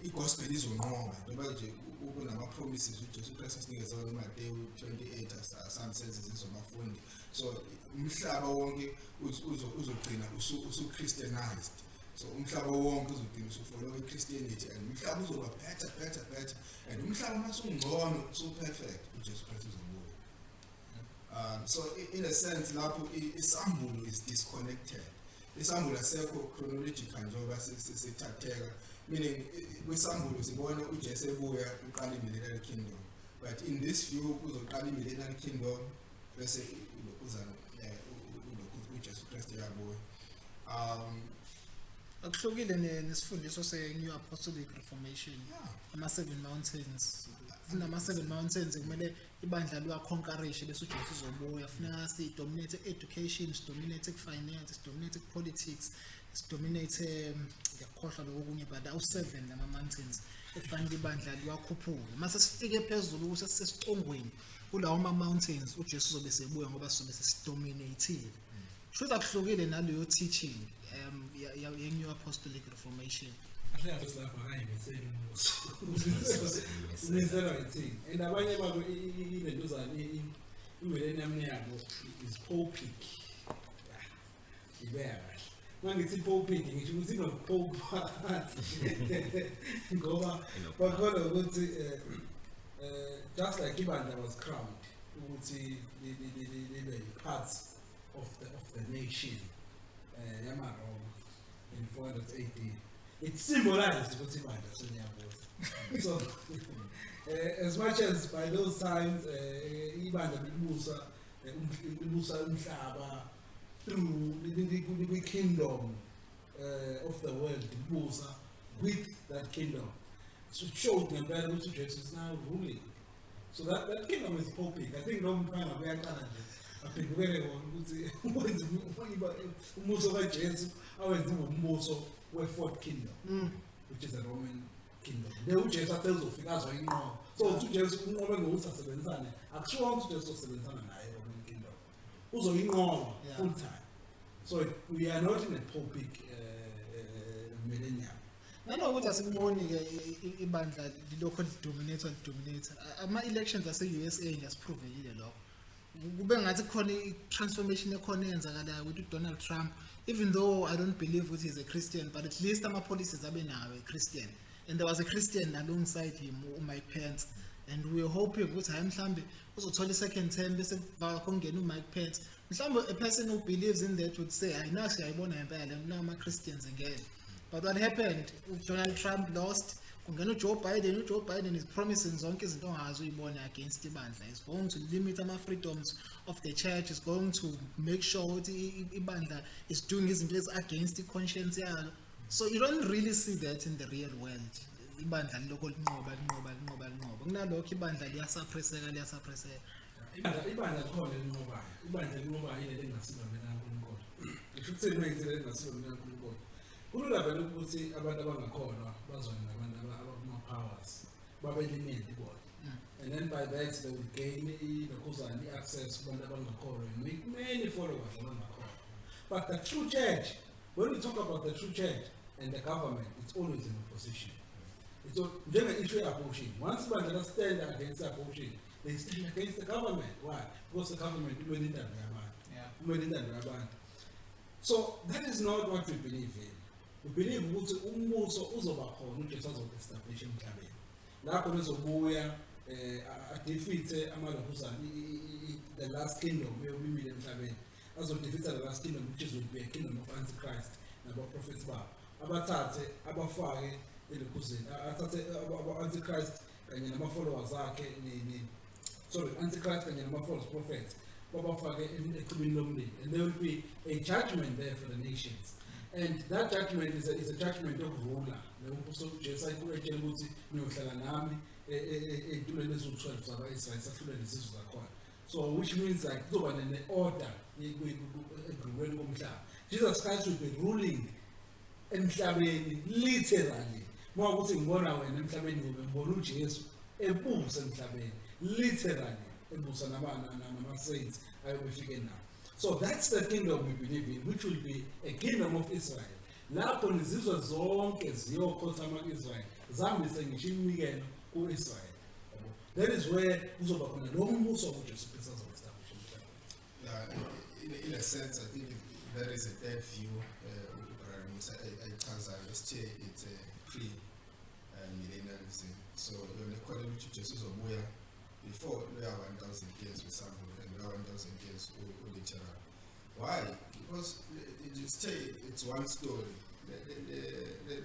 i-gospel izonqoba njengoba nje kunama-promises uJesu Kristu asinikeza wona uMateyu 28 asamsenze sizobafundi. So umhlaba wonke uzogcina usu-Christianized. So umhlaba wonke uzogcina usufollow i-Christianity and umhlaba uzoba better, better, better, and umhlaba uma usungcono usu-perfect uJesu Kristu uzobuya. So in a sense lapho isambulo is disconnected. Isambulo asekho chronological njengoba sithatheka, meaning kwisambulo sibona uJesu ebuya uqala i-millennial kingdom, but in this view kuzoqala i-millennial kingdom bese ulokhuzana uJesu Kristu uyabuya. Akuhlukile nesifundiso se-New Apostolic Reformation. Ama-seven mountains, kunama-seven mountains kumele ibandla liwaconquerishe bese uJesu uzobuya. Funeka sidominate education, sidominate ku-finance, sidominate ku-politics, sidominate, ngiyakhohlwa lokho okunye, but awu-seven lama-mountains ekufanele ibandla liwakhuphuke. Mase sifike phezulu kusesesicongweni kulawo ma-mountains uJesu uzobe sebuya ngoba sizobe sesidominateile. Shuthi akuhlukile naleyo teaching ye-New Apostolic Reformation. Kahle kahle silapha akayimiseli umbuso, umiselwa yithini? And abanye babo ilentuzana i-millennium yabo is popic. Ibeka kahle uma ngithi popic, ngisho ukuthi inopope phakathi, ngoba bakholwa ukuthi just like ibandla was crowned ukuthi libe part of the nation yamaRoma in 400 AD, it symbolized ukuthi ibandla seliyabusa. So as much as by those times ibandla libusa libusa umhlaba through the kingdom of the world, libusa with that kingdom, so it showed ngempela ukuthi uJesu is now ruling. So that kingdom is popic. I think lo mfana uyaqala nje aphendukele kona ukuthi wenze umbuso kaJesu awenze ngombuso we-fourth kingdom, which is the Roman kingdom. Le uJesu athe uzofika azoyinqoba. So uthi uJesu unqobe ngokuthi asebenzisane. Akushiwo ukuthi uJesu uzosebenzisana naye Roman kingdom. Uzoyinqoba full time. So we are not in a popic millennium. Nanokuthi asikuboni-ke ibandla lilokho lidominate ama-elections ase-USA nje asipruvelile lokho. Kube ngathi khona i-transformation ekhona eyenzakalayo ukuthi uDonald Trump, even though I don't believe ukuthi he's a Christian, but at least ama-policies abe nawo a-Christian, and there was a Christian alongside him, uMike Pence, and we were hoping ukuthi hayi, mhlambe uzothola i-second term bese kungena uMike Pence. Mhlawumbe a person who believes in that would say, hayi, naku siyayibona ngempela le nto, ama-Christians engene. But what happened, Donald Trump lost, kungena uJoe Biden. UJoe Biden is promising zonke izinto ongazi uyibone against ibandla. Is going to limit ama-freedoms of the church, is going to make sure ukuthi ibandla is doing izinto ezi-against i-conscience yalo. So you don't really see that in the real world, ibandla lilokho linqoba, linqoba, linqoba, linqoba. Kunalokho ibandla liyasuppresseka, liyasuppresseka. Ibandla likhona elinqobayo. Ibandla elinqobayo yileli elingasibambe kaNkulunkulu. Ngisho ukuthini uma ngithi elingasibambe kaNkulunkulu? Kulula vele ukuthi abantu abangakholwa bazwane nabantu abakuma-powers, babe lenient bona, and then by that they will gain ilokhuzana, i-access kubantu abangakholwa and make many followers abangakholwa. But the true church, when we talk about the true church and the government, it's always in opposition. It's all, njenge-issue ye-abortion, once ibandla la-stand against abortion, they stand against the government. Why? Because the government umele intando yabantu. Umele intando yabantu. So that is not what we believe in. We believe ukuthi umbuso uzoba khona, uJesu azowu-establish emhlabeni lapho bezobuya adefeat amalokhuzana, the last kingdom eyobimile emhlabeni. Azodefeat the last kingdom, which is will be a kingdom of Antichrist nabaprofethi babo, abathathe abafake elokhuzeni, athathe abo-Antichrist kanye nama-followers akhe, sorry, Antichrist kanye nama-false prophets, babafake echibini lomlilo, and there will be a judgment there for the nations. And that judgment is a judgment of ruler leyo mbuso uJesu ayikutshela ukuthi niyohlala nami ey'tulweni eziwu-12 zakwa-Israyeli, sahlulele izizwe zakhona. So which means like kuzoba ne-order ekurulweni komhlaba. Jesus Christ will be ruling emhlabeni literally. Uma ukuthi ngibona wena emhlabeni, ngobe ngibona uJesu ebusa emhlabeni literally, ebusa nama-saints ayobe efike nawo. So that's the kingdom we believe in, which will be a kingdom of Israel, lapho nezizwe zonke ziyokhothama ku-Israyeli, zihambise ngisho iminikelo ku-Israyeli. Yabo, that is where kuzoba khona lo mbuso uJesu Kristu azowu-establish emhlabeni. Yeah, in a sense, I think that is a third view uBrother Musa ayichazayo, esithe it's a pre-millennialism. So yona ikholelwa ukuthi uJesu uzobuya before loya 1000 years wesambulo and loya 1000 years u-literal. Why? Because sithe it's one story.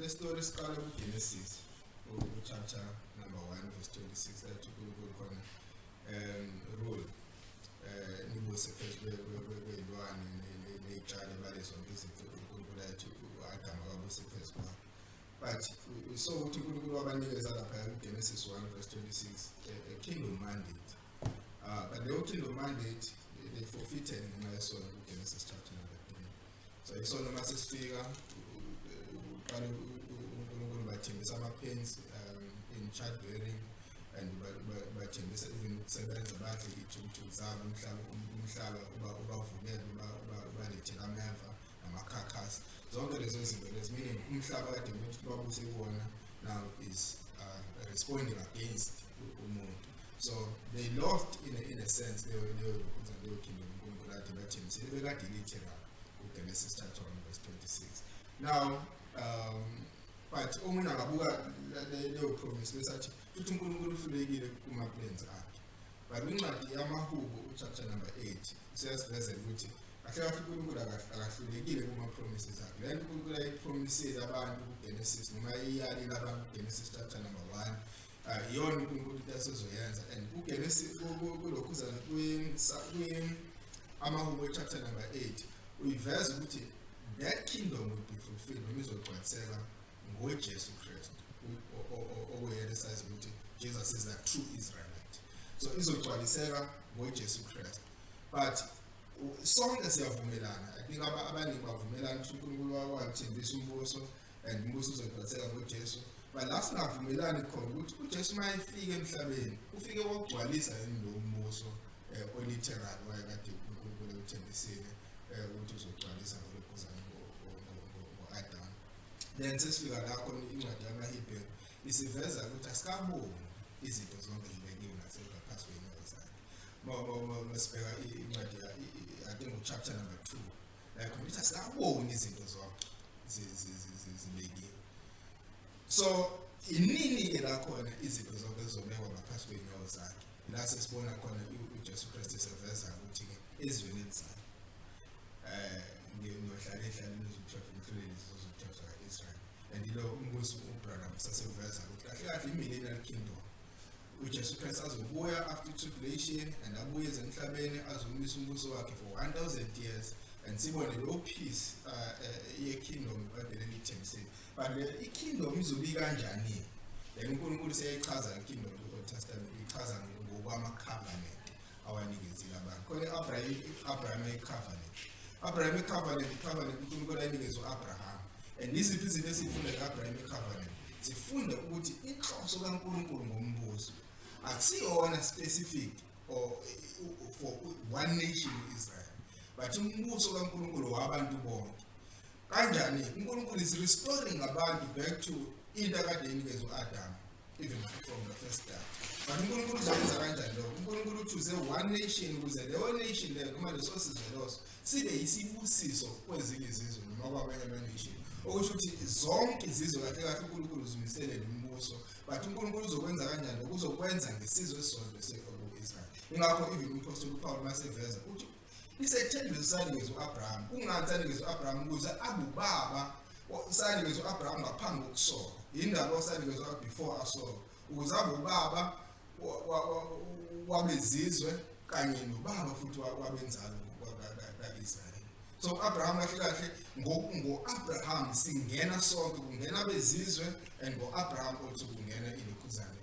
Le story siqala kuGenesis, chapter number 1 verse 26, athi uNkulunkulu khona rule, nibuse phezu kwey'lwane ney'tshalo, bale zonke izinto uNkulunkulu ayethi u-Adam akabuse phezu kwakho. But we saw ukuthi uNkulunkulu wabanikeza lapha kuGenesis 1 verse 26 a kingdom mandate, but leyo kingdom mandate they forfeited ngenxa yesono kuGenesis chapter number 3. So isono uma sesifika, uqala uNkulunkulu bathembisa ama-pains in childbearing and bathembisa even ukusebenza, badle iy'thukuthuku zabo, umhlaba ubavukele, ubalethele ameva namakhakhasi, zonke lezo zinto lezi, meaning umhlaba kade ukuthi babuse kuwona now is responding against umuntu. So they lost in a sense leyo kingdom uNkulunkulu ade bathembisile, bekade literal kuGenesis chapter 1 verse 26. Now but omunye angabuka leyo promise bese athi futhi uNkulunkulu uhlulekile kuma-plans akhe. But kwincwadi yamaHubo, uchapter number 8, siyasivezela ukuthi kahle kahle uNkulunkulu akahlulekile kuma-promises akhe. Le nto uNkulunkulu ayipromisile abantu kuGenesis, noma iyalile abantu kuGenesis chapter number 1, iyona uNkulunkulu into asezoyenza. And kuGenesis, kulokhuzana, amaHubo chapter number 8, uyiveza ukuthi that kingdom will be fulfilled, noma izogcwaliseka ngoJesu Kristu, okuyena esazi ukuthi Jesus is the true Israelite. So izogcwaliseka ngoJesu Kristu. But sonke siyavumelana, I think abaningi bavumelana ukuthi uNkulunkulu wathembisa umbuso and umbuso uzogcwaliseka ngoJesu. But la singavumelani khona ukuthi uJesu uma efika emhlabeni ufike wagcwalisa yini lo mbuso o-literal wayekade uNkulunkulu ewuthembisile ukuthi uzogcwalisa ngolokhuzana ngo-Adam. Then sesifika la khona incwadi yamaHebheru isiveza ukuthi asikaboni izinto zonke zibekiwe nasengaphansi kwey'nyawo zakhe. Masibheka incwadi, I think u-chapter number 2, la khona ithi asikaboni izinto zonke zibekiwe. So inini-ke la khona izinto zonke zizobekwa ngaphansi kwey'nyawo zakhe? La sesibona khona uJesu Kristu eseveza ukuthi-ke ezweni elizayo ngiyohlala ehlaleni uzokuthiwa umhluleli uzokuthiwa ka-Israel. And ilo umbuso uBranham saseveza ukuthi kahle kahle i-millennial kingdom, uJesu Kristu azobuya after tribulation and abuye emhlabeni azomisa umbuso wakhe for 1000 years and sibone lo peace ye-kingdom kade lelithembisile. But le i-kingdom izobe kanjani? Then uNkulunkulu seyayichaza i-kingdom ku-Old Testament, ichaza ngokwama-covenant awanikezile abantu. Khona i-Abrahamic covenant. Abrahamic covenant, i-covenant uNkulunkulu ayinikeze u-Abraham. And iziphi izinto esiyifunda ku-Abrahamic covenant? Sifunda ukuthi inhloso kaNkulunkulu ngombuso akusiyona specific or for one nation Israel, but umbuso kaNkulunkulu wabantu bonke. Kanjani? uNkulunkulu is restoring abantu back to into akade inikezwe u-Adam even from the first start. But uNkulunkulu uzoyenza kanjani lokho? uNkulunkulu uchoose one nation ukuze leyo nation leyo noma leso sizwe leso sibe yisibusiso kwezinye izizwe noma kwamanye ama-nation. Okusho ukuthi zonke izizwe kahle kahle uNkulunkulu uzimisele nombuso. But uNkulunkulu uzokwenza kanjani lokho? Uzokwenza ngesizwe esisodwa se-Israel. Ingakho even umpostoli uPaul maseveza uthi isethembiso sanikezwa u-Abraham. Kungani sanikezwa u-Abraham? Ukuze abe ubaba. Sanikezwa u-Abraham ngaphambi kokusoka. Yindaba osanikezwa before asoka, ukuze abe ubaba wabezizwe kanye nobaba futhi wabenzalo ka-Israel. So Abraham kahle kahle ngo-Abraham singena sonke, kungena abezizwe, and ngo-Abraham also kungena ilokhuzana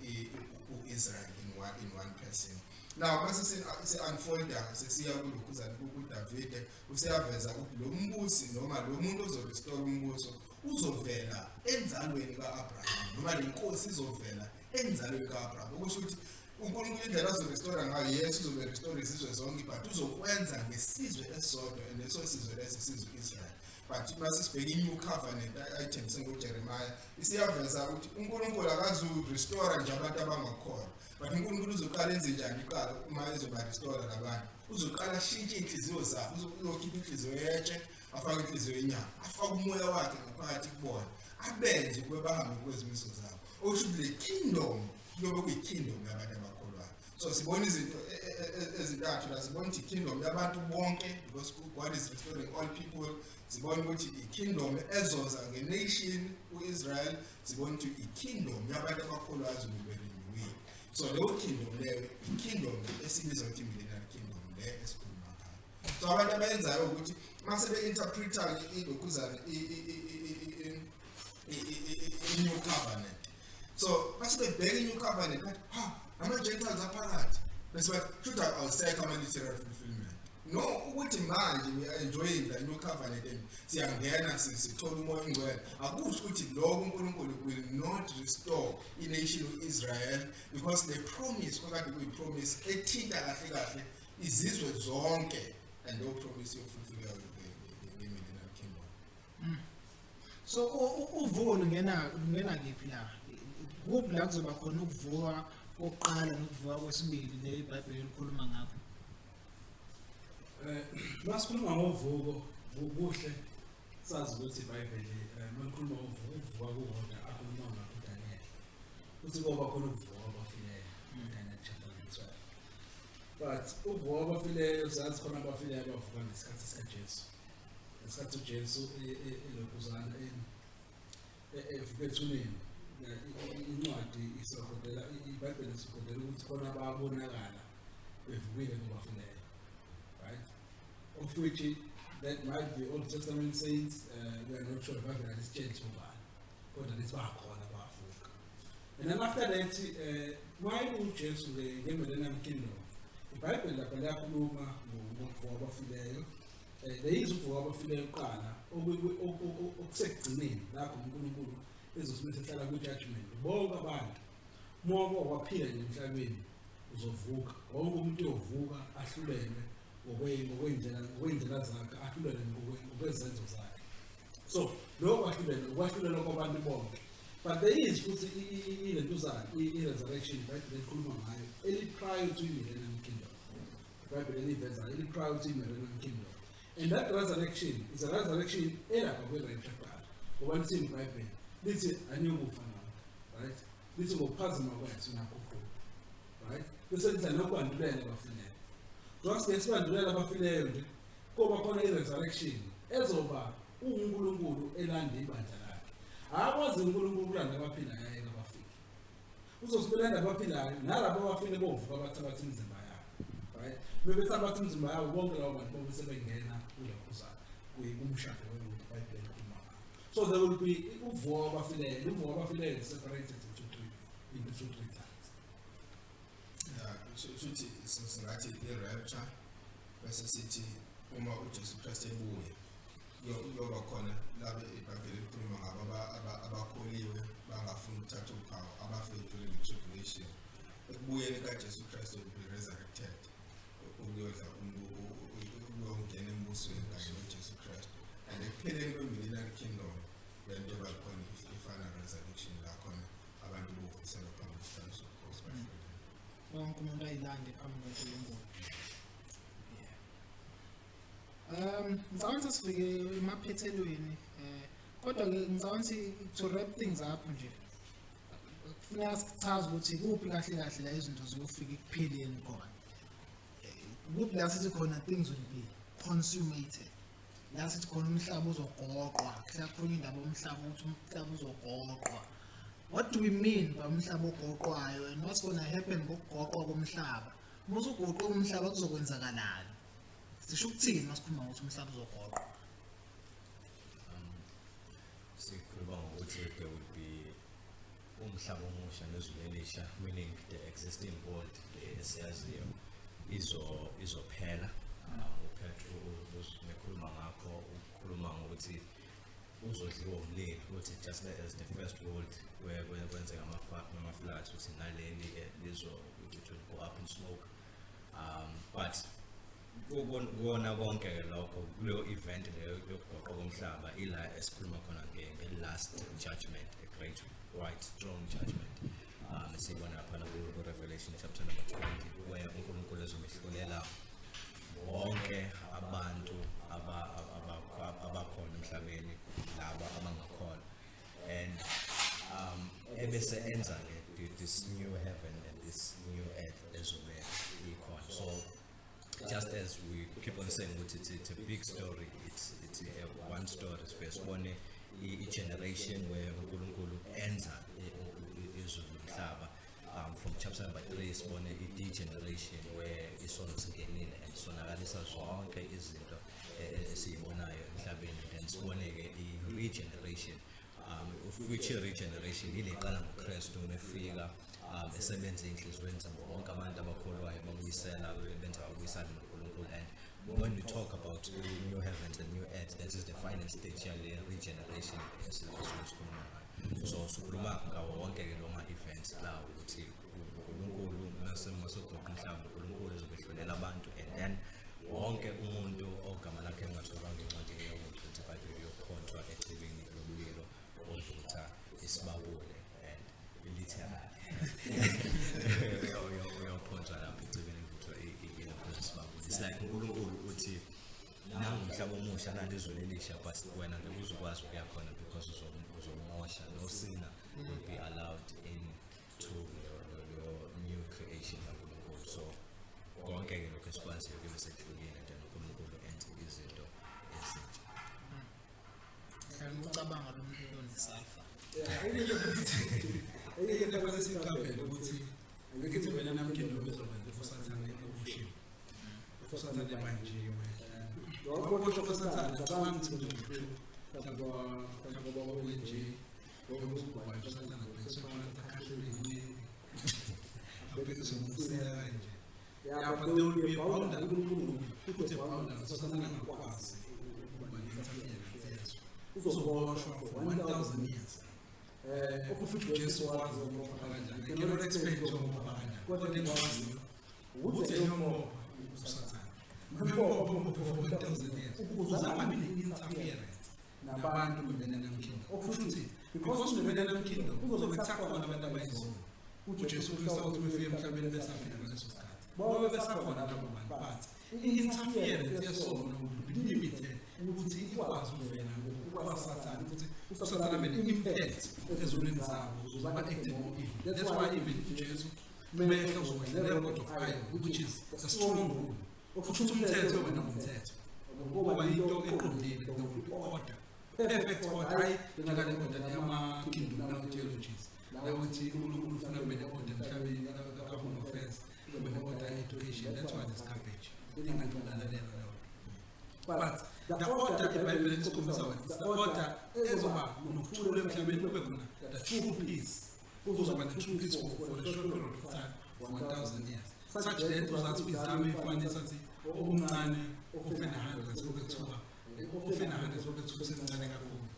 u-Israel in one person. Now mase se-unfolda sesiya kulokhuzana kuDavide, useyaveza ukuthi lo mbusi noma lo muntu ozorestore umbuso uzovela enzalweni ka-Abraham, noma le nkosi izovela enzalweni ka-Abraham. Okusho ukuthi uNkulunkulu indlela azorestore ngayo, yes, uzobe restore izizwe zonke, but uzokwenza ngesizwe esisodwa, and leso sizwe leso sizwe Israel. But mase sibheka i-new covenant ayithembise ngoJeremiah, isiyaveza ukuthi uNkulunkulu akazu-restore nje abantu abangakholwa, but uNkulunkulu uzoqala enze njani iqala uma ezoba restore labantu? Uzoqala ashintshe iy'nhliziyo zabo, uzokhipha inhliziyo yetshe afake inhliziyo yenyama, afake umoya wakhe ngaphakathi kubona, abenze ukuba bahambe kwezimiso zabo. Okusho ukuthi le kingdom kuyobe kuyi-kingdom yabantu abakholwayo. So sibona izinto ezintathu la. Sibona ukuthi i-kingdom yabantu bonke because God is restoring all people. Sibona ukuthi i-kingdom ezoza nge-nation u-Israel. Sibona ukuthi i-kingdom yabantu abakholwayo izobe renewiwe. So leyo kingdom leyo i-kingdom esibiza ukuthi i-millennial kingdom le esikhuluma ngayo. So abantu abayenzayo ukuthi mase be-interpreta ilokhuzana i-new covenant, so mase bebheka i-new covenant bathi, ha, ama-Gentiles aphakathi, bese bathi shuthi awusekho ama-literal fulfillment. No, ukuthi manje we are enjoying the new covenant and siyangena sithola umoya ongcwele, akusho ukuthi lokho uNkulunkulu will not restore i-nation u-Israel, because the promise kwakade kuyi-promise ethinta kahle kahle izizwe zonke, and leyo promise yofulfilleka nge-millennial kingdom. So uvuko lungena kephi la? Kuphi la kuzoba khona ukuvuka kokuqala nokuvuka kwesibili le iBhayibheli likhuluma ngakho? Masikhuluma ngovuko, kuhle sazi ukuthi iBhayibheli malikhuluma ngovuko, ukuvuka kukodwa akhuluma ngakho uDaniel. Uthi koba khona ukuvuka kwabafileyo, uDaniel chapter 12. But ukuvuka kwabafileyo, sazi khona abafileyo abavuka ngesikhathi sikaJesu. Ngesikhathi uJesu elokhuzana evuka ethuneni, incwadi isigodela, iBhayibheli isigodela ukuthi khona babonakala bevukile kwabafileyo. Right? Of which that might be Old Testament saints, we are not sure, iBhayibheli alisitsheli ubani. Kodwa lithi bakhona bavuka. And then after that, Maye uJesu nge-Millennium Kingdom, iBhayibheli lapha liyakhuluma ngokuvuka kwabafileyo. There is ukuvuka kwabafileyo kuqala okusekugcineni lapho uNkulunkulu ezosimisa ehlala kwi-judgment. Bonke abantu uma waphila nje emhlabeni uzovuka, wonke umuntu uyovuka ahlulelwe ngokwey'ndlela zakhe, ahlulelwe ngokwezenzo zakhe. So lokho kwahlulelwa ukwahlulelwa kwabantu bonke, but there is futhi ilentuzana i-resurrection iBhayibheli elikhuluma ngayo eli-prior to i-Millennium Kingdom. IBhayibheli elivezayo eli-prior to i-Millennium Kingdom, and that resurrection is a resurrection elapha kwi-rapture kuqala, ngoba lithini iBhayibheli? Lithi aniyukufa nonke, right? Lithi ngokuphazima kweso naguquka, right? Bese lithi anokwandulela abafileyo. Njengoba sike sibandulela abafileyo nje, koba khona i-resurrection ezoba uNkulunkulu elanda ibandla lakhe. Akwazi uNkulunkulu ukulanda abaphilayo ayeke abafile. Uzosibelanda abaphilayo nalabo abafile bovuka bathabatha imizimba yabo, right? Bebethabatha imizimba yabo, bonke labo bantu bobe sebengena kulokhuzana kumshado weWundlu iBhayibheli elikhuluma ngawo. So there will be ukuvuka kwabafileyo. Ukuvuka kwabafileyo is separated into two three times. Ya, shuthi singathi i-rapture, bese sithi uma uJesu Kristu ebuya kuyoba khona laba iBhayibheli elikhuluma ngabo abakholiwe bangafuni ukuthatha uphawu, abafe during the tribulation. Ekubuyeni kaJesu Kristu will be resurrected ukuyodla ukuyongena embusweni kanye noJesu Kristu, and ekupheleni kwe-Millennial Kingdom then kuyoba khona i-final resurrection la khona abantu bovuselwa phambi kwesihlalo sobukhosi bahlulelwe. Wonke umuntu ayilande phambi kaNkulunkulu. Ngicabanga ukuthi sifike emaphethelweni, kodwa ke ngicabanga ukuthi to wrap things up nje kufuneka sichaze ukuthi kuphi kahle kahle la izinto ziyofika ekupheleni khona. Kuphi la sithi khona things will be consummated, la sithi khona umhlaba uzogoqwa? Kusakhulunywa indaba yomhlaba, ukuthi umhlaba uzogoqwa. What do we mean by umhlaba ogoqwayo, and what's gonna happen ngokugoqwa komhlaba? Uma usugoqwe umhlaba kuzokwenzakalani? Sisho ukuthini masikhuluma ngokuthi umhlaba uzogoqwa? Sikhuluma ngokuthi there will be umhlaba omusha nezulu elisha, meaning the existing world le esiyaziyo izophela. UPetro unekhuluma ngakho, ukhuluma ngokuthi uzodliwa umlilo, ukuthi just like as the first world where kwenzeka ama-floods, ukuthi naleli lizo, it will go up in smoke. But kuwona konke ke lokho, kuleyo event leyo yokugoqwa komhlaba, ila esikhuluma khona nge-last judgment, a great white throne judgment, esiyibona laphana ku-Revelation chapter number 20, where uNkulunkulu ezomehlulela bonke abantu abakhona emhlabeni, laba abangakholwa, and ebese enza-ke this new heaven and this new earth ezobe ikhona. So just as we keep on saying ukuthi it's a big story, it's a one story. Sifike sibone i-generation where uNkulunkulu enza izulu nomhlaba, from chapter number 3, sibone i-degeneration where isono singenile and sonakalisa zonke izinto esiyibonayo emhlabeni. Then sibone-ke i-regeneration, of which i-regeneration ile iqala ngoKristu mefika, esebenza ey'nhliziyweni zabo bonke abantu abakholwayo, babuyisela, benza babuyisane noNkulunkulu. And when we talk about new heavens and new earth, that is the final stage yale regeneration esuke sikhuluma ngayo. So sikhuluma ngawo wonke-ke lo ma-events lawo, ukuthi uNkulunkulu masegoqa umhlaba, uNkulunkulu ezobehlulela abantu, and then wonke umuntu ogama lakhe lingatholwanga encwadini yokuthi iBhayibheli uyophonswa echibini lomlilo ovutha isibabule, and literally uyophonswa lapho echibini elivuthwa ilokho isibabule. It's like uNkulunkulu uthi nangu umhlaba omusha, nali izulu elisha, but wena ngeke uzukwazi ukuya khona because uzomosha. No sinner will be allowed into your new creation kaNkulunkulu. So konke-ke lokhu esikwaziyo kuyobe sekudlulile nje, noNkulunkulu enze izinto ezintsha. Hlala ucabanga lo muntu onesalfa. Enye into efanele siyiqaphele ukuthi angekho ithi Millennium Kingdom izokwenza uSathane eboshiwe, uSathane ebanjiwe. Waboshwa uSathane, cabanga ukuthi nje mhlawumbe kwakunje njengoba uSathane bese khona akhahlele inceku. Bhekisomsela kanje. Yeah, but there will be a boundary. Put a boundary so sathana angakwazi ukuba ne-interference yezwe. Uzoboshwa for 1000 years. Okufuthi uJesu wazi ukumbopha kanjani. I cannot explain nje ukumbopha kanjani. Kodwa engikwaziyo ukuthi eyombopha uSathane. Membopha umbophe for 1000 years. Ukuze angabi ne-interference nabantu be-Millennium Kingdom. Okusho ukuthi because kwi-Millennium Kingdom kuzobe kusakhona abantu abayizoni. uJesu Kristu awuthi befika emhlabeni besaphila ngaleso sikhathi. Bobe besakhona labo bantu, but i-interference yesono will be limited ukuthi ikwazi ukuvela kwaSathane, ukuthi uSathane abe ne-impact ezulwini zabo ukuze ba-acte more evil. That's why even uJesu mehla uzokwehla ne-rod of iron, which is a strong rule. Okusho ukuthi umthetho yoba nangumthetho. Ngoba into eqondile, there will be order. Perfect order, hayi njengale order yama-kingdom now theologies. La uthi uNkulunkulu ufuna kube ne-order emhlabeni ka-home affairs, kube ne-order education. That's why there's garbage. Ingathi leyo. But the order iBhayibheli lisikhombisa wena, it's the order ezoba nokuthula emhlabeni, kube khona the true peace. Kuzoba ne-true peace for the short period of time, for 1000 years. Such that uzathi izame ifane sathi okuncane ofena hundreds kube kuthiwa ofena hundreds kube kuthiwa usemncane kakhulu.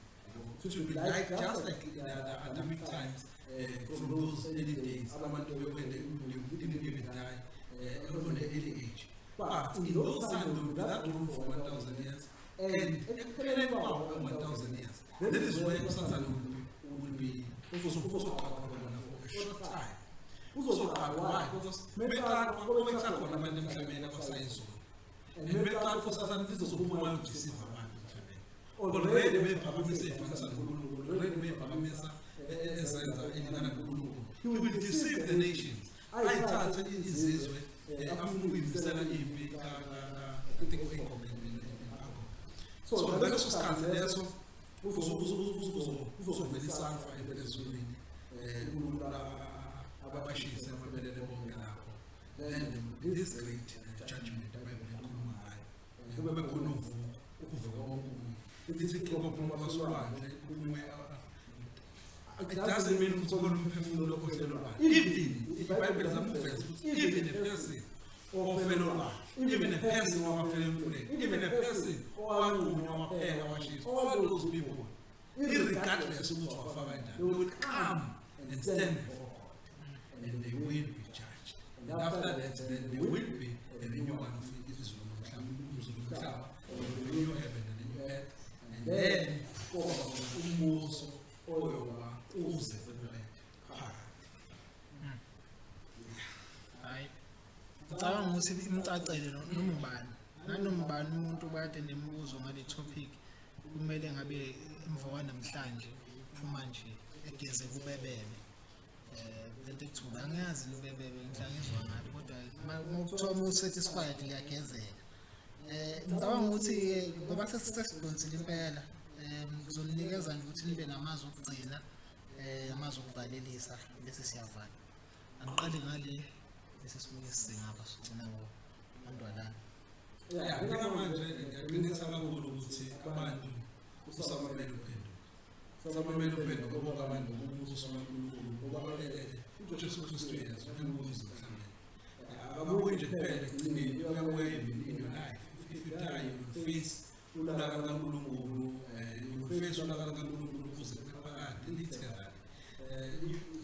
So it will be like just like the Adamic times, from those early days, abantu when they didn't even die on the early age. But in those times, there will be that room for 1,000 years, and ekupheleni kwawo 1,000 years, that is when Satan will be uzoqaqwa khona for a short time. Uzoqaqwa, why? Because meqaqwa kube kusakhona abantu emhlabeni abasayizoni. And meqaqwa uSathane lizophuma ayodeceive abantu emhlabeni. Already beyiphakamisa ey'fanisa noNkulunkulu, already beyiphakamisa ezenza elingana noNkulunkulu. He will deceive the nations. Ayithathe izizwe, afuna ukuyimisela impi I think u-Agog and Agog. So ngaleso sikhathi leso kuzovela isalfa evela ezulwini, uNkulunkulu abashise ababelele bonke lapho. Then this great judgment iBhayibheli ekhuluma ngayo, kube khona uvuko, ukuvuka wonke umuntu. Lithi kophuma kwasolwandle kuphume, it doesn't mean ukuthi khona umphefumulo ohlelo lwandle. Even iBhayibheli zama ukuveza ukuthi even a person ofele olwandle, even a person owafela emfuleni, even a person owanqunywa waphela washiswa, all those people, irregardless ukuthi wafa kanjani, they will come and stand before God and they will be judged. And after that, then there will be a renewal of izulu nomhlaba, izulu nomhlaba, there will be a new heaven and a new earth, and then koba khona umbuso oyoba uze kube phakade. Hayi, ngicabanga ukuthi imcacele noma ubani, nanoma ubani umuntu kade nemibuzo ngale topic, kumele ngabe emva kwanamhlanje uphuma nje egeze kubebebe. Lento ekuthiwa angiyazi lubebebe, ngihlala ngizwa ngalo, kodwa uma kuthiwa uma u-satisfied liyagezeka. Ngicabanga ukuthi ngoba sesidonsile impela, ngizoninikeza nje ukuthi nibe namazwi okugcina, amazwi okuvalelisa, bese siyavala. Angiqale ngale bese sibuye singapha sigcina ngo-Andwalana. Ya, njengamanje ngiyaqinisa kakhulu ukuthi abantu kusabamele uphenduka. Kusabamele uphenduka bonke abantu kumbuso kaNkulunkulu, ngoba uJesu Kristu yezwa uyabuza emhlabeni. Akabuyi nje kuphela ekugcineni, uyabuya even in your life. If you die, you will face ulaka lukaNkulunkulu, you will face ulaka lukaNkulunkulu kuze kube phakade, literally.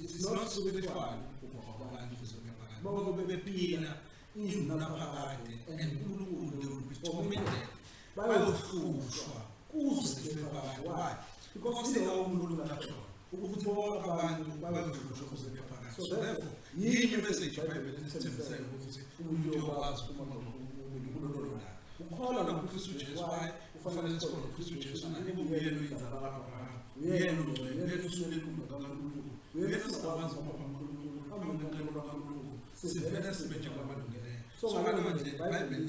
It's not spiritual ukubhubha kwabantu kuze kube phakade. Bonke bebephila ingunaphakade and uNkulunkulu, they will be tormented. Bayohlushwa kuze kube phakade. Why? Because ila uNkulunkulu akushoyo ukuthi bonke abantu bayohlushwa kuze kube phakade. So therefore, yinye message iBhayibheli elisithembisayo ukuthi umuntu uyokwazi ukuphuma kulolo laka. Ukholwa kuKristu Jesu, why? Kufanele sikholwe kuKristu Jesu, ngoba uyena oyinzalo ka-Abraham, uyena ongcwele, uyena osulela kaNkulunkulu, uyena osingakwazi ukuba phambi kukaNkulunkulu, phambi kwenkantolo kaNkulunkulu, sivele sibe njengabalungileyo. So ngaleyo ndlela iBhayibheli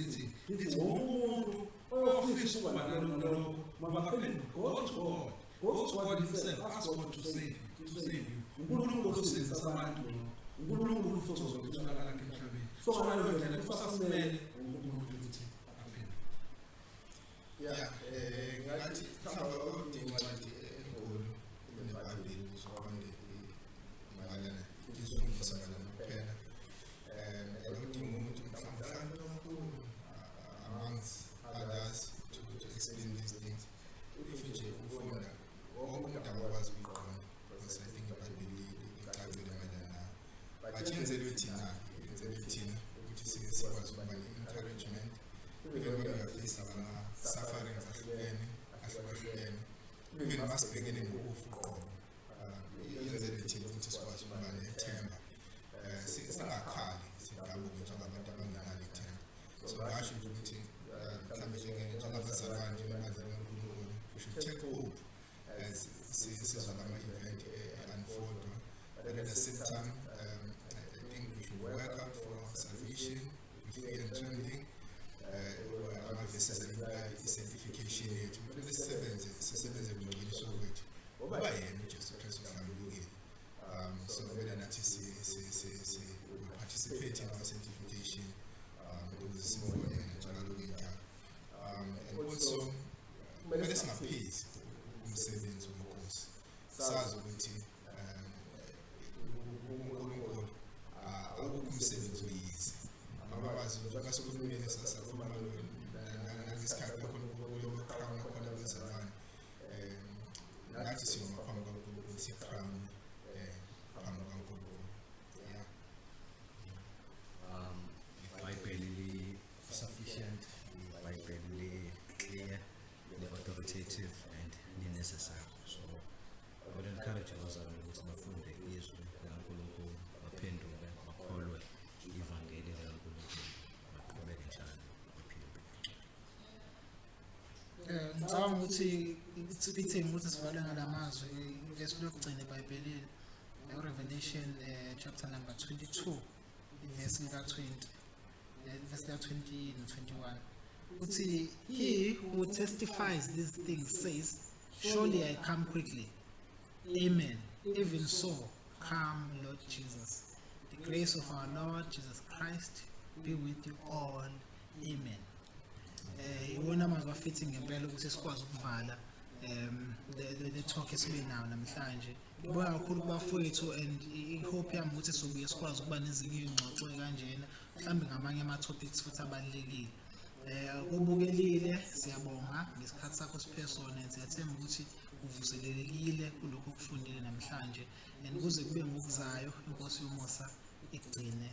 lithi wonke umuntu oyofisa ukuba nalokho makaphenduke. Go to God. Go to God himself. Ask God to save you, to save you. uNkulunkulu usindisa abantu lokho. uNkulunkulu futhi uzoletha ulaka lakhe emhlabeni. So ngaleyo ndlela kusasimele wonke umuntu ukuthi aphenduke. Ya, ngathi mhlawumbe awudingi incwadi enkulu kuneBhayibheli ukuze uqonde mayelana izifundisa mayelana nokuphela. Even when we are facing ama-sufferings ahlukene ahlukahlukene, even masibhekene nokufa uqobo, yenzele thina ukuthi sikwazi ukuba nethemba, singakhali sidabuke njengabantu abangenalo ithemba. So ngasho nje ukuthi mhlawumbe njengabazalwane, njengebandla likaNkulunkulu, we should take hope as sizwa lama-event unfold, but at the same time I think we should work out for salvation with fear and trembling. Ama-verses a-imply i-sanctification yethu, kumele sisebenze, sisebenze kulungiswa kwethu, ngoba yena uJesu Kristu uhlambulukile. So kumele nathi si we participate in our sanctification ukuze simbone yena njengalokhu enjalo. And also kumele singaphezi umsebenzi wenkosi, sazi ukuthi uNkulunkulu akukho umsebenzi oyize. Ababazi njengoba sikhulumile, sakhuluma nangesikhathi lapho uNkulunkulu ecrown khona abazalwane, nathi siyoma phambi kaNkulunkulu, si-crown phambi kaNkulunkulu, yeah. IBhayibheli li-sufficient, iBhayibheli li-clear, li-authoritative and li-necessary. So I would encourage abazalwane ukuthi bafunde izwi likaNkulunkulu, baphenduke, bakholwe ivangeli likaNkulunkulu, baqhubeke njalo baphile impilo. Ngicabanga ukuthi it's fitting ukuthi sivale ngalamazwi, ivesi lokugcina eBhayibhelini, Revelation chapter number 22, ivesi lika 20, ivesi lika 20 no 21, uthi, "He who testifies these things says, 'Surely I come quickly. Amen. Even so, come, Lord Jesus. The grace of our Lord Jesus Christ be with you all. Amen.'" Iwona amazwi afithi ngempela ukuthi sikwazi ukuvala the talk esibe nayo namhlanje. Ngibonga kakhulu kubafowethu and i-hope yami ukuthi sobuye sikwazi ukuba nezinye iy'ngxoxo kanjena, mhlawumbe ngamanye ama-topics futhi abalulekile. Kobukelile, siyabonga ngesikhathi sakho siphe sona and siyathemba ukuthi uvuselelekile kulokhu okufundile namhlanje, and kuze kube ngokuzayo, inkosi yomusa igcine.